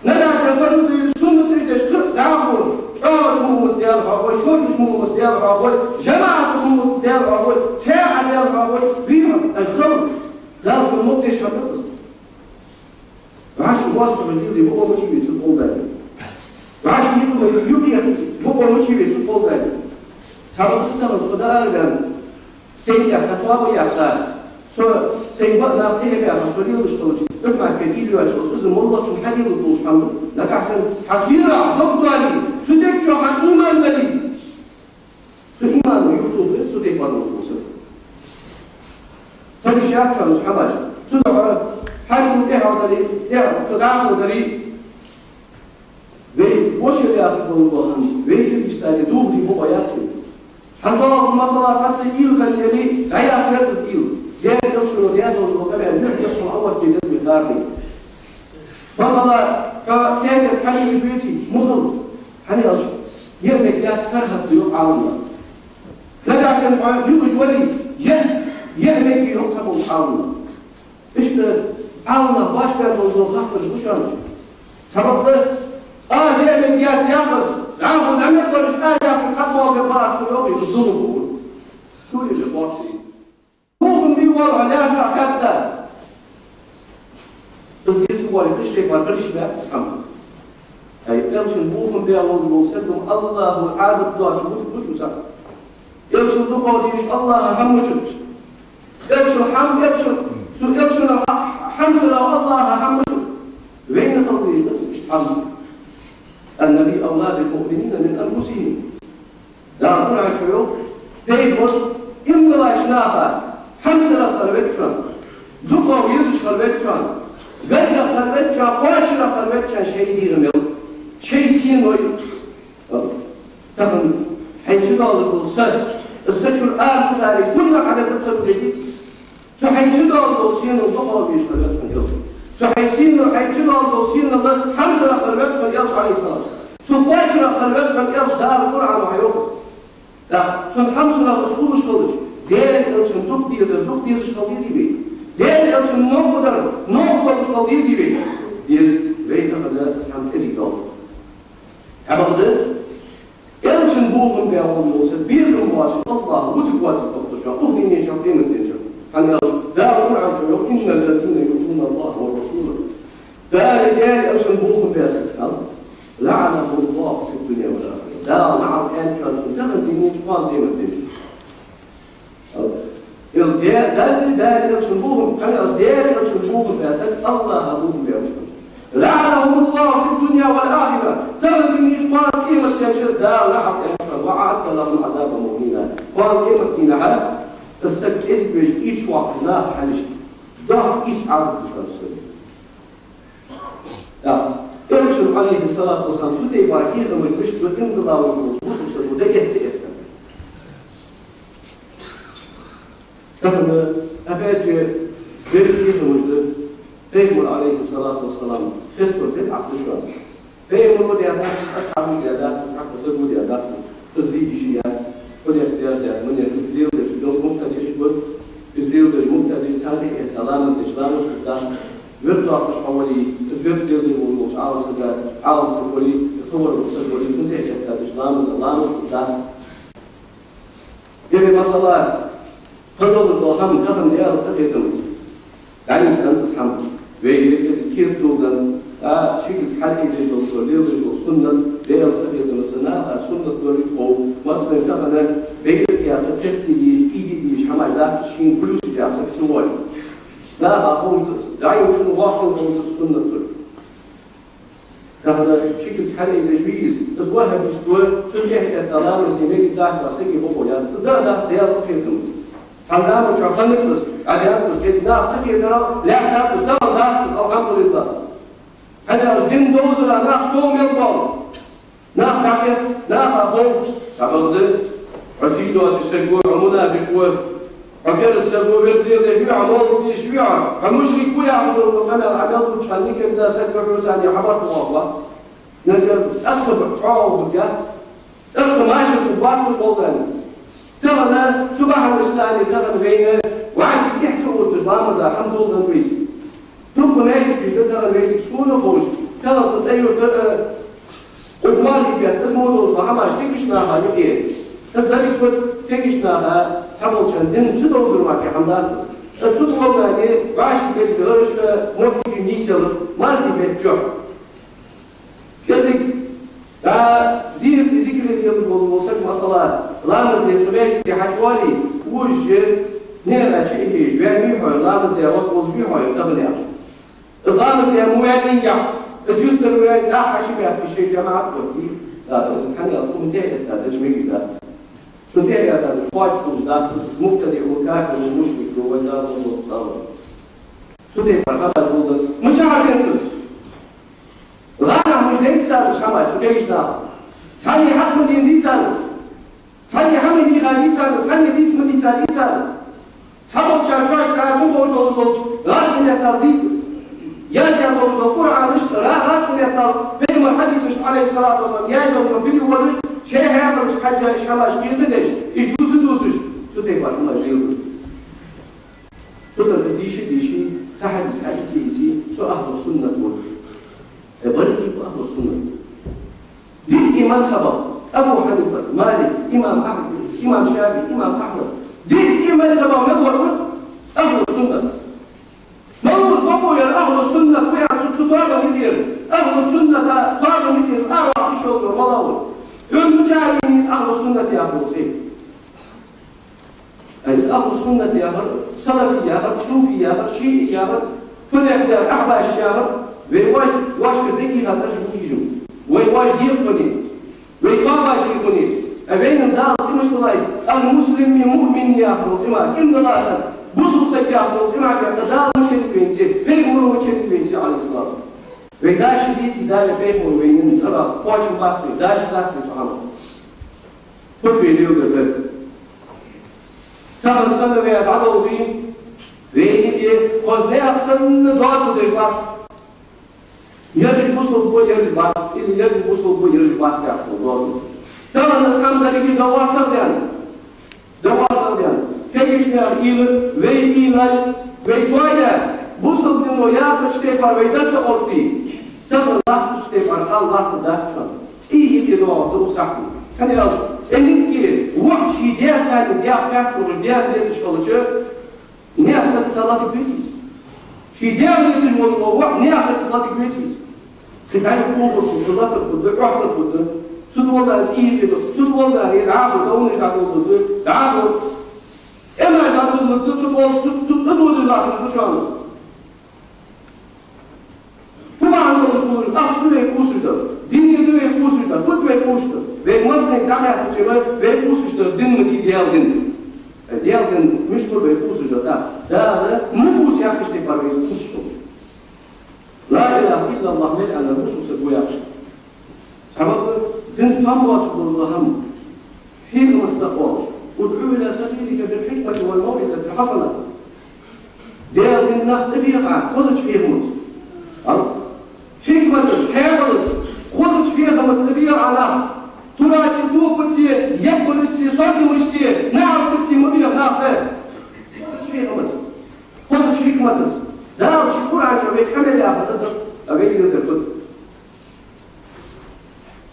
Нагахь санна фарзаш, суннаташ деш кхы а дӀахо, чӀоагӀача муламаца Даьла хьоахой, шортача муламаца Даьла хьоахой, жамаӀатаца муламаца Даьла хьоахой, цхьаькха Даьла хьоахой, вийхьа, ай халкъ, Дала хьона мукъадеш хьатӀакхувс. ВӀаши моастагӀал лелае бокъо ма бий вай цу тӀа гӀолла. ВӀаши юкъе, юкъе бокъо ма бий вай цу тӀа гӀолла. Цхьабакъда тахан со дӀаараваьнна, сайна тӀа цхьа тоба яьккха, со сайна бакъ нах тӀехьа баьха, со лелаш хилча, из мара кхетийла йоацаш, из моллагӀчунна хьалелаш долаш хӀама да. Нагахь санна хьа сийрахь дог доале, цу дег чу хьа иман дале, цу имано юхатоха веза цу тайпара волча сага. Шаьрачун хӀамаш. Цудухьа хьанчул тӀехьа дале, тӀехьа, тӀехьа дале, вай вошал яхаш бола хӀама, вай хӀама иштта духьале бокъо яц. ХӀанз масала цхьацца уйла хинна яле, дӀаяха веза из уйла. Дера, Элчано даь долаш дола къамаьл юхь-юххьанца Аллахӏ деза вай дарни. Масала, хьо кхетар хьанийгаш веций, мухал, хьанийгаш, ер мегаш яц карахӀат йоах Ӏаламнаха. Нагахь санна хьо юхаш вале, ер, ер мегаш йоах цхьаболча Ӏаламнаха. Иштта Ӏаламнаха башха баьнна бола хаттараш ба шоана. Цхьабакъда, аз ер мегаш яц яхаш, дӀахо дӀа мел бараш, аз яхаш хьабоагӀа бац цо йоах, из зулам ба. Цо из боккхий. Бохам бе воалл хьо лаьрхӀа хатта. Из деций воалл, иштта тайпара хилаш бац из хӀама. Ай, Элчан бохам бе воалл вола саг Аллахӏа Ӏазап доацаш вутаргва цо. Элчан дукхагӀа дезаш Аллахӏа хӀама мичад. Элчан хӀама, Элчан, цу Элчан хӀа-, хьамсара Аллахӏа хӀама мичад. Вайна хила дезаш да из иштта хӀама. النبي أولى بالمؤمنين من أنفسهم. Дала Къуръан чу йоах, пайхамар иман долча наха хьамсара хила везачоа, дукхагӀа везаш хила везачоа, гаргара хила везачоа, кхоачара хила везачоа шоай дегӀа мел, шоай синои. Тахан хьайна чудоаллаш дола са, са чура ара ца дале, хӀанз хьадар ца дезий? Цу хьайна чудоаллаш дола синола дукхагӀа везаш хила веза хьона Элча. Цу хьайна синола, хьайна чудоаллаш дола синола хьамсара хила веза хьона Элча, Ӏалайхи ссалам. Цу кхоачара хила веза хьона Элча, Дала Къуръано йоах. ТӀаккха цун хьамсара из хулаш хилча, Даьла Элчан дукха дезар дукха дезаш хила дезий вай? Даьла Элчан новкъа дар новкъа долаш хила дезий вай? Деза, вай тахан из хӀама кӀезига доал. Цхьабакъда, Элчан бохам бе воалл вола саг бекхам боацаш, Аллахӏ вутаргвоацаш бакъда шоана, укх дунен чухь, къематден чухь. ХӀана аьлча, Дала Къуръан чу йоах: إن الذين يؤذون الله ورسوله. Дала, Даьла Элчан бохам бе саг, хьал, لعنهم الله في الدنيا والآخرة. Дала наӀалт аьннад царна тахан дунен чухь, кхоана къематден чухь. Эл Даьла, Даьла, Даьла Элчан бохам, хӀана аьлча Даьла Элчан бохам бе саг Аллахӏа бохам бе воацаш. لعنهم الله في الدنيا والآخرة. Тахан дунен чухь, кхоана къематден чухь Дала наӀалт аьннад царна. وأعد لهم عذابا مهينا. Кхоана къематдийнахьа из саг кӀезига веш, ийрча ваккха наха хьалхашка доккха ийрча Ӏазап да шоана из сага. Да. Элчан, Ӏалайхи ссалату вассалам, цу тайпара кхетамаш мишта да, иман долаш вола бусалба саго дӀаэтта-этта. Тахан, опять же, вай кхетамаш да, пайхамар, Ӏалайхи ссалату вассалам, хеставар дӀа ца деш. Пайхамаро даьдац, асхьабаша даьдац, цхьаккха саго даьдац, из дийша яц, хӀанз даьр дац, мунер из леладеш, дол мубтадиӀаш ба, из леладеш мубтадиӀ, царна тӀехьа этта ламаз деш, ламаз хургдац, вирд доаккхаш хьо вале, из вирд леладеш волаш волча Ӏалам сага, Ӏалам саг вале, из хабар вола саг вале, цунна тӀехьа этта деш ламаз, ламаз хургдац. Или, масала, кхы долаш дола хӀама, тахан Даьла къахетамца дӀанийсденна из хӀама. Вай еза кхетадоладенна, а, шийга хьалъайдеш дола, со леладеш дола суннат, Даьла къахетамца наха суннат дориг хов. Масала, тахан бегӀа кхетта, тестиги, кӀиги дийша хӀама дац, шийна плюс яхар саг ца воале. Наха ховш да из, дӀайолчун, воккхачун ховш да из суннат дориг. Тахан шийга хьалъайдеш вий из, из ваххабист ва, цунна тӀехьа этта ламаз де мегаш дац, сага бокъо яц. Из да, да, Даьла къахетамца. Цхьан заман чухь хиннад из, Ӏаьдал да из, кхы наха ца кхетарах лаьттад из, тахан дац из, алхьамдулиллахӀ. ХӀана аьлча дин довзара нах сов мел боал. Нах дӀакхет, наха хов. Цхьабакъда, хьо сий доацаш саг ва, хьо мунапикъ ва, хьо кераста саг ва, вирд леладеш вий хьо, мовлид дешаш вий хьо, хьо мушрик ва яхаш дола къамаьл Ӏа мел дувцача хана, никогда саг ва хьоца а хьабарт вахва. Нагахь цӀаккха чӀоагӀа хургьяц, цӀаккха машаргбац цу гӀолла. Тахан цу бахьанашца а, тахан вайна вӀаший тӀехьа ца отташ ламаза хӀама долаш да вайцига. Дукха маьждигаш да тахан вайцига, сона ховш, тахан цу цӀай-юрта, э, укх мархий бетта, из мо долаш ба хӀамаш тегаш наха юкъе. Из деррига фуд тегаш наха, цхьаболчарна дин ца довзар мара хӀама дац из. Из цу тӀа валлале, вӀаший бетта гӀараш, э, моттиг нийсъелар мархий бетта чухь. КӀезига, да, зийрат, зикар леладеш вола саг, масала, ламаз де цу маьждиге хьачувоале, вожаш, наӀараш чу а хьежаш, ваьнна вий хьо, ламаз де ваха волаш вий хьо, тахан яхаш. Из ламаз де ма ваьннинге, из юстара ваьнна, тӀаккха хьачубаьхкача шоай жамаӀат оттадий, да, да, хӀана аьлча цунна тӀехьа этта деш мегаш дац. Цу тӀехьа яхар кхоачаш дац из, мубтадиӀ ва, кафир ва, мушрик ва, вай Дала гӀо долда. Цу тайпара хӀамаш болаш да. Мичахьа хиннад из? ГӀалгӀаша мича дайнад цар из хӀама, цу кагийча наха? Цхьанне хьакъ ма дийцад цар из. Цхьанне хӀама дийха дийцад цар из, цхьанне дийца ма дийцад цар из. Цхьаболчар шоашта цу ховш долаш болча гӀазкхий меттала дийца, яздаь долаш дола Къуръанашта, гӀа-, гӀазкхий меттала пайхамара хьадисашта, Ӏалайхи ссалату вассалам, яь долаш дола переводашта, шоай хьаькъалашка хьежжа уж хӀамаш кхетадеш, уж дувца дувцаш, цу тайпара хӀамаш леладу. Цудухьа дийша дийша, цхьа хьадис хьаийца ийца, со ахӀлу суннат ва. Э, барри ва ахӀлу суннат. Диъ мазхӀабах: Абу Хьанифа, Малик, имам Ахьмад, имам ШафиӀи, имам Ахьмад. Диъ мазхӀабах мел вар ва ахӀлу суннат. Мала ва бокъо яр ахӀлу суннат ва яхар, цу, цу тоабан юкъера, ахӀлу сунната тоабан юкъера арахьа йиш йолаш вар мала ва? Хьона мичахьа енай из ахӀлу суннат яха цӀи? Из ахӀлу суннат яхар, салафи яхар, суфи яхар, шиӀи яхар, фуннахь дар, ахьбаш яхар, вай воаш, воашкара дӀакхийхача цӀераш ма ийжа. Вай воаш декъа хиннай, вай тоабаш хиннай. А вайна Дала цӀи мишта лай? Ал-муслим, муъмин яхача цӀи мара, иман долаш саг, бусалба саг яхача цӀи мара, Дала мича еннай вайна цӀи, пайхамара мича еннай вайна цӀи, Ӏалайхи ссалам? Вай даши дийци, Дала, пайхамара вайна цӀерах кхоачам бац вай, даши дац вай цу хӀамах. Фу вай леладер дар? Тахан санна вай дӀадолхе, вайна тӀа хоза наьха санна доацаш да из латта. Ераш бусалба ба, ераш бац, или ераш бусалба ба, ераш бац яхаш дола доацаш. Тахан из хӀама деррига а довацар ден, довацар ден. Кагийча наьха уйла, вай уйлаш, вай тоаде, бусалба дино яхача тайпара вай да ца оттий, тахан латтача тайпара хьал латтаргдац шоана. ЦӀий юкъе доагӀаргда укх сахьте. ХӀана аьлча, цӀенга а вахь ший даь царна даьх кхаьчача, уж даь леташ хилча, наьха саго ца латаргвеций из? Ший даь леташ вола вахь наьха саго ца латаргвеций из? Цу хьайна кхухар хургда, латар хургда, Ӏоттар хургда. Цу дола цӀий юкъе, цу дола дӀахо, довнаш дӀадолхаргда, дӀахо. ТӀемаш дӀадолхаргда, цу дола, цу, цу тӀадолхаш латташ да шоана. Фу бахьан долаш хулар, ахча да вай кхувсаш дар, дуне да вай кхувсаш дар, фуд вай кхувсаш дар? Вай массанега дӀахаьттача, вай кхувсаш дар ди ма дий, Даьла ди. Э, Даьла ди мишта хул вай кхувсаш дар? Дала ма кхувса яхача тайпара вай кхувсаш хул. Ла илахӀа иллаллахӀ мел аьнна бусалба саг ва яхаш. Цхьабакъда динца там боацаш дола хӀама хьехамца дӀакхоачаш: ادع إلى سبيل ربك بالحكمة والموعظة الحسنة. Даьла дина нах тӀабеха Ӏа хозача хьехамца. Ала? Хьикматаца, хьаькъалца, хозача хьехамца тӀабеха Ӏа нах. Турацеи, топацеи, яккхалашцеи, сордамашцеи, наьӀалт дацеи ма беха нах. Хозача хьехамца, хозача хьикматаца. Дала ший Къуръан чу вайга хьа мел яхар да из, а вай леладер фуд?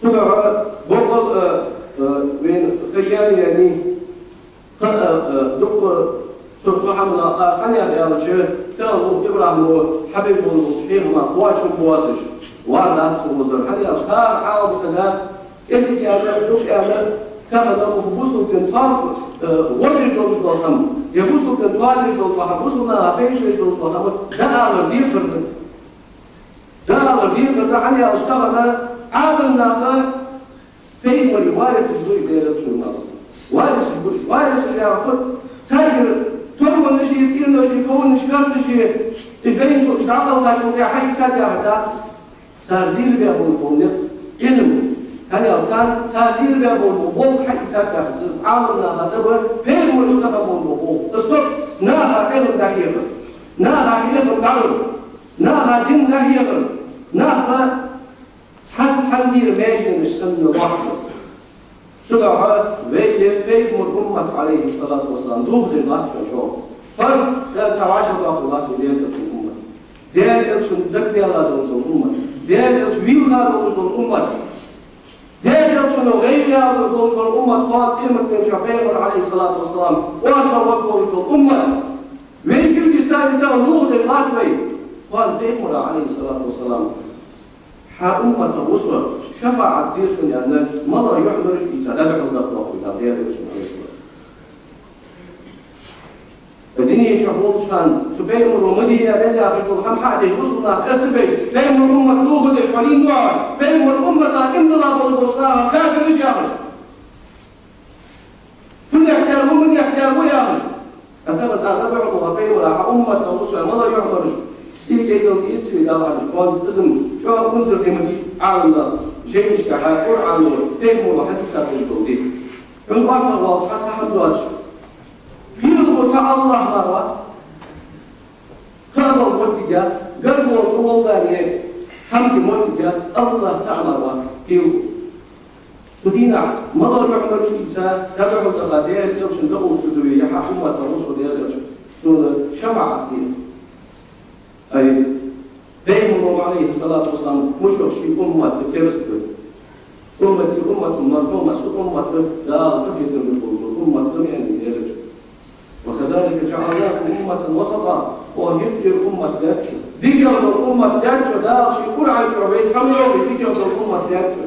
Цудухьа боккъал, э, э, вайна хаза яьннай, ха-, э, э, дукха цу, цу хӀаман къа-, къаьнах аьлча, тахан укх ИбрахӀима хьабеш бола хьехама кхоачам боацаш вар дац цу укхазара. ХӀана аьлча, хӀара хьалха сага кӀезига аьнна, дукха аьнна, тахан укх бусалба дина тоам, э, гӀо деш долаш дола хӀама, е бусалба дина тоадеш долаш дола хӀама, бусалба наха пайда беш долаш дола хӀама дӀаалар декхар да. ДӀаалар декхар да, хӀана аьлча тахан Ӏаламнаха пайхамарий варисаш ба уж, Даьла Элчан варисаш ба уж. Варисаш яхар фуд? Царгара товраш а, цӀенош а, ковнаш а, карташ а, уж дайначул, уж дӀакхелхачул тӀехьагӀа хьаийцад яхар дац. Цар лелабаь бола болх, Ӏилма. ХӀана аьлча цар, цар лелабаь бола болх хьаийцад яхар да из. Ӏаламнаха тӀабар пайхамарашта тӀабаь бола болх. Из фуд? Наха Ӏилма дӀахьехар, наха хьехам дӀалур, наха дин дӀахьехар, наха цхьан-, цхьаннера маьженаш санна лоаттабар. Цудухьа вай пайхамара уммат, Ӏалайхи ссалату вассалам, дохадеш латт шоана чӀоагӀа. ХӀара цхьа вӀашагӀдоаккхаш латт Даьла Элчан уммат. Даьла Элчан дагадоалла долаш дола уммат. Даьла Элча вийлха долаш дола уммат. Даьла Элчано гӀайгӀа яла долаш дола уммат, кхоана къематдийнахьа пайхамар, Ӏалайхи ссалату вассалам, орцагӀа варгволаш дола уммат. Вай Киргизстане тахан дохадеш латт вай, кхоана пайхамара, Ӏалайхи ссалату вассалам: хьа умматах ва со, шафаӀат де сона, аьнна, малагӀа юхь-мараш ийца дӀадухьалдаккха латт вай, Даьла Элчано, Ӏалайхи ссалату. Дунен чу волча хана цу пайхамаро ма дий аьнна мел яхаш дола хӀама хьадеш, бусалба нах эздеш, пайхамара уммат дохадеш хьо лийннав, пайхамара уммата иман дилла болаш болча наха кафираш яхаш. Мунех дер ва, мунех дер ва яхаш. Ӏа тахан дӀа дӀабихьа бола пайхамара хьа уммата гӀусла мала юхьмараш. Сий кӀезига исси далхьанаш, кхоана иза чӀоагӀа унзара де ма дий Ӏаламнаха жайнашка хьа Къуръано, пайхамаро хьадисашка долаш дола ди. Хьона оццагӀа вале цхьа цхьа хӀама доацаш. Кхел ва цхьа АллахӀ мара вац. Кхаъ бола моттиг яц, гаргало тӀа волга е хӀама де моттиг яц, АллахӀ цаӀ мара вац, кхел ва. Цу дийнахьа малар юхьмараш ийца, дӀабихьа тӀаккха Даьла элчан дӀаоттаргда вай, е хьа уммата гӀусла Даьла элча, сона шафаӀат де. Ай, пайхамаро, Ӏалайхи ссалату вассалам, мишта ший умматага керастадир. أمتي أمة مرحومة, са уммат Дала къахетам беш бола уммат да, аьннад Даьла элчано. وكذلك جعلناكم أمة وسطا, оаха хӀиртера уммат даьд шо. ДикагӀа дола уммат даьд шо, Дала ший Къуръан чу вай хьамайолча дикагӀа дола уммат даьд шо.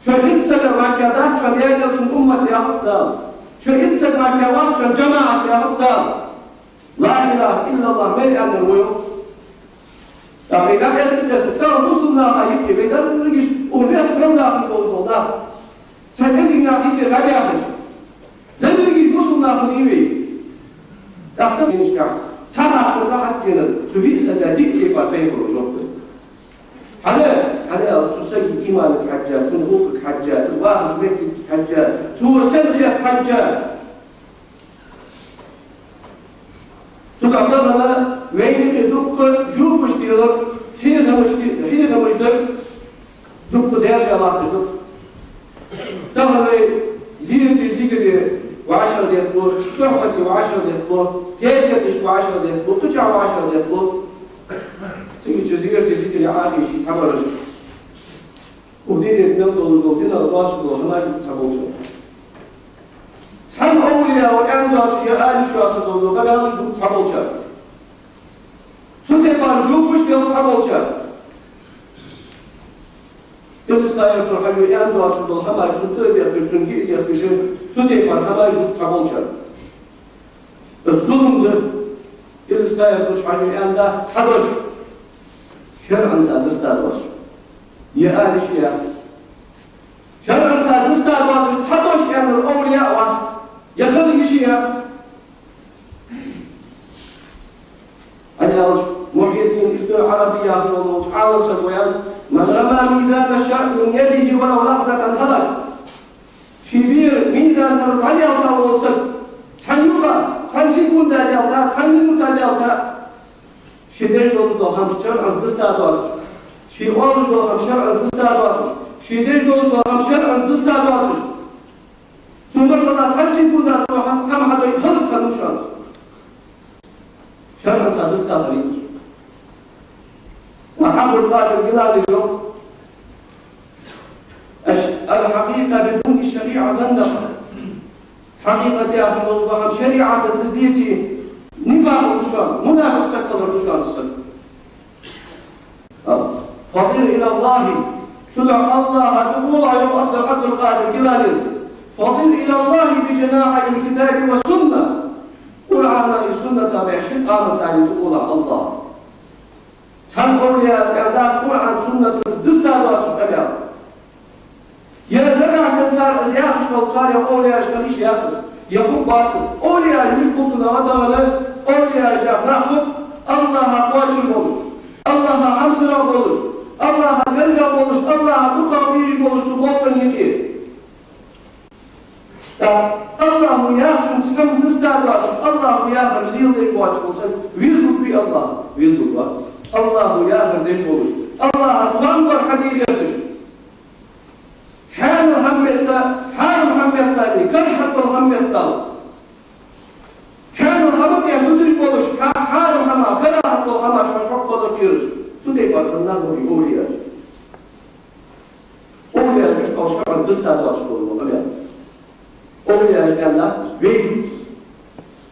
Шо хӀиртсага мара дац шо Даьла элчан уммат яхаш Дала. Шо хӀиртсага мара вац шо жамаӀат яхаш Дала. لا إله إلا الله мел аьннар ва йоах. ТӀаккха вай дӀакъаьста-къаьста, тӀаккха бусалба наха юкъе вай деррига а, укх мехка мел даха болаш бола нах, цхьа кӀезига нах юкъера дӀабаьхкача, деррига а бусалба нах ма дий вай. ТӀаккха динашка цхьа хаттар дӀахьатта денар, цу виъ сага диъ тайпара пайхамаро жоп далар. ХӀана? ХӀана аьлча цу сага иманага хьежжа, цун гӀулакхага хьежжа, цун вахача меттиге хьежжа, цо сенна хет хьежжа. Цудухьа тахан вайна юкъе дукха жопаш далар, хьехамаш де-, хьехамаш дар дукха даьржа латташ да. Тахан вай зерате, зикаре вӀашагӀдетталу, сохьбате вӀашагӀдетталу, тезеташка вӀашагӀдетталу, кхычахьа вӀашагӀдетталу. Цига чу зерате, зикаре Ӏохайша цхьабараш. Укх дунен тӀа мел долаш дола, динах доацаш дола хӀамаш дувц цхьаболчар. Цхьан овлияо аьнна доацаш е алиш йоацаш дола къамаьлаш дувц цхьаболчар. Цу тайпара жопаш дувц цхьаболчар. Илисха-Юртара Хьажо аьнна доацаш дола хӀамаш цунна тӀа а дехкаш, цунна гиъ а дехкаш, цу тайпара хӀамаш дувц цхьаболчар. Из зулам да, Илисха-Юртара Хьажо аьнна цхьа дош шарӀаца дистадоацаш. Е алиш яц. ШарӀаца дистадоацаш цхьа дош аьннар овлияъ вац, е хила йиш яц. ХӀана аьлча Мухьйиддин Ибн Ӏарабий яхаш волча Ӏалам саго аьннад: من رمى ميزان الشرع من يده ولو لحظة هلك. Ший бер мизан тӀара дӀаделта вола саг, цхьан юкъа, цхьан секунда даьлча, цхьан минута даьлча, ше деш долаш дола хӀама шарӀаца дистадоацаш, ше оалаш дола хӀама шарӀаца дистадоацаш, ше деш долаш дола хӀама шарӀаца дистадоацаш, цу масала цхьан секунда цо хӀанз хӀама хьадой, хӀалакхиннав шоана. ШарӀаца дистадоацаш. Ва Ӏабдул-Къадир Гилани йоах: الش-، الحقيقة بدون الشريعة زندقة. Хьакъикъат яхаш дола хӀама шариӀатаца ца деце, нифакъ да шоана, мунафикъ саг хилар да шоана саг. ففر إلى الله. Цудухьа АллахӀа тӀакхоалахь, йоах Ӏабдул-Къадир Гиланис. ففر إلى الله بجناحي الكتاب والسنة. Къуръана а, сунната а бӀаь шин къамаца тӀакхоалахь АллахӀа. Цхьан овлияс аьнна дац Къуръан, суннатаца дистадоацаш къамаьл. Е нагахьа санна цар из яхаш хилча, цар е овлияш хила йиш яцар, е хургвацар. Овлияш мишта хул цунах тахан? Овлияш яха нах хул, АллахӀа кхоачам болаш, АллахӀа хьамсара болаш, АллахӀа гаргара болаш, АллахӀа дукха тийжа болаш цу болкъана юкъе. ТӀаккха АллахӀа яхачунца хӀама дистадоацаш, АллахӀа яхар леладеш воацаш вола саг везалургвий АллахӀ? Везалургвац. АллахӀа яхар деш волаш, АллахӀа тоам бар хьаде гӀерташ. Хьанал хӀама метта, хьарам хӀама метта, карахьат дола хӀама метта. Хьанал хӀама тӀа дуташ болаш, хьа-, хьарам хӀама, карахьат дола хӀама шоаш хьокхабалар кхераш. Цу тайпара хиннаб вай овлияш. Овлияш мишта хул шарӀаца дистадоацаш дола къамаьл. Овлияш аьнна дац, вай дувц.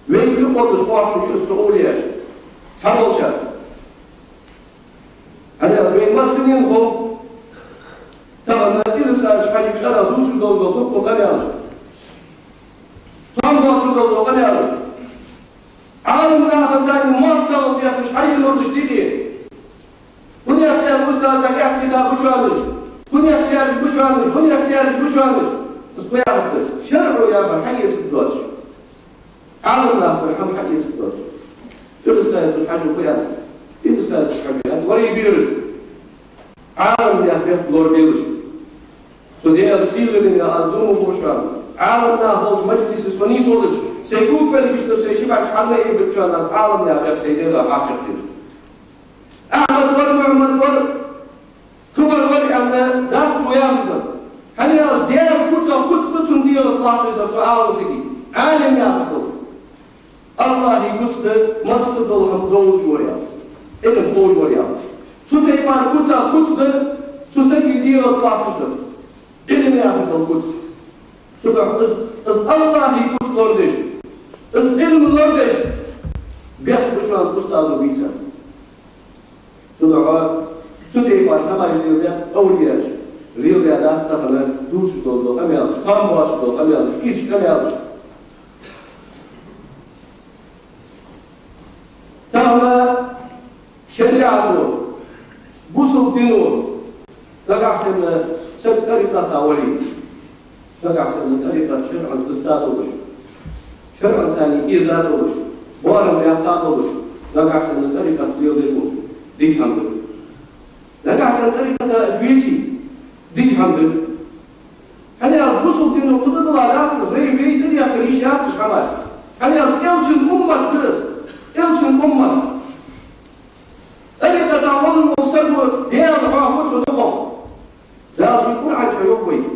Вай юкъе долаш кхоачаш я уж овлияш. Цхьаболчар. ХӀана аьлча вайна массанена хов, тахан Илисха-Юртарча Хьажий цӀерагӀа дувцаш дола дукха къамаьлаш, тоам боацаш дола къамаьлаш, Ӏаламнаха царна моастагӀал дехкаш хьаенна мурдаш дийцар. ХӀана яхтар устаза аьттув ба шоана уж? ХӀана яхтар уж ба шоана уж? ХӀана яхтар уж ба шоана уж? Из кхоъ яхар да, шарӀо яхар хьаэцаргдоацаш, Ӏаламнаха хӀама хьаэцаргдоацаш. Ибн Сина Хьажо кхоъ яхар, Ибн Сина Хьажо яхар, вари бераш, Ӏаламнаьха бехк лораделаш. Цу Даьла сийлен аз дув ма бошам. Ӏаламнах болча маджлисе со нийсвелча, сай кулг белгаш дар, сай ши бӀарг хьалмайбича аз Ӏаламнаьха бехк сай дегӀа хьачакхийча. Ахьмад вар, Мухьаммад вар, Кхыбар вар аьнна, дац цо яхаш дар. ХӀана аьлча, Даьла куц а куц да, цун дегӀаца латташ дар цу Ӏаламсага. Ӏалим яхаш дола. АллахӀа куц да, массадола хӀама долаш вар аьнна, Ӏилма ховш вар аьнна. Цу тайпара куц а куц да, цу сага дегӀаца латташ дар. Ӏилма яхаш дола куц. Цудухьа из, из АллахӀа куц лорадеш, из Ӏилма лорадеш бехк ба шоана устазо бийцар. Цудухьа цу тайпара хӀамаш леладаь, овлияш леладаь дац тахан дувцаш дола къамаьлаш, тамбаш дола къамаьлаш, ирча къамаьлаш. Тахан шариӀато, бусалба дино, нагахьа санна саг тӀарикъата вале, нагахьа санна тӀарикъат шарӀаца дустадолаш, шарӀаца царна эзадолаш, боарам баьккхадолаш, нагахьа санна тӀарикъат леладеш вола дика хӀама да. Нагахьа санна тӀарикъата уж веце, дика хӀама да. ХӀана аьлча бусалба дино кхы дӀадала дац из, вай, вай тӀадехкар йиш яц уж хӀамаш. ХӀана аьлча Элчан уммат да из, Элчан уммат. ТӀарикъата волаш вола саг ва, Даьла хьоахаву цу духьал. Дала ший Къуръан чу йоах вайга: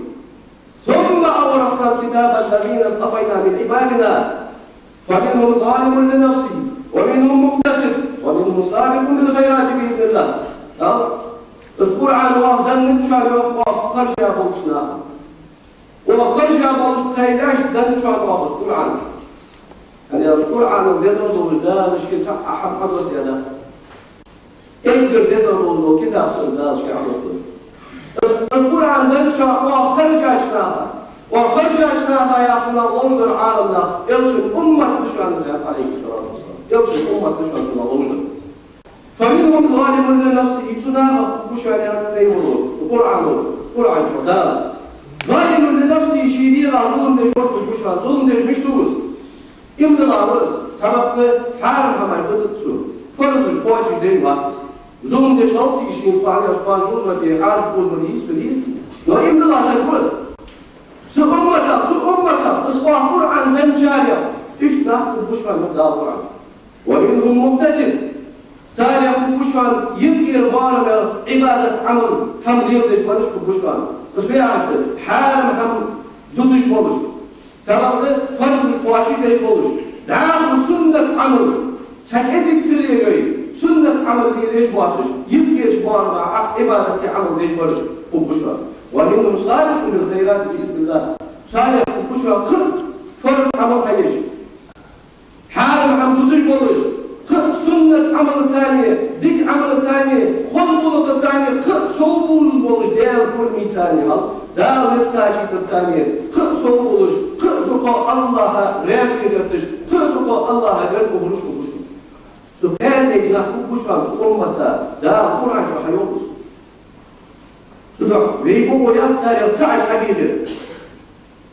«ثم أورثنا الكتاب الذين اصطفينا من عبادنا فمنهم ظالم لنفسه ومنهم مقتصد ومنهم سابق بالخيرات بإذن الله». Дала, из Къуръан оаха денначоа йоах, оаха хержа болча наха. Оаха хержа болча тхоай лаьшта денначоа оаха из Къуръан. ХӀана аьлча Къуръано дезар долаш Дала шийна цхьаккха хӀама хьадоссадаь дац. Эггара дезар долаш дола китаб да из Дала шийна хьадоссадолаш. Из, из Къуръан денначоа оаха хержача наха, оаха хержача наха яхачунах ловш дар Ӏаламнаха, Элчан уммат да шоана из, عليه الصلاة والسلام. Элчан уммат да шоана цунах ловш дар. «فمنهم ظالم لنفسه», цу нахах ба шоана яхар пайхамаро, Къуръано, Къуръан чу Дала. «ظالم لنفسه», ший дегӀа зулам деш вар ба шоана, зулам деш мишта ва из? Иман дилла ва из, цхьабакъда хьарам хӀамаш дутац цо, фарзаш кхоачашдеш вац из. Зулам деш хилац из шийна, кхоана аш кхоана жузмате, Ӏарб узмар йийцу, йийцу. Но иман дилла саг ва из. Цу умматах, цу умматах, из оаха Къуръан денначарех, иштта нах хургба шоана, йоах Дала Къуръан. «ومنهم مقتصد». Царех хургба шоана йига-эгара боарамел, Ӏибадат, Ӏамал, хӀама леладеш бараш хургба шоана. Из веарта, хьарам хӀама дуташ болаш, цхьабакъда фарзаш кхоачашдеш болаш, дӀахо суннат Ӏамал, цхьа кӀезига ца лелайой, суннат Ӏамал лелаеш боацаш, йига-эгача боарама Ӏа-, Ӏибадат, Ӏамал деш бараш хургба шоана. «ومنهم سابق بالخيرات بإذن الله». Царех хургба шоана кхы а фарз Ӏамал хьаеш, хьарам хӀама дуташ болаш, кхы а суннат Ӏамалаца, дика Ӏамалаца, хоза гӀулакхаца кхы а совбувлаш болаш, Даьла пурамаца хьал, Дала низ кхачийтарца кхы а совбувлаш, кхы а дукха АллахӀа раьза хеташ, кхы а дукха АллахӀа гарга ухаш хургба шоана. Цу пхаьтайга нах хургба шоана цу уммата, Дала Къуръан чу хьайоах из. Цудухьа вай бокъо яц царех цхьа а хьабийхар.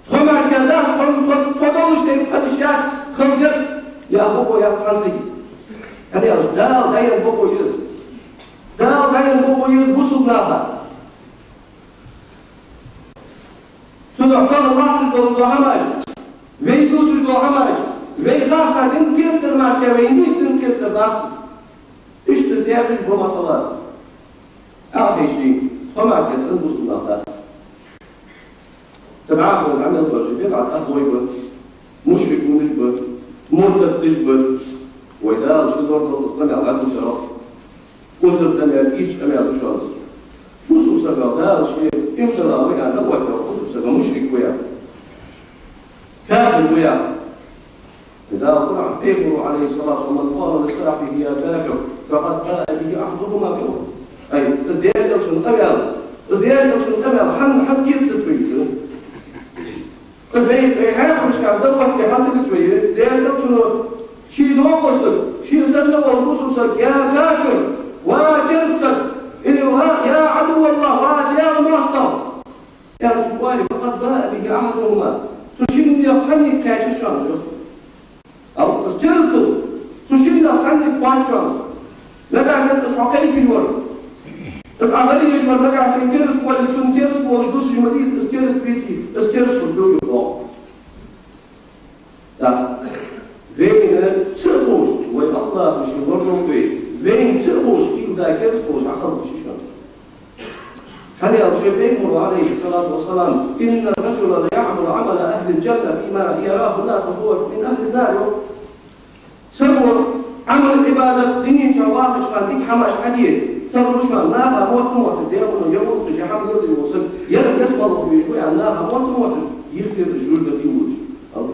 Тхо мара кхы дац, тхо, тхо, тхо долаш тайпа хиннаш яц, хила деза, яха бокъо яц цхьан сага. ХӀана аьлча Дала дӀаенна бокъо я из. Дала дӀаенна бокъо я из бусалба наха. Цудухьа тахан латташ дола хӀамаш, вай дувцаш дола хӀамаш, вай харцахьа дин кхетадар мара кхы, вай нийса дин кхетадар дац из. Иштта зердаш ба масала. Ахьа ший, тхо мара кхы цхьан бусалба нах дац. ТӀаккха хӀама мел баржа, бидӀат ахӀлой ба, мушрикунаш ба, муртаддаш ба. Вай Дала ший лорадолча къамаьл гӀадусарах. Кхозза къамаьл, ийрча къамаьл да шоана. Бусалба сага Дала ший иман дилла ва аьнна, дӀаоттаваь бусалба саг мушрик ва аьнна, кафир ва аьнна. Дала Къуръан, пайхамаро, عليه الصلاة والسلام: «من قال لصاحبه يا كافر فقد باء به أحدهما بكفر». Ай, из Даьла Элчан къамаьл, из Даьла Элчан къамаьл хӀана, хӀана кхетац вайна? Из вай, вай хьаькъалашка дӀаоттаваь хӀана кхетац вайна? Даьла Элчано ший доагӀа саг, ший санна вола бусалба саг: «يا كافر», ва керста саг, или ва, «يا عدو الله», ва Даьла моастагӀа. Яхаш цо оале, قد باء به أحدهما. Цу шиннех цхьаннега кхаьчар шоана, йоах. Ала, из керастал, цу шиннех цхьаннега кхоач шоана. Нагахьа санна из хьо кхайкаш вар, из Ӏа гӀар еш вар, нагахьа санна кераста вале, цунна кераста волаш дусаш ма дий, из кераста веце, из керастал хургда, йоах. Да. Вайна ца а ховш, вай АллахӀа ший лорадолда вай, вайна ца а ховш, кхийла да кераста волаш хьакхелхаш я шоана. ХӀана аьлча Пайхамара, عليه الصلاة والسلام: إن الرجل ليعمل عمل أهل الجنة فيما يراه الناس وهو من أهل النار. Саго Ӏамал, Ӏибадат, дунен чу вахача хана дика хӀамаш хьаде, тарлу шоана, наха мотт-моттаргда, Даьла, ер гӀулакх, ер хӀама леладеш вола саг, ер ялсмале везаш ва аьнна, наха мотт-моттаргда, юхедерза жожагӀате воалаш. Ала?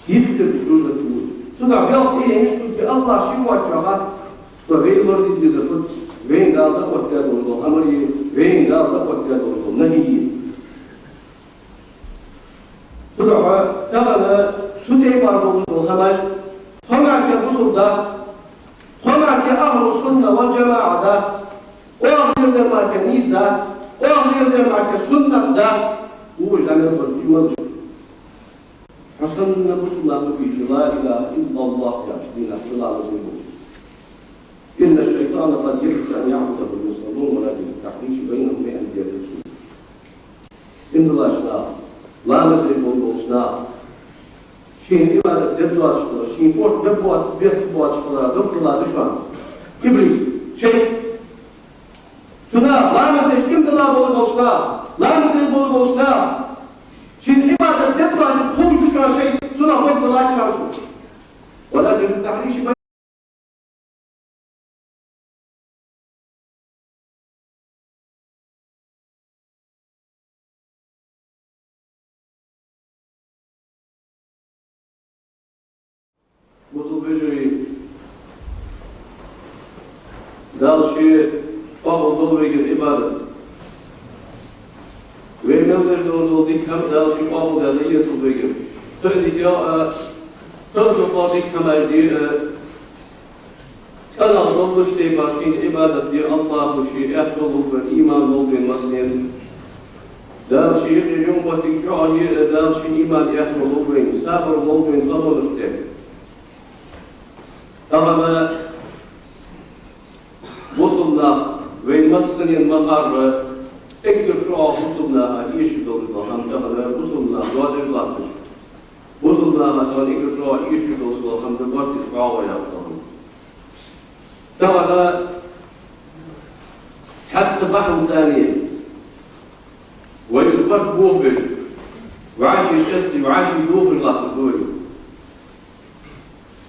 Юхедерза жожагӀате воалаш. Цудухьа белха тӀаемаш хургда, АллахӀа ший воацачох хац, цо вайна лораде дезар фуд, вайна Дала дӀаоттадаь долаш дола амар е, вайна Дала дӀаоттадаь долаш дола нахьи е. Цудухьа тахан цу тайпара болаш бола хӀамаш, тхо мара бусалба дац, тхо мара ахӀлу сунна вал жамаӀа дац, оаха леладер мара нийса дац, оаха леладер мара суннат дац, уж дӀа мел барт ма луш. Хьо санна бусалба нах хургвий, لا إله إلا الله яхаш, дийнахьа чу ламаз деш волча. إن الشيطان قد يئس أن يعبده المصلون ولكن التحريش بينهم بأن يدرسوا. Иман долаш нах, ламаз деш бола болча наха, шийна Ӏибадат дергдоацаш хилар, шийна корта бергбоа-, бергбоацаш хилара дог дилла да шоана иблис, шайтӀа. Цу наха, ламаз деш иман дилла бола болча наха, ламаз деш бола болча наха, шийна Ӏибадат дергдоацаш ховш да шоана шайтӀа, цунах дог диллад шоана шоана. ولكن التحريش بينهم. Бусалба вежарий, Дала ше къоабал долда вайгара Ӏибадат. Вай мел деш дола дика хӀама Дала ше къоабал даь дӀаэцалда вайгара. Цу дикел а, цу дикел дика хӀамаш де а, цӀенагӀа долча тайпара шийна Ӏибадат де, АллахӀа ше аьттув лулба вайна, иман лулба вайна массанена. Дала ше юкъе йола моттиг чӀоагӀа е а, Дала ший иман аьттув лулба вайна, сабар лулба вайна халонаш тӀа. Тахан бусалба нах, вайна массанена ма харра, эггара чӀоагӀа бусалба наха эшаш долаш дола хӀама тахан бусалба нах доадеш латташ. Бусалба наха тахан эггара чӀоагӀа эшаш долаш дола хӀама да барт из чӀоагӀо яхаш дола хӀама. Тахан цхьацца бахьанца вай из барт бохабеш, вӀаший къаьстта, вӀаший дохаш латташ да вай.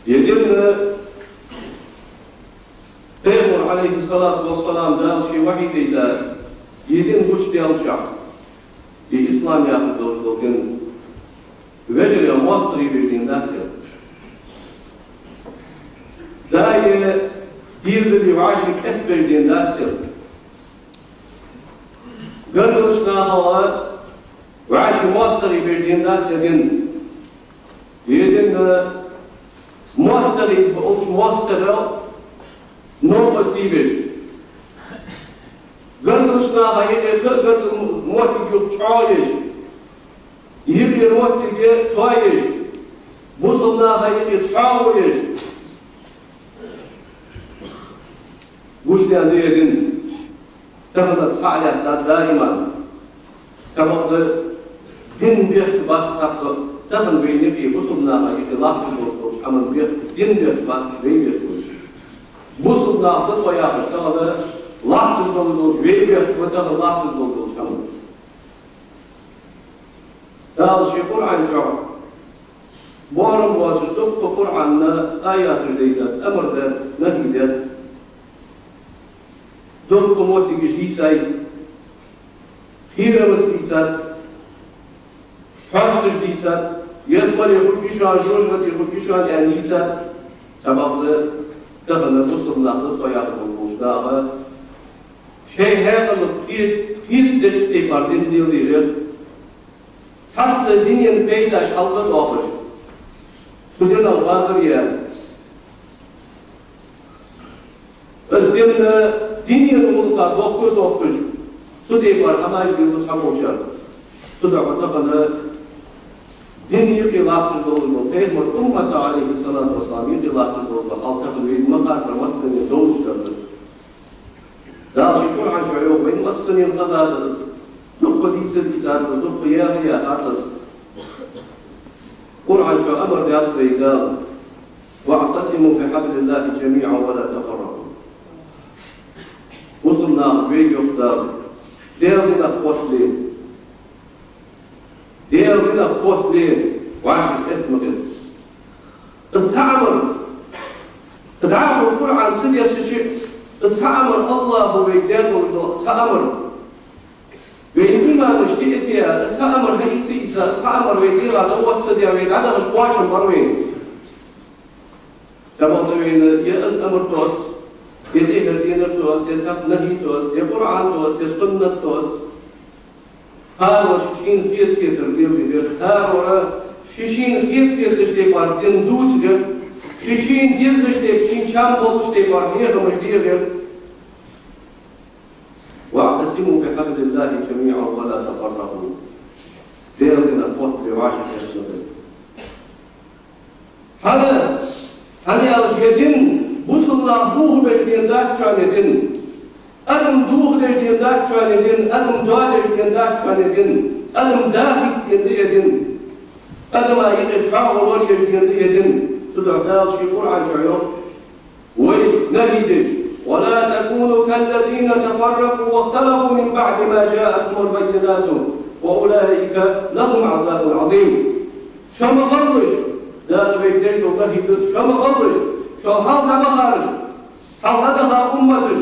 Ер дин Пайхамара, عليه الصلاة والسلام, Дала ший вахьи тӀа дайта, ер дин гучадаьлча, ер ислам яхаш дола дин вежарий моастагӀий беш дин дац ер. ДӀа а дезалий, вӀаший къаьстта беш дин дац ер. Гаргарча нахал вӀаший моастагӀий беш дин дац ер дин. Ер дин моастагӀий болча моастагӀал новкъостий беш, гаргарча наха юкъе гаргара моттиг юха чӀоагӀъеш, юкъера моттиг тоаеш, бусалба наха юкъе цхьоагӀо еш. Гучадаьнна да ер дин. Тахан из хьалаьттад даиман. Тахан дин бехк бац цхьаккха, тахан вайна юкъе, бусалба наха юкъе латташ долча хӀаман бехк, дин бехк бац, вай бехк ба. Бусалба нах да тхо яхаш, тахан латташ долаш долча, вай бехк ба тахан латташ долаш долча хӀаман. Дала ший Къуръан чу боарам боацаш дуккха Къуръана аяташ дайтад, амар даьд, нахьи даьд. Дуккха моттигаш дийцай, кхерамаш дийцад, хьоасташ дийцад, ялсмале хургья шоана, жожагӀате хургья шоана аьнна дийцад. Цхьабакъда тахан бусалба нах да тхо яхаш болча наха шоай хьаькъалах кхе-, кхетадеча тайпара дин леладе деза. Цхьацца дунен пайдаш хьалха а доахаш, цу динах базар е, из дин дунен гӀулакха дохка а доахаш, цу тайпара хӀамаш леладу цхьаболчар. Цудухьа тахан дин юкъе латташ долаш дола, пайхамара уммата, Ӏалайхи ссалату вассалам, юкъе латташ дола хьал тахан вайна ма харра массане довзаш дар да. Дала ший Къуръан чу йоах, вайна массанена хезад из. Дукха дийца дийцад из, дукха яха яхад из. Къуръан чу амар даьд вайга Дала: «واعتصموا بحبل الله جميعا ولا تفرقوا». Бусалба нах, вайга йоах Дала, Даьла динах хоттале. Даьла динах хоттале, вӀаши къеста ма къеста. Из цхьа амар, из дӀахо Къуръан ца дессача, из цхьа амар, АллахӀа вайга даь долаш дола цхьа амар. Вай иманаш тӀаэттаяь, из цхьа амар хьаийца а ийца, из цхьа амар вай дегӀа дӀаоттадаь, вай дӀадахаш кхоачам бар вайна. Ца бакъда вайна е из амар тоац, е тӀехьара денар тоац, е цхьаккха нахьи тоац, е Къуръан тоац, е суннат тоац. ХӀаравар шийна хетар леладе веза, хӀаравар ший-шийна хетача тайпара дин дувца веза, ший-шийна дезача тайпара, шийна чам болча тайпара хьехамаш де веза. «واعتصموا بحبل الله جميعا ولا تفرقوا». Даьла динах хоттале, вӀаши къеста ма дий. ХӀана, хӀана аьлча ер дин бусалба наха дохабеш денна дац шоана, ер дин. Адам дохадеш денна дац шоана, ер дин. Адам доадеш денна дац шоана, ер дин. Адам дахийта денна да ер дин. Адама юкъе чӀоагӀо лораеш денна да ер дин. Цудухьа Дала ший Къуръан чу йоах вайга нахьи деш: «ولا تكونوا كالذين تفرقوا واختلفوا من بعد ما جاءهم البينات وأولئك لهم عذاب عظيم». Шо ма хилалаш, Дала вайга деш дола нахьи да из, шо ма хилалаш, шул хьалха ма хилалаш, хьалха даха умматаш,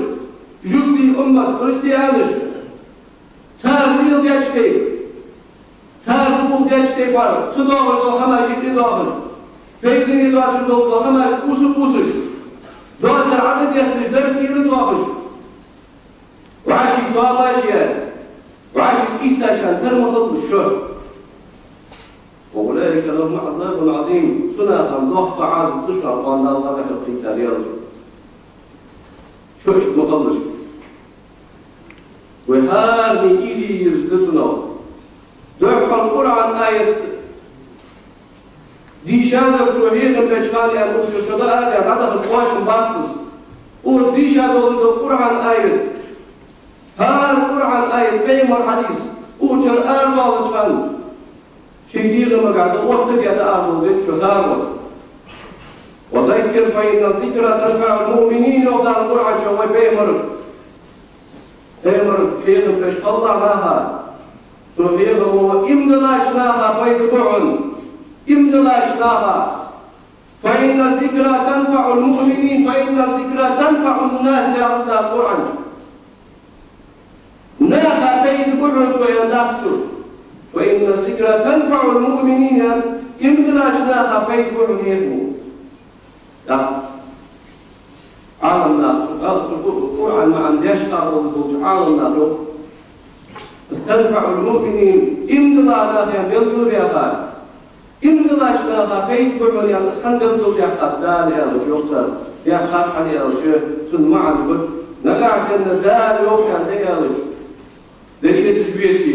жугтий уммат, христианаш, цар леладеча тайпара, цар дохадеча тайпара, ца доагӀаш дола хӀамаш юкъе доахаш, пайдане доацаш дола хӀамаш кхувсаш-кхувсаш, доацар Ӏодетташ, дар кӀера доахаш, вӀаши тоабаш яь, вӀаши къийсачарна тара ма хилалаш шо. «وأولئك لهم عذاب عظيم». Цу наха доккха Ӏазап да шоана, кхоана Дала вахар кхийтта лелаш. Шо иштта ма хилалаш. Вай хӀаране уйла е езаш да цунах. Духхьал Къуръан аят дийшадар цо хьехам беча хана, аьнна, укх чу шо дӀаара, дӀадахаш кхоачам бац из. Укх дийша долаш дола Къуръан аят, хӀара Къуръан аят, пайхамара хьадис укх чура арадоалача хана, ший дегӀамагахьа дӀаоттадаь дӀаарадоал веза цо хӀаравар. «وذكر فإن الذكرى تنفع المؤمنين», йоах Дала Къуръан чу вай пайхамарга. Пайхамар хьехам беш хилалахь наха. Цо хьехам бу, иман диллача наха пайда бу хьона. Иман диллача наха. «فإن الذكرى تنفع المؤمنين، فإن الذكرى تنفع الناس», яхад Дала Къуръан чу. Наха пайда бу хьона цо, аьнна дац цо. «فإن الذكرى تنفع المؤمنين», иман диллача наха пайда бу хьона хьехам бу. ТӀаккха Ӏаламнаха, цу, цу Къу-, Къуръан маӀан деш къахьегаш болча Ӏаламнаха йоах: «تنفع المؤمنين», иман диллача наха белгалдаьккхад. Иман диллача наха пайда бу хьона аьнна, из хӀана белгалдаьккхад Дала аьлча, йоах цар, даьккхад, хӀана аьлча цун маӀан ба: нагахьа санна Дала йоах аьнна тӀаэцаш дӀаэцаш веце,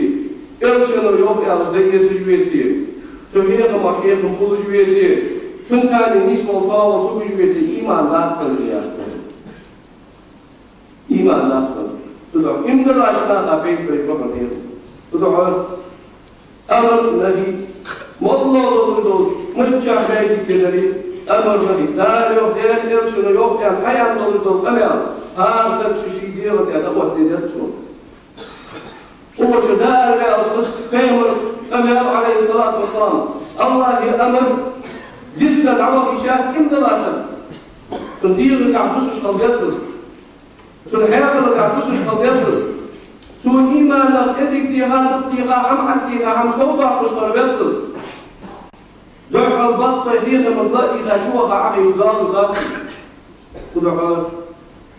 Элчано йоах аьлча дӀаэцаш веце, цу хьехамах хьехам болаш веце, цунца нийсвала, тоавала тугаш веце, иман дац цун, яхад. Иман дац цун. Цудухьа иман диллача наха пайда беш ба хьона хьехам. Цудухьа амар, нахьи, моллагӀа долаш долча, миччахьа баьннаб аьлча, амар, нахьи, Дала йоах, Даьла Элчано йоах аьнна хьааьнна долаш дола къамаьл, хӀара саг ший-ший дегӀа тӀа дӀаоттаде деза цо. Укх чу дӀаараваьлча, из пайхамара къамаьл, Ӏалайхи ссалату вассалам, АллахӀа амар, дицдан дӀавахийта иман дилла саг, цун дегӀагахьа дусаш хила деза из. Цун хьаькъалгахьа дусаш хила деза из. Цо иманах кӀезига теха, дукха теха, хӀама Ӏотеха, хӀама совдоаккхаш хила веза из. Духхьал бакъда хьехамах ла а ийца, чуваха Ӏохайша доаллаш дац из. Цудухьа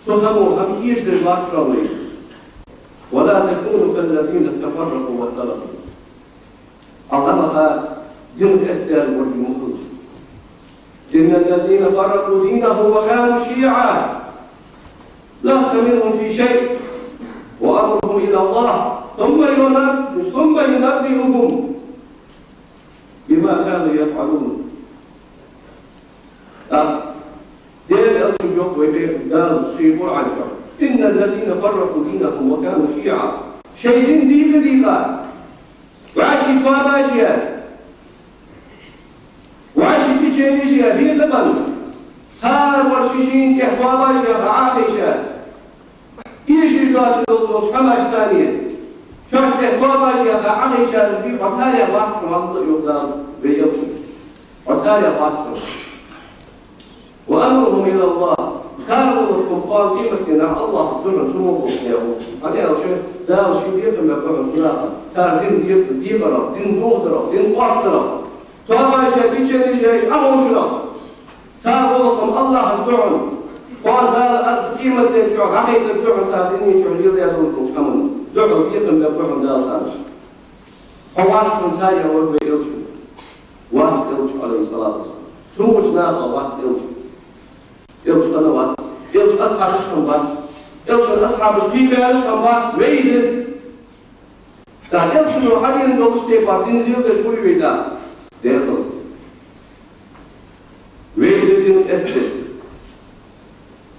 цу хӀамо хӀама эшадеш латт шоана вай. «ولا تكونوا كالذين تفرقوا واختلفوا». Аллахӏа дин къестар варг ма хилалаш. «إن الذين فرقوا دينهم وكانوا شيعا لست منهم في شيء وأمرهم إلى الله ثم ينبئهم ثم ينبئهم بما كانوا يفعلون. А, Даьла Элчано йоах вай Даьла Элчано ший Къуръан чу: إن الذين فرقوا دينهم وكانوا شيعا. Шоай дин дийкъа-дийкъа, вӀаши тоабаш яь, вӀаши кийчъенаш яь, бекъабенна, цар вар ший-шийна тӀа тоабаш яь, Ӏохайша, эшаш доацаш долча хӀамашца, шоашта тӀа тоабаш яь, Ӏохайша, бий хьо царех вац хьо, Аллахӏа йоах Даьла вай Элчано. Хьо царех вац хьо. وأمرهم إلى الله. Цар гӀулакх кхоана къематдийнахьа Аллахӏа духьал цу мо болча наьха. ХӀана аьлча Дала ший бекхам баьб хьона цу наха, цар дин декъа-, декъарах, дин дохадарах, дин къоастадарах. Тоабаш яь, кийчъенаш яь, Ӏохайшарах. Цар гӀулакх-м Аллахӏа духьал. Кхоана Дала къематдийнахьа духьал хьахайтаргда хьона цар дина чу леладаь долча хӀаман духьал бекхам баьб хьона Дала царна. Хьо вац хьона царех, йоах вай Элчано. Вац Элча, Ӏалайхи ссалату вассалам. Цу моча наха вац Элча. Элча хьона вац. Элчан асхьабаш хьона бац. Элчан асхьабаш кхийбаьраш хьона бац. Вай да. ТӀаккха Элчано хьадена долча тайпара дин леладеш хургвий вай, да? Дера. Вай да дин къестабеш.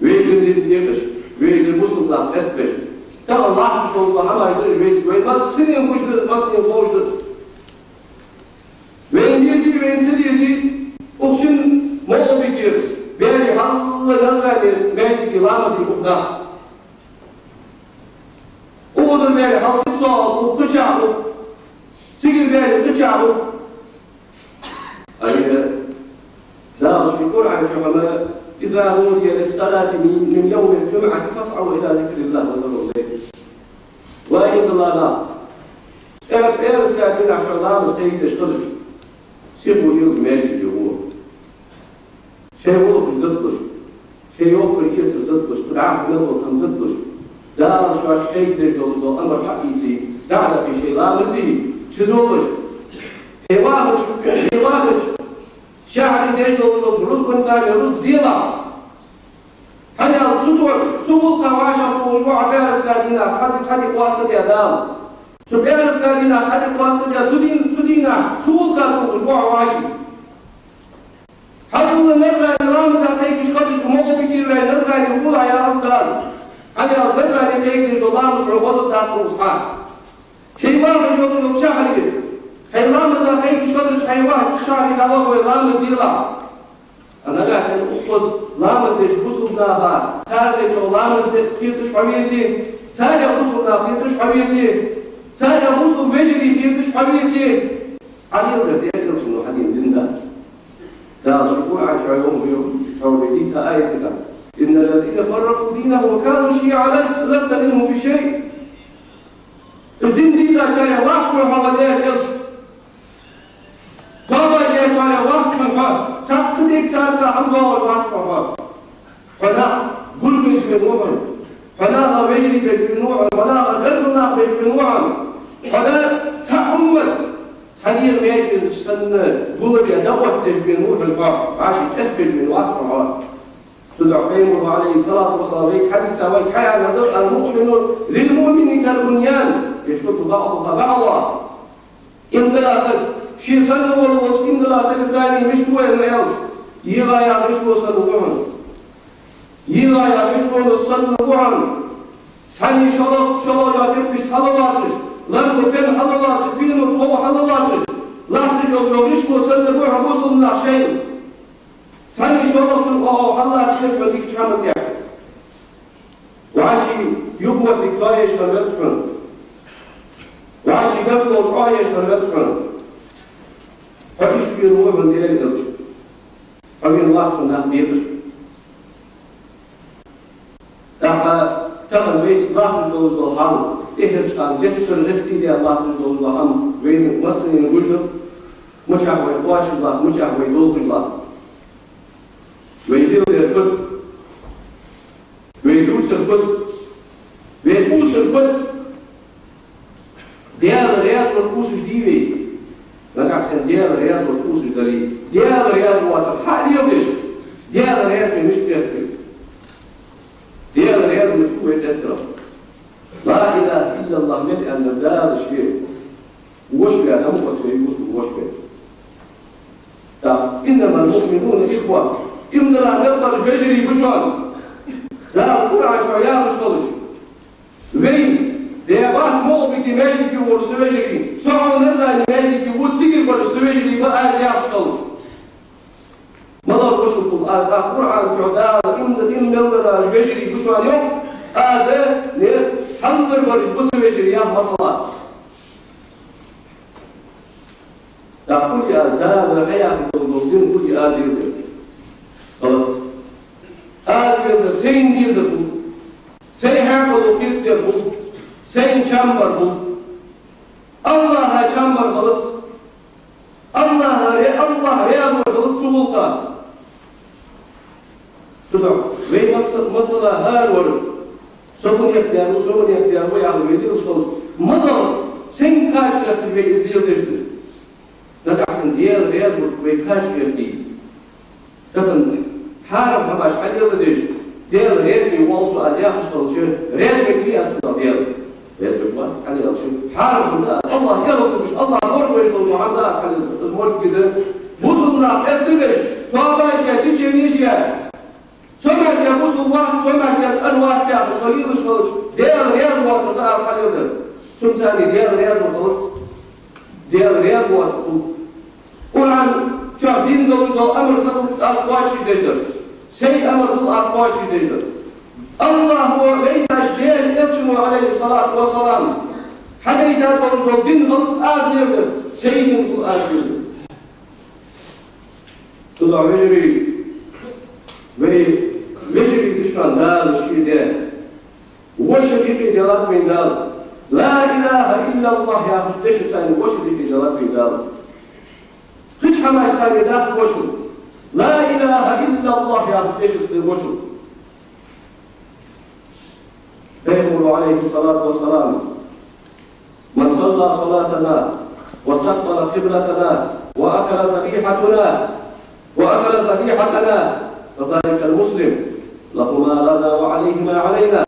Вай да дин декъаш. Вай да бусалба нах къестабеш. Тахан латташ дола хӀамаш да уж вайцига. Вай массане синен гуш да, массане ховш да. Вайна дезий, вайна ца дезий, укх шин МагӀалбике, баьри хьалха Назране маьждиге ламазе ух нах. Укхазара баьри хьалха сица укх, кхычахьа укх, цигара баьри кхычахьа укх. Ай, Дала ший Къуръан чу хьона: إذا نودي للصلاة من، من يوم الجمعة فاسعوا إلى ذكر الله وذروا البيع. Ва иман дилла нах, пӀе-, пӀаьраска дийнахьа шоана ламаз кхайкадеш хазача, сихо лела маьждиге гӀо. Шоай гӀулакхаш дӀадалуш, шоай йоккхар-эцар дӀадалуш, кхы дӀахо мел дола хӀама дӀадалуш, Дала шоашта кхайкадеш дола, дола амар хьаийце, дӀа а даккхий шоай ламаз де, чудолаш. Хьо вахача, хьо вахача, шахьаре деш долча рузбанца рузба делахь. ХӀана аьлча цу тохача, цу гӀулакха вӀашагӀтохаш ва хьо пӀаьраска дийнахьа, цхьа ди, цхьа ди къоастадаь Дала. Цу пӀаьраска дийнахьа цхьа ди къоастадаь, цу дийнахьа, цу дийнахьа, цу гӀулакха тохаш ва хьо вӀаши. Хьалла Назране ламаза кхайкаш хазача, МагӀалбике ваьнна Назране гӀолла яхаш Дала. ХӀана аьлча Назране кхайкадеш дола ламаз хьона хоза даккха укхаза. Хьо вахаш йолча шахьаре, хьо ламаза кхайкаш хазача, хьо вахача шахьаре дӀаваха вай ламаз делахь. А нагахьа санна укхаза ламаз деш бусалба наха, царна чӀоагӀа ламаз де хеташ хьо веце, царех бусалба нах хеташ хьо веце, царех бусалба вежарий хеташ хьо веце, хьалелдар Даьла Элчано хьадена дин да. Дала ший Къуръан чу йоах, йоах, хьо вай дийца аятага: إن الذين فرقوا دينهم وكانوا شيعا لست، لست منهم في شيء. Уж дин дийкъачарех вац хьо, ва Даьла Элча. Тоабаш яьчарех вац хьо. Цхьаккха дика царца хӀама доагӀаш вац хьо. Хьо нах гулбеш вена ва хьона. Хьо наха вежарий беш вена ва хьона. Хьо наха гаргара нах беш вена ва хьона. Хьо да цхьа уммат, цхьа дегӀа маьждиг санна гулбеш, дӀаоттадеш вена ва хьона хьо. ВӀаши къестабеш вена вац хьо. Цудухьа Пайхамара, Ӏалайхи ссалату вассалам, вайга хьадиса вайга хьаяьннар да: المؤمن للمؤمن كالبنيان يشد بعضه بعضا. Иман дола саг ший санна волча иман дола сагаца мишта ва аьлча, йиӀий яха ришто санна ва хьона. ЙиӀий яха ришто санна ва хьона. Цхьанне шоллагӀа, шоллагӀа йола кепаш хьалалоацаш, ларго пен хьалалоацаш, пенал тхов хьалалоацаш, латташ йола ришто санна ва хьона бусалба нах шоайла. Цхьанне шоллагӀчун оагӀув хьаллаца веза хьо дикача хӀаман тӀа. ВӀаши юхамоттиг тоаеш хинна веза хьона. ВӀаши гаргало чӀоагӀъеш хинна веза хьона. Хьо иштта вена ва хьона Даьла Элча. Хьо вена вац хьона нах декъаш. ТӀаккха тахан вайцига латташ долаш дола хьал, тӀеххьарча хана геттара гӀертий даьнна латташ долаш дола хӀама вайна массанена гуш да, мичахьа вай кхоачаш латт, мичахьа вай долхаш латт. Вай леладер фуд? Вай дувцар фуд? Вай къувсар фуд? Даьла раьза вар къувсаш дий вай? Нагахьа санна Даьла раьза вар къувсаш дале, Даьла раьза воацар хьалеладеш, Даьла раьза вай мишта хет вай? Даьла раьза ма ву вай къестарах. لا إله إلا الله мел аьнна Дала ше Воша ваьннав, оцу вай бусалба воша ваьннав. Так, «إنما المؤمنون إخوة». Иман диллараш вежарий ба шоана. Дала Къуръан чу яхаш хилча, вай, дебат молбики мелики вор са вежарий, со хьо Назрани мелики ву, цигара бараш са вежарий ба аз яхаш хилча. Малав бушулкул аз да Къуръан чу Дала иман, иман диллараш вежарий ба шоана йоах, аз не хьалдар бараш ба са вежарий яха масала. ТӀаккха хӀули аз Дала хьаяхаш дола дин хӀули аз леладер? Халат. Аз леладер сайна дезар хул. Сай хьакъало кхетадер хул. Сайна чам бар хул. Аллахӏа чам бар халат. Аллахӏа ре-, Аллахӏ раьза вар халат цу гӀулакха. Цудухьа вай маса-, масала хӀара вар, со хӀун яхтар ва, со хӀун яхтар ва, яхаш вай лелаш хилча, ма далла, сайна кхача хеташ вай из леладеш да. Нагахь санна Даьла раьза вар вай кхача хетий. Тахан хьарам хӀамаш хьалеладеш, Даьла раьза вий оал со аз яхаш хилча, раьза вий аз цунах Даьла? Раьза вац, хьалелаш. Хьарам хӀама да, Аллахӏ кхел хургаш, Аллахӏ лоравеш дола хӀама да аз хьалелаш. Из морг кида, бусалба нах эскабеш, тоба яь, течение яь. Со мара бусалба вац, со мара цӀена вац яхаш, со лелаш хилча, Даьла раьза воацар да аз хьалелаш. Цунцара Даьла раьза вар халат. Даьла раьза воацар хул. Къуръан чу дин долаш дола амар хилалца аз кхоачашдеш дар. Сай амар хул аз кхоачашдеш дар. Аллахӏо вайташ Даьла Элчано, Ӏалайхи ссалату вассалам, хьадайта долаш дола дин хилалца аз леладер. Сай дин хул аз леладер. Цудухьа вежарий, вай вежарий да шоана Дала ший де. Воша дикъе делад вайна Дала. «لا إله إلا الله» яхача дешаца воша дикъе делад вайна Дала. Кхыча хӀамашца дац вошал. «لا إله إلا الله» яхача дешаца да вошал. Пайхамара, Ӏалайхи ссалату вассалам: «من صلى صلاتنا واستقبل قبلتنا وأكل ذبيحتنا، وأكل ذبيحتنا، فذلك المسلم، له ما لنا وعليه ما علينا».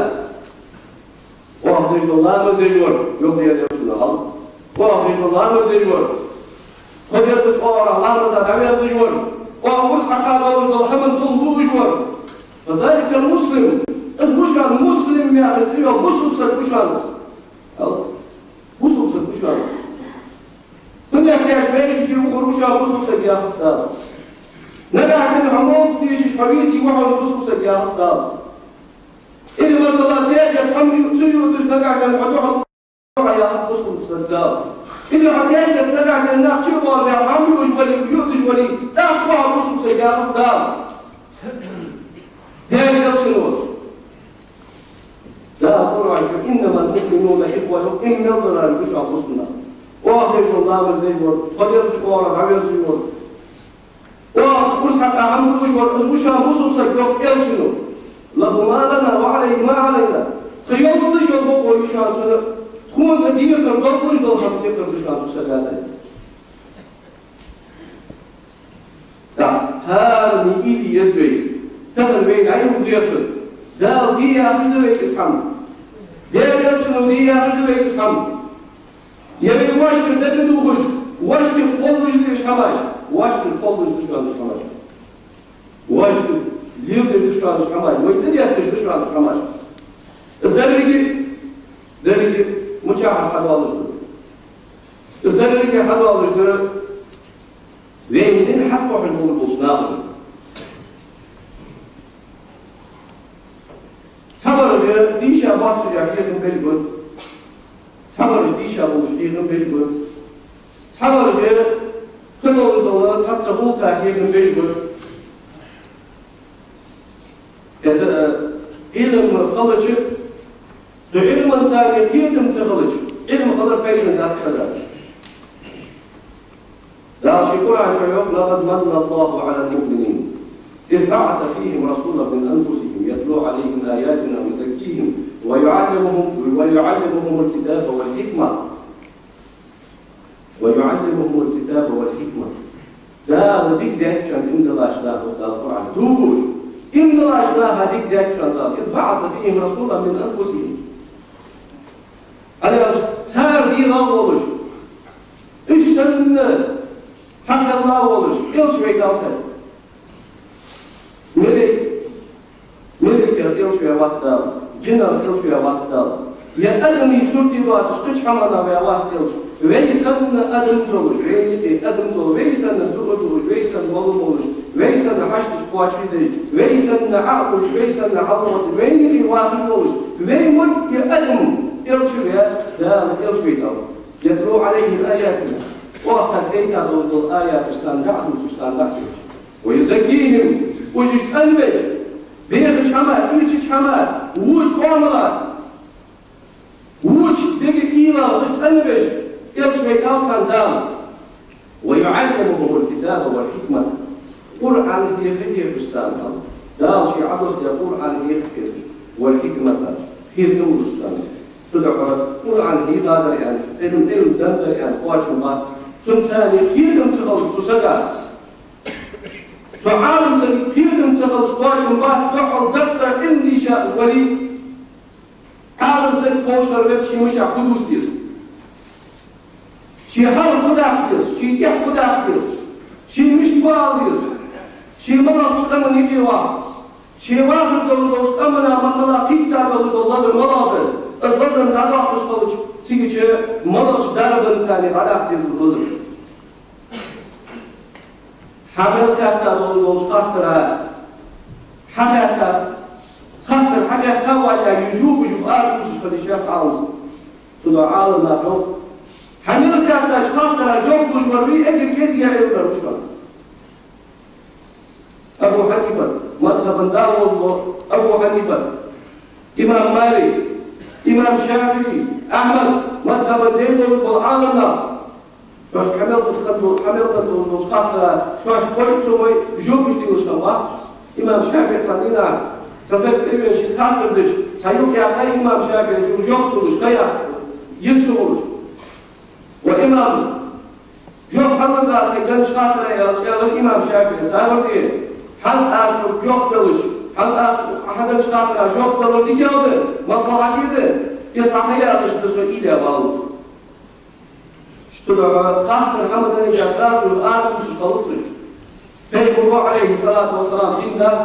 Оаха деш дола ламаз деш вар, йоах Даьла Элчано, хьал. Оаха деш дола ламаз деш вар, тхо дезача оагӀорахьа ламаза дӀаверзаш вар, оаха урс хьакха долаш дола хӀама дуллуш вар. «فذلك المسلم». Из ва шоана муслим яха цӀи йола бусалба саг ва шоана. Хьал. Бусалба саг ва шоана. ХӀана аьлча вай кхы ухар ва шоана бусалба саг яхаш Дала. Нагахь санна хьо мовлат дешаш хьо веце, ва хьона бусалба саг яхаш Дала. Или масала тешат хӀама ю-, цу юрташ нагахь санна хьо духьал ва яхаш бусалба саг Дала. Или хьо тешат нагахь санна нах чу а боалабаь, хӀама юаш вале, юаш вале, тӀаккха ва хьо бусалба саг яхаш Дала. Даьла Элчано. Дала Къуръан чу: «إنما المؤمنون إخوة», иман диллараш ба шоана бусалба нах. Оаха деш дола ламаз деш вар, тхо дезача оагӀорахьа дӀаверзаш вар, оаха урс хьакха хӀама дуллуш вар, из ва шоана бусалба саг, йоах Элчано. «له ما لنا وعليه ما علينا». Тха йолаш йола бокъо я шоана цунна, тхона декхар долаш дола хӀама декхар да шоана цу сага тӀа. ТӀаккха хӀаране уйла е еза вай. Тахан вайна Ӏайха дехар. Дала де яхаш да вайга из хӀама. Даьла Элчано де яхаш да вайга из хӀама. Е вай воашкара дага дувгӀаш, воашкара кхоллаш да уж хӀамаш. Воашкара кхоллаш да шоана уж хӀамаш. Воашкара леладеш да шоана уж хӀамаш. Вай тӀадетташ да шоана уж хӀамаш. Из деррига, деррига мичахьара хьадоалаш да? Из деррига хьадоалаш да вайна дин хьатӀакхухьаш болаш болча нахах. Цхьабараш дийша боаццаш хьехам беш ба. Цхьабараш дийша болаш хьехам беш ба. Цхьабараш кхы долаш дола цхьацца гӀулакха хьехам беш ба. ХӀаьта, э, Ӏилма хилча, цу Ӏилманца кхетам ца хилча, Ӏилма хилар пайдана дац, ца дац. Дала ший Къуръан чу йоах: «لقد من الله على المؤمنين إذ بعث فيهم رسولا من أنفسهم يتلو عليهم آياته ويزكيهم ويعلمهم، ويعلمهم الكتاب والحكمة. ويعلمهم الكتاب والحكمة». Дала дика даьд шоана иман диллача наха, йоах Дала Къуръан чу. Иман диллача наха дика даьд шоана Дала. «إذ بعث فيهم رسولا من أنفسهم». Хьалелаш, цар дегӀах волаш, хьакхелла волаш, элча вайта цар. Малейк-, малейкех элча ваь вац Дала, жинех элча ваь вац Дала. Е адамий сурте доацаш кхыча хӀаманах ваь вац элча. Вай санна адам долаш, вайна юкъе адам долаш, вай санна дуӀа долаш, вай санна вала волаш, вай санна хьашташ кхоачашдеш, вай санна Ӏохуш, вай санна хьалвода, вайна юкъе вахаш волаш, вай мо е адам элча ваь Дала элча вайта. يتلو عليهم آياتنا. Оаха царна кхайкадолаш дола аяташ царна дӀадувцаш, царна дӀахьош. ويزكيهم, уж цӀенвеш, бехача хӀамах, ийрчача хӀамах, воча къамах, воча дега уйлах уж цӀенвеш, элча вайта царна Дала. ويعلمهم الكتاب والحكمة. Къуръан хьеха хьехаш царна Дала. Дала ше Ӏодоссадаь Къуръан хьеха хьехаш, والحكمة, хетам луш царна. Цудухьа Къуръан хьехадар аьнна, Ӏилма, Ӏилма деннадар аьнна кхоачам бац. Цунца хетам ца хилча цу сага, цу Ӏалам сага хетам ца хилча кхоачам бац, духхьал доттагӀа Ӏилма дийша из вале. Ӏалам саг кхоачаш вале, ше мичахьа фу дувца деза, ше хьалха фу даккха деза, ше тӀехьа фу даккха деза, ше мишта ала деза, ше малагӀча къаман юкъе вахар, ше вахаш долаш долча къаман масала кхийтта долаш дола лазар малагӀа да, из лазар дӀадоаккхаш хилча, цигача малагӀча дарбанца дӀадаккха деза из лазар. Хьа мел хаьтта долаш долча хаттара, хьахаьтта, хаттар хьахаьтта вале, южу-бужу ара дувцаш хила йиш яц Ӏалам сага. Цудухьа Ӏалам наха йоах: хьа мел хаьттача хаттара жоп луш вар вий, эггара кӀезига яр вар вуш вар. Абу Хьанифа, мазхӀаба да волаш вола Абу Хьанифа, имам Малик, имам ШафиӀи, Ахьмад, мазхӀаба дай волаш бола Ӏалам нах. Шоаш хьа мел хӀама хинна, хьа мел хинна долаш долча хаттара шоаш кхойтта цу вай жоп луш хинна вац. Имам ШафиӀи цхьан дийнахьа цхьа саг тӀавена шийга хаттар дича, цхьа юкъ яьккхай имам ШафиӀас, цунга жоп ца луш, ха яхаш, йиц ца хулаш. Ва имам, жоп хӀана ца луш хьайга деннача хаттара, аьлча, аьлар имам ШафиӀас: «Савар де, хӀанз аз хьога жоп далаш, хӀанз аз хьа деннача хаттара жоп далар дикагӀа да, маслахьат да, е цхьа ха яхаш да со уйла е валлалца». Цудухьа хаттар хӀама дале а, сразу ара дувцаш хилац уж. Пайхамаро, Ӏалайхи ссалату вассалам, дин дац.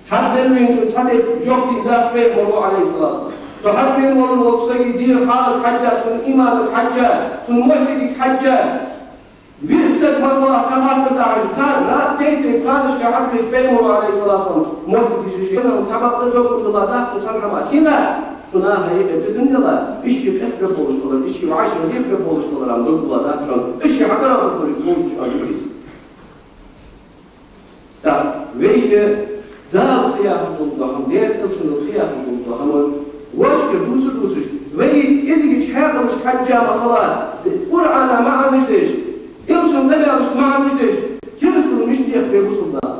ХӀара дин вийначун цхьа тайпа жоп дин дац Пайхамаро, Ӏалайхи ссалату вассалам. Цу хьавена волаш волча сага дера хьалага хьежжа, цун иманага хьежжа, цун мохьтигага хьежжа, виъ саг, масала, цхьа хаттар дахьаш, ха-, ра-, тайп-тайпара ханашка хьадувцаш Пайхамаро, Ӏалайхи ссалату вассалам, мохьтиг дийша, цхьа бакъда дог дилла дац цун цхьан хӀаман. Сенна? Цу наха юкъе ца дин дилла, уж ший къестабе болаш хилар, уж ший вӀашагӀле бе болаш хилар ам дог дилла дац шоана, уж ший хьакъара хургдолга болаш шоана юкъе. Так, вайга Дала ца яхар долаш дола хӀама, Даьла Элчано ца яхар долаш дола хӀама, вӀашка дувца дувцаш, вай кӀезигача хьаькъалашка хьежжа, масала, Къуръана маӀанаш деш, Элчан къамаьлашта маӀанаш деш, керастал мишта дех вай бусалба наха?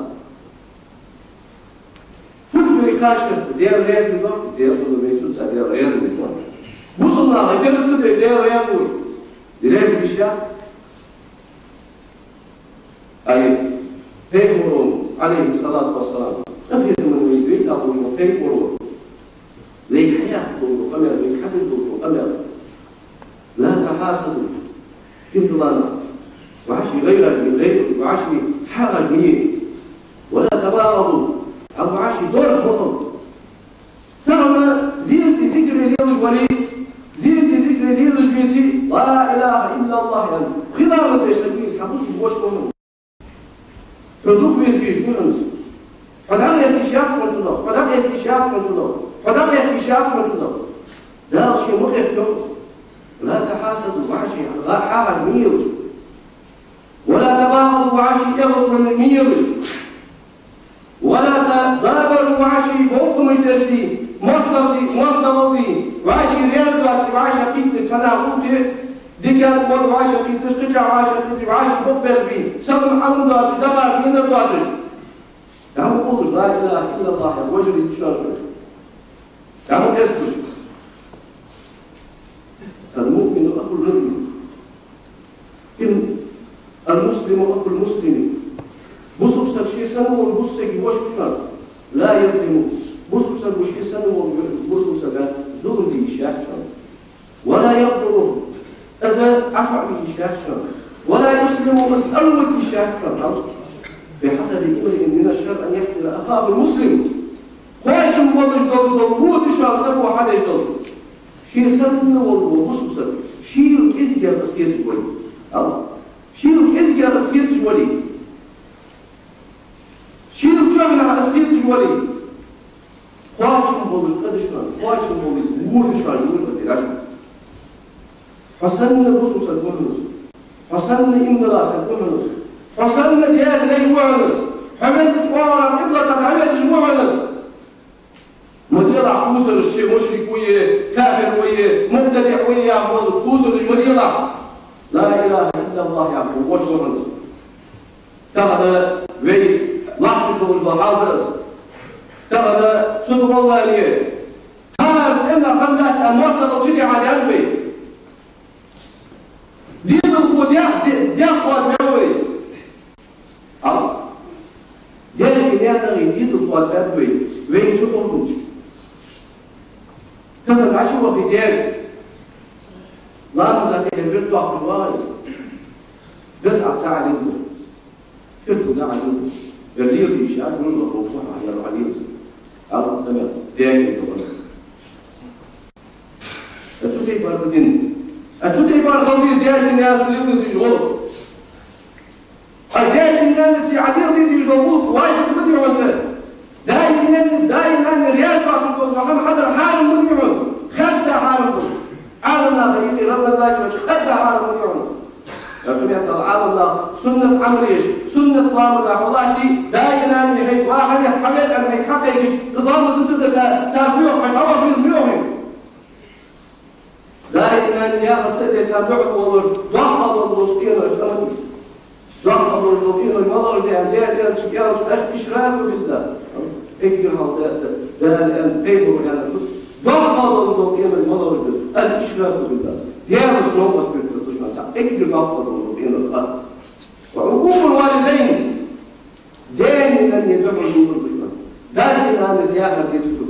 Фуд вай кхача, Даьла раьза вий, Даьла вий, вай цунца Даьла раьза вий. Бусалба наха керастал деш Даьла раьза вий? Раьза вий ше? Ай, Пайхамаро, Ӏалайхи ссалату вассалам, къахетаман вай вайта болаш вола Пайхамаро, вай хьаяьккха долаш дола къамаьл, вай хьадеш долаш дола къамаьл: لا تحاسدوا, кхин дилла нах, вӀаший гӀайраш ма е, гӀайраш, вӀаший хьагӀаш ма е, ولا تباغضوا, хьал вӀаший дорх ма хила. Тахан зерате зикаре лелаш вале, зерате зикаре лелаш веце, لا إله إلا الله аьнна, хила ма дезаш саг веце, хьа бусалба воша ва хьона. Хьо дукха веза везаш ва хьона из. Хьо дӀакъаьста йиш яц хьона цунах, хьо дӀакъаьста йиш яц хьона цунах, хьо дӀакъаьста йиш яц хьона цунах. Дала ше ма къаьста йоах: لا تحاسدوا, вӀаший хьагӀаш ма елаш. ولا تباغضوا, вӀаший эгӀазлонаш ма елаш. ولا تدابروا, вӀаший бокъонаш дерзаде, моастагӀал де, моастагӀал де, вӀаший раьза доацаш, вӀаший кхийттар, цхьаннахьа гӀулакх де, дикан кхоачаш вӀаший кхийтташ, кхычахьа вӀаший кхийтташ, вӀаший букъ берзабе, салам-Ӏалам доацаш, дахар, денар доацаш. ДӀа ма къуллаш, لا إله إلا الله яха, вежарий, душманаш. ДӀа ма къесталаш. المؤمن أخو المؤمن. Им, المسلم أخو المسلم. Бусалба саг ше санна вола бусалба сага воша ва шоана. لا يظلمه. Бусалба саг ше санна волча бусалба сага зулам де йиш яц шоана. ولا يغدره. Из Ӏохоаве йиш яц шоана. المسلم مسألة الشاك فالأرض بحسب امرئ من الشر أن يحقر أخاه المسلم. Кхоачам болаш долаш дола во да шоана саго хьадеш дола. Ше санна вола во бусалба саг шийла кӀезигагӀа хеташ вале. Ал. Шийла кӀезигагӀа хеташ вале. Шийла чухьнахьа хеташ вале. Кхоачам болаш къа да шоана, кхоачам болаш во да шоана, юха дигаш. Хьо санна бусалба саг ва хьона из. Хьо санна иман дола саг ва хьона из. Хьо санна Даьла лай ва хьона из. Хьо мел чӀоагӀа къиблата дӀавезаш ва хьона из. Ма делахь кхувсараш, ше мушрик ва е, кафир ва е, мубтадиӀ ва е яха вола кхувсараш ма делахь. لا إله إلا الله яха вола воша ва хьона из. Тахан вай латташ долаш дола хьал да из. Тахан цу духьале хӀара цӀена ханна лаьца моастагӀал чу дихьа даьннад вай. Дезалхо дехьа, де-, дехьа хоадабаьб вай. Ал. Даьлагеи наьнагеи дезалхо хоадабаьб вай. Вайна цу хургуча. Тахан Ӏочувахе даьга. Ламаза тӀехьа бирт дохкаш вагӀа из. Бирт Ӏа ца Ӏалилла. Фиртуга Ӏалилла. Ер леладе йиш яц, рузба хӀокху хьа яр Ӏалилла. Ал, тамам, даьга тӀехьа. А цу тайпара дин. А цу тайпара хила деза даьцеи наьнацеи леладе дезаш гӀулакх. А даьцеи наьнацеи Ӏа леладе дезаш дола гӀулакх важиб ма дий хьона. Даи наьнеи, даи наьнеи раьза доацаш дола хӀама хьадар хьарам ма дий хьона. Хадда хьарам да. Ӏаламнаха юкъе разногласи йолча хадда хьарам ма дий хьона. Например, Ӏаламнаха суннат Ӏамал еш, суннат ламаза хьо латтий, даи наьнеи хьайга вахана, хьавеана хьайга хьакхайкача, из ламаз дутаргда, цар муьйхьа хьо хьаваха веза муьйхьа. Даи наьнеи яхар ца де, царна дуӀа ма луш, доккхагӀа долаш къинош къаман. ДоккхагӀа долаш къинош ма луш де, Даьла элча, элча, الإشراك بالله. Эггара хьалха Даьла, Даьла аьнна, пайхамара аьнна. ДоккхагӀа долаш къинош ма луш де, الإشراك بالله. Даьлаца новкъост беттар да шоана, эггара доккхагӀа долаш къинош. وعقوق الوالدين. Даьнеи наьнеи духьал дувлар да шоана. Даьцеи наьнацеи яхар деций ту?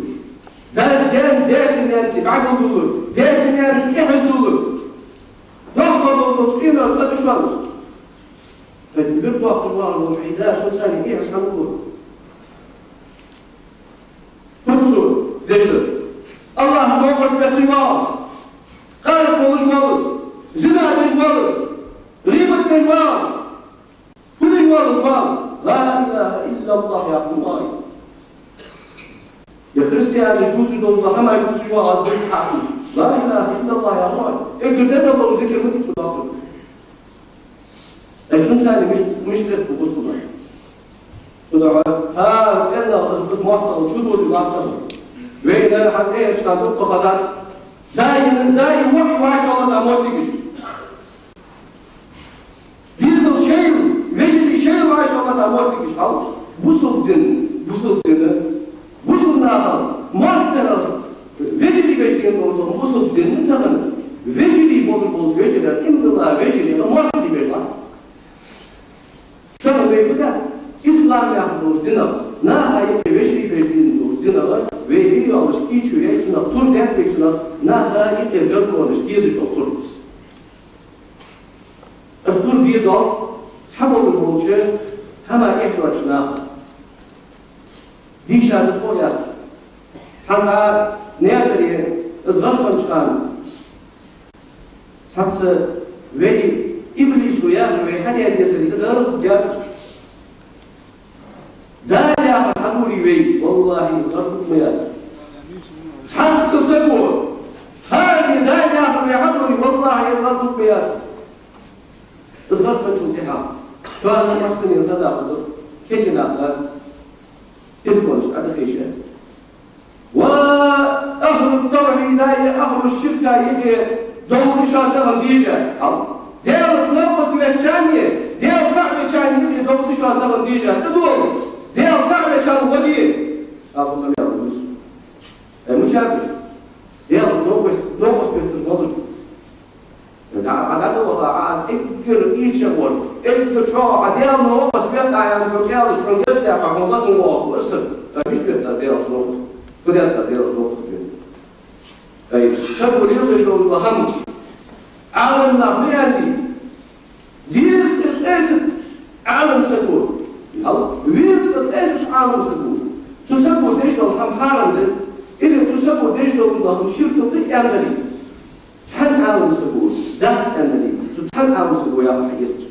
Да-, даь-, даьцеи наьнацеи бӀаргадувлар, даьцеи наьнацеи эхьаз дувлар. ДоккхагӀа долаш къинош къа да шоана. Хьай бирт дохкаш вагӀар вола хьай да, цунца эхьаз хьан дувлар? ХӀанз цо дешар. АллахӀаца новкъост беттар ва из. Къаракъ волаш ва из. Зина деш ва из. ГӀийбат деш ва из. Фу деш ва из, ва? لا إله إلا الله яхаш ва из. Е христианаш дувцаш дола хӀама дувцаш ва из, дувцаш хьакхаш. لا إله إلا الله яхаш ва из. Эггара дезагӀа дола зикр ма дий цо доаккхар. Ай, цунца миш-, мишта лестабу бусалба нах? Цудухьа хӀара цӀенах из моастагӀал чудоладе латтар. Вайна хьатӀаэцача хана дукха хазар. Даим, даим ваьш ваьш валлалца моттигаш. Дезал шоайла, вежарий шоайла ваьш валлалца моттигаш. Хьал, бусалба дин, бусалба дин, бусалба наха моастагӀал, вежарий беш дин болаш дола бусалба дин тахан вежарий болаш болча вежарий, иман дола вежарий, моастагӀий беш латт. Тахан вай фу даьд? Ислам яхаш долча динах, наха юкъе вежарий беш дин долча динах, вай вий йоаллаш кийчо яй цунах, тур даьд вай цунах, наха юкъера гаргалонаш дедаш дола тур. Из тур дедоал цхьаболаш болча хӀама эхь доацача наха. Дийша да тхо яхаш. ХӀанз Наьсаре из гӀархӀанча хана цхьацца вай иблисо яхар вай хьадаьдацар, из гӀаргхургьяц. Дала яхар хьадувле вай, валлахӀи, из гӀаргхург ма яц. Цхьаккха саго, хӀара Дала яхар вай хьадувле, валлахӀи, из гӀаргхург ма яц. Из гӀаргханчул тӀехьагӀа шоана массанена хаза хургда, кегий нах да, ирхонаш Ӏодахийша. Ва ахӀлу тавхьида е ахӀлу ширка юкъе довла да шоана тахан дийша. Хьал, Даьлаца новкъост ваьчарна е Даьла цаӀ ваьчарна юкъе довла да шоана тахан дийша. ТӀадола, Даьла цаӀ ваьчарна гӀо де. Абу Тамял Юсуф. Ай, мичаб уж? Даьлаца новкъост, новкъост бетташ молаш. Ӏа, Ӏа дӀадолхалахь, Ӏа аз эггара ийрча вар, эггара чӀоагӀа Ӏа Даьла новкъост бетта аьнна хьона кӀелаш, хьона герз даьккха, хьона латун воагӀа ва аса. Ай, мишта бетта Даьлаца новкъост? Фу детта Даьлаца новкъост бетта? Ай, саго леладеш дола хӀама Ӏаламнаха ма аьннадий. Деза къийсача Ӏалам саго, хьал, вирд тӀа къийсача Ӏалам саго, цу саго деш дола хӀама хьарам да, или цу саго деш долаш дола хӀама ширк да аьнна дале, цхьан Ӏалам саго дац аьнна дале, цу цхьан Ӏалам саго яхар хьаэцача.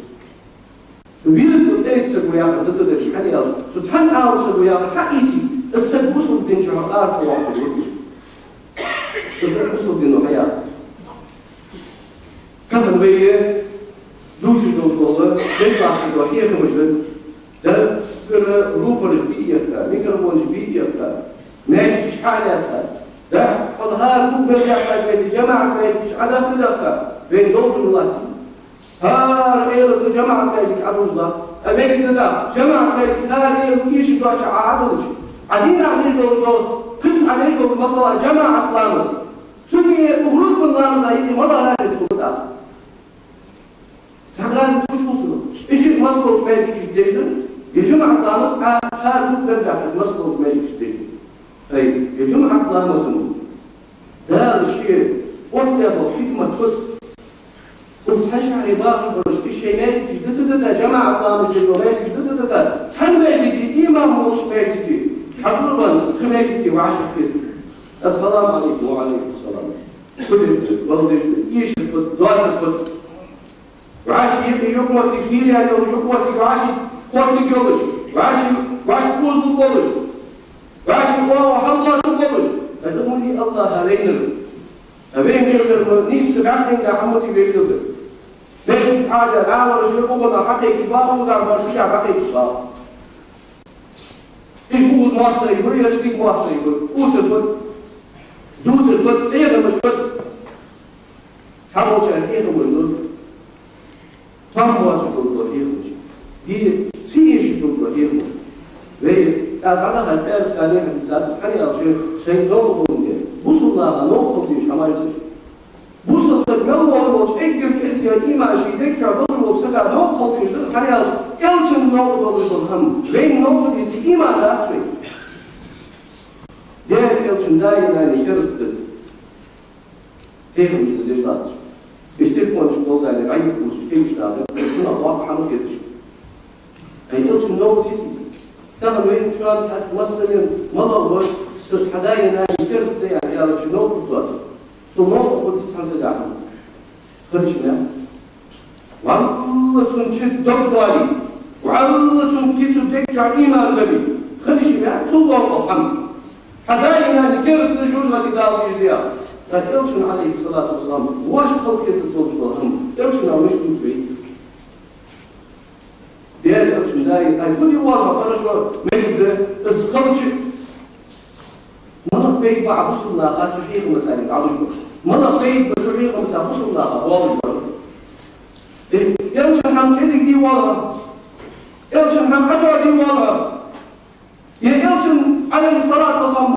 Цу вирд тӀа къийсача саго яхар да, да, да, хьаэцача, цу цхьан Ӏалам саго яхар хьаийце, из саг бусалба дина чу хьа ара ца воаккхаргва. Из саг бусалба дино хьаяхар. Тахан вай дувцаш долаш дола, деш латташ дола хьехамаш да, да, цигара рупораш бе а эккха, микрофонаш бе а эккха, маьждигаш хьа а лаьца, да, хьал хӀара дукха бер баьхкача метте жамаӀат маьждигаш Ӏодахка а дахка, вайна долаш латта. ХӀара Ӏаьлас да жамаӀат маьждиг Ӏодуза латт. Ӏа мегаргда, жамаӀат маьждиг хӀара Ӏаьлас эшаш доацача Ӏа Ӏодилча, Ӏа дийнахьа деш долаш дола, кхы а деш дола, масала, жамаӀат ламаз. Цунна укх рузбан ламаза юкъе малагӀа разница хул тӀаккха? Цхьаккха разница хӀана хул цунна? Уж массадолча маьждигашка деш да, е жамаӀат ламаз, Ӏа хӀара дукха бер баьхкача массадолча маьждигашка деш да. Ай, е жамаӀат ламаз мо. Дала ший оттадаь дола хӀикмат хул. Укх цхьан шахьаре бахархой, уж шоай маьждигаш дитаргда, жамаӀат ламаз деш дола маьждигаш дитаргда, цхьан маьждиге имам волча маьждиге хьадувла, цу маьждиге вӀашагӀкхетаргда. Ассаламу Ӏалайкум, ва Ӏалайкум салам. Фу деш да, вала деш да, эшар фуд, доацар фуд. ВӀаший юкъе юкъмоттиг хийра йолаш, юкъмоттиг вӀаший хоттиг йолаш, вӀаший, вӀаший кхозлуш болаш, вӀаший оагӀув хьаллоацаш болаш. ХӀаьта ма вий АллахӀа вайна. Вай мел дар ма нийсса бӀаьстенга хӀама тӀа вай мел дар. Вай хьада дӀавараш я, укхунах хьакхайкаш ба, укхунах бар сиха хьакхайкаш ба. Уж бувза моастагӀий ба, ераш цига моастагӀий ба. Ӏусар ба, дувцар ба, хьехамаш ба. Цхьаболчар хьехамаш да. Том боацаш дола хьехамаш. Ди ца эшаш дола хьехамаш. Вай, тӀа дӀадахача пӀаьраска лехьа дисад, цхьана аьлча, шоай новкъа болга. Бусалба наха новкъа хила дезаш хӀамаш да уж. Бусалба саг мел волча эггара кӀезига иман ший дег чу долаш волча сага новкъа хила дезаш да, цхьана аьлча, Элчанна новкъа долаш дола хӀама. Вайна новкъа дезе иман дац вайна. Даьла Элчан даь-наьна кераста да. Хьехамаш да деш латташ. Уж телефонаш болга дале, гӀайгӀа кхувсаш, кегийча наха, шуна воккха хӀама хеташ. Ай, Элчанна новкъа деций? Тахан вайна шоана цхьа масала, малагӀа ва, са хьа даь-наьна кераста да аьнна, Элчанна новкъа доацаш. Цо новкъа хургдий цхьан сага хӀама? Хила йиш яц. ВаллахӀи, цун чу дог доале, валлахӀи, цун кицу дег чу иман дале, хила йиш яц цул ловкъа хӀама. Хьа даь-наьна кераста да, жожагӀате Дала дезаш да яхар. ТӀаккха Элчанна, Ӏалайхи ссалату вассалам, вӀашагӀкхетаргдолаш дола хӀама Элчанна мишта дувц вай? Даьла Элчан даь, ай, фу де оал хьо, хорошо, мегаргда, из хилча. МалагӀа пайда ба Ӏа бусалба наха цу хьехамаца дӀалуш бар? МалагӀа пайда ба цу хьехамаца бусалба наха оалаш бар? Э, Элчан хӀама кӀезига де оал хьо? Элчан хӀама хьатӀадоаде оал хьо? Е Элчан, Ӏалайхи ссалату